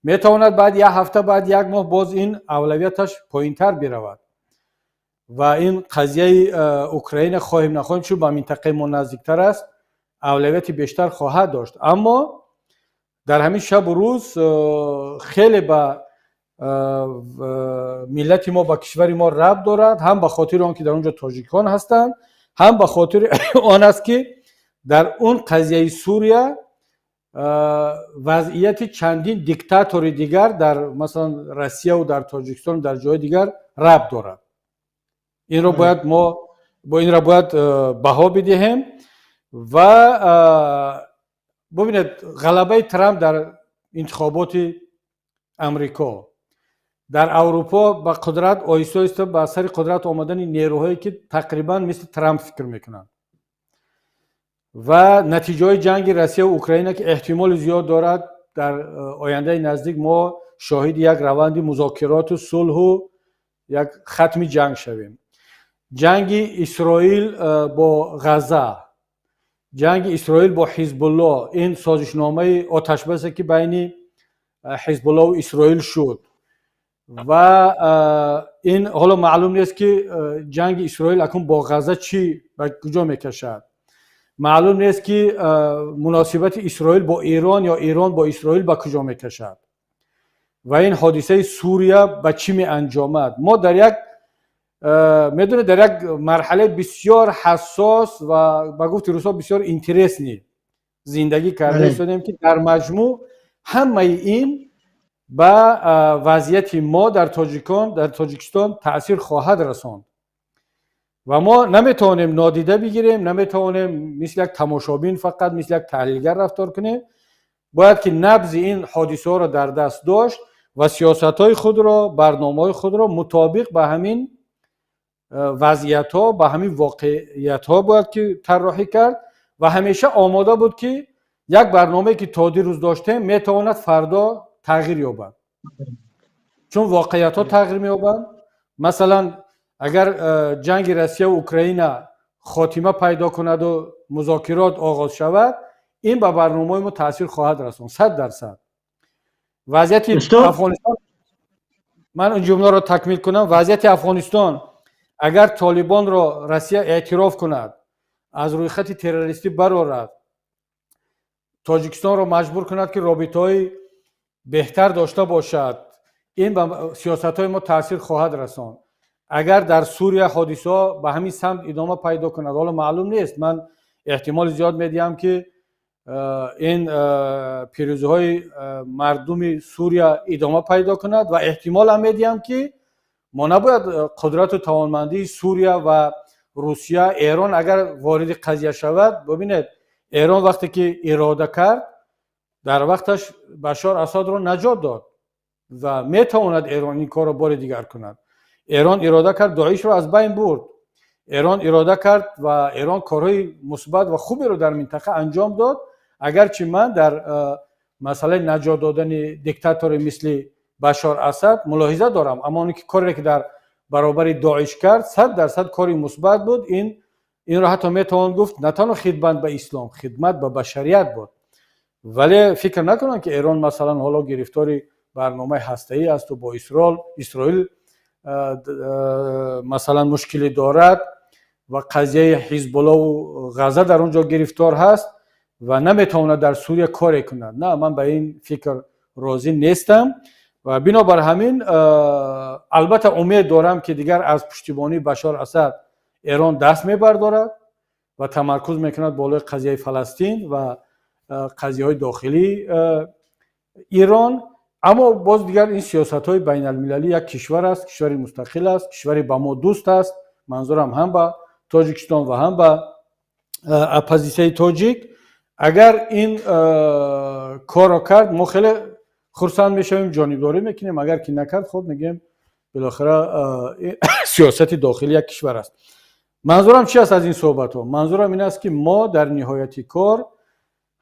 S2: метавонад баъд як ҳафта, баъд як моҳ боз ин авлавияташ поинтар биравад ва ин қазияи Украина, хоҳем нахоҳем, чун ба минтақаи мо наздиктар аст, авлавияти бештар хоҳад дошт. Аммо дар ҳамин шабу рӯз хеле ба миллати мо, ба кишвари мо рабт дорад, ҳам ба хотири он ки дар он ҷо тоҷикон ҳастанд, ҳам ба хотири он аст, ки дар он қазияи Сурия вазъияти чандин диктатори дигар дар, масалан, Россияву дар Тоҷикистон, дар ҷои дигар рабт дорад. Инро бояд мо бо инро бояд баҳо бидиҳем. Ва бубинед, ғалабаи Трамп дар интихоботи Амрико, дар Аврупо ба қудрат оҳиста оҳиста ба сари қудрат омадани нерӯҳое, ки тақрибан мисли Трамп фикр мекунанд, ва натиҷаҳои ҷанги Россияву Украина, ки эҳтимоли зиёд дорад, дар ояндаи наздик мо шоҳиди як раванди музокироту сулҳу як хатми ҷанг шавем, ҷанги Исроил бо Ғазза, ҷанги Исроил бо Ҳизбулло, ин созишномаи оташбасе, ки байни Ҳизбуллову Исроил шуд, ва ин ҳоло маълум нест, ки ҷанги Исроил акнун бо Ғазза чӣ ба куҷо мекашад. Маълум нест, ки муносибати Исроил бо Эрон ё Эрон бо Исроил ба куҷо мекашад ва ин ҳодисаи Сурия ба чӣ меанҷомад. Мо дар як, медонед, дар як марҳалаи бисёр ҳассос ва, ба гуфти русҳо, бисёр интересный зиндагӣ карда истодем, ки дар маҷмӯъ ҳамаи ин ба вазъияти мо дар тоҷикон дар Тоҷикистон таъсир хоҳад расонд ва мо наметавонем нодида бигирем, наметавонем мисли як тамошобин, фақат мисли як таҳлилгар рафтор кунем. Бояд ки набзи ин ҳодисаҳоро дар даст дошт ва сиёсатҳои худро, барномаҳои худро мутобиқ ба ҳамин вазъиятҳо, ба ҳамин воқеиятҳо бояд ки тарроҳӣ кард ва ҳамеша омода буд, ки як барномае, ки то дирӯз доштем, метавонад фардо тағйир ёбад, чун воқеиятҳо тағйир меёбанд. Масалан, агар ҷанги Россияву Украина хотима пайдо кунаду музокирот оғоз шавад, ин ба барномаҳои мо таъсир хоҳад расонд 100%. Вазъияти Афғонистон, ман ин ҷумларо такмил кунам, вазъияти Афғонистон, агар Толибонро Россия эътироф кунад, аз рӯйхати террористӣ барорад, Тоҷикистонро маҷбур кунад, ки робитаҳои беҳтар дошта бошад, ин ба сиёсатҳои мо таъсир хоҳад расонд. Агар дар Сурия ҳодисаҳо ба ҳамин самт идома пайдо кунад, ҳоло маълум нест, ман эҳтимоли зиёд медиҳам, ки ин пирӯзиҳои мардуми Сурия идома пайдо кунад ва эҳтимолам медиҳам, ки мо набояд қудрату тавонмандии Сурия ва Русия, Эрон агар вориди қазия шавад. Бубинед, Эрон вақте ки ирода кард, дар вақташ Башор Асадро наҷот дод ва метавонад Эрон ин корро бори дигар кунад. Эрон ирода кард, Доишро аз байн бурд. Эрон ирода кард ва Эрон корҳои мусбат ва хуберо дар минтақа анҷом дод. Агарчи ман дар масъалаи наҷот додани диктатори мисли Башор Асад мулоҳиза дорам, аммо оне ки коре ки дар баробари Доиш кард, 100% кори мусбат буд. Инро ҳатто метавон гуфт, на танҳо хидмат ба ислом, хидмат ба башарият буд. Вале фикр накунам, ки Эрон, масалан, ҳоло гирифтори барномаи ҳастаӣ асту бо Исроил, масалан, мушкилӣ дорад ва қазияи Ҳизбуллову Ғаза дар он ҷо гирифтор ҳаст. Ва наметавонад дар Сурия коре кунад. На, ман ба ин фикр розӣ нестам ва бинобар ҳамин, албатта, умед дорам, ки дигар аз пуштибонии Башор Асад Эрон даст мебардорад ва тамаркуз мекунад болои қазияи Фаластин ва қазияҳои дохилии Ирон. Аммо боз дигар ин сиёсатҳои байналмилалӣ як кишвар аст, кишвари мустақил аст, кишвари ба мо дӯст аст, манзурам ҳам ба Тоҷикистон ва ҳам ба оппозитсияи тоҷик. Агар ин корро кард, мо хеле хурсанд мешавем, ҷонибдорӣ мекунем. Агар ки накард, хуб, мегӯем, билохира сиёсати дохили як кишвар аст. Манзурам чи аст аз ин суҳбатҳо? Манзурам ин аст, ки мо дар ниҳояти кор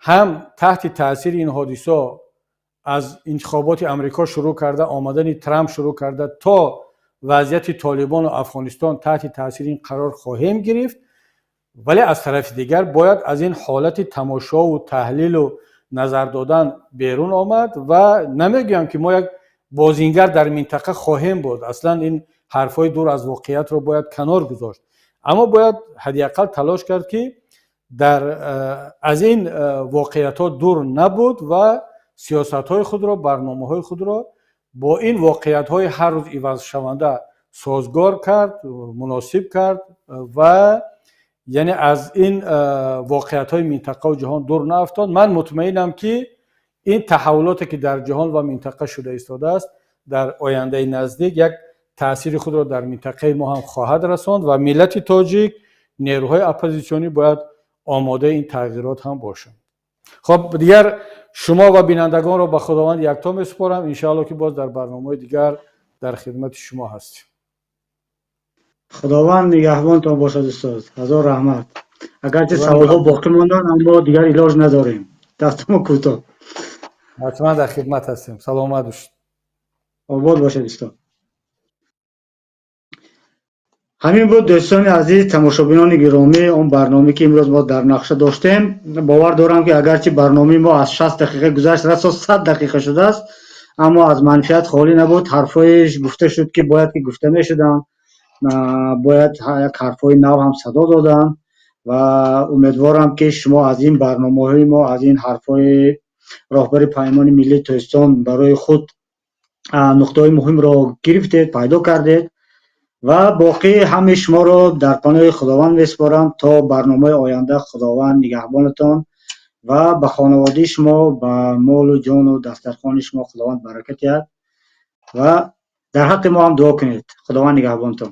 S2: ҳам таҳти таъсири ин ҳодисо, аз интихоботи Амрико шурӯъ карда, омадани Трамп шурӯъ карда то вазъияти Толибону Афғонистон, таҳти таъсири ин қарор хоҳем гирифт. Вале аз тарафи дигар бояд аз ин ҳолати тамошову таҳлилу назар додан берун омад. Ва намегӯям, ки мо як бозингар дар минтақа хоҳем буд, аслан ин ҳарфҳои дур аз воқеиятро бояд канор гузошт, аммо бояд ҳадди ақал талош кард, ки дар аз ин воқеиятҳо дур набуд ва сиёсатҳои худро, барномаҳои худро бо ин воқеиятҳои ҳар рӯз ивазшаванда созгор кард, муносиб кард ва яъне аз ин воқеиятҳои минтақаву ҷаҳон дур наафтод. Ман мутмаинам, ки ин таҳаввулоте, ки дар ҷаҳон ва минтақа шуда истодааст, дар ояндаи наздик як таъсири худро дар минтақаи мо ҳам хоҳад расонд ва миллати тоҷик, нерӯҳои оппозитсионӣ бояд омодаи ин тағйирот ҳам бошанд. Хоб, дигар шумо ва бинандагонро ба Худованд якто месупорам. Иншаалло, ки боз дар барномаҳои дигар дар хидмати шумо ҳастем.
S1: Худованд нигаҳбонтон бошад, устод, ҳазор раҳмат. Агарчи саволҳо боқӣ монданд, аммо дигар илоҷ надорем, дастамо кӯтоҳ.
S2: Ҳатман дар хидмат ҳастем, саломат бошед.
S1: Обод бошед, устод. Ҳамин буд, дӯстони азиз, тамошобинони гиромӣ, он барномае, ки имрӯз мо дар нақша доштем. Бовар дорам, ки агарчи барномаи мо аз 60 дақиқа гузашт, расо 100 дақиқа шудааст, аммо аз манфиат холӣ набуд. Ҳарфҳое гуфта шуд, ки бояд ки гуфта мешуданд, бояд як ҳарфҳои нав ҳам садо доданд. Ва умедворам, ки шумо аз ин барномаҳои мо, аз ин ҳарфҳои роҳбари Паймони миллии Тоҷикистон барои худ нуқтаҳои муҳимро гирифтед, пайдо кардед. Ва боқӣ ҳамаи шуморо дар паноҳи Худованд месупорам то барномаи оянда. Худованд нигаҳбонатон ва ба хонаводаи шумо, ба молу ҷону дастархони шумо Худованд баракат диҳад ва дар ҳаққи мо ҳам дуо кунед. Худованд нигаҳбонатон.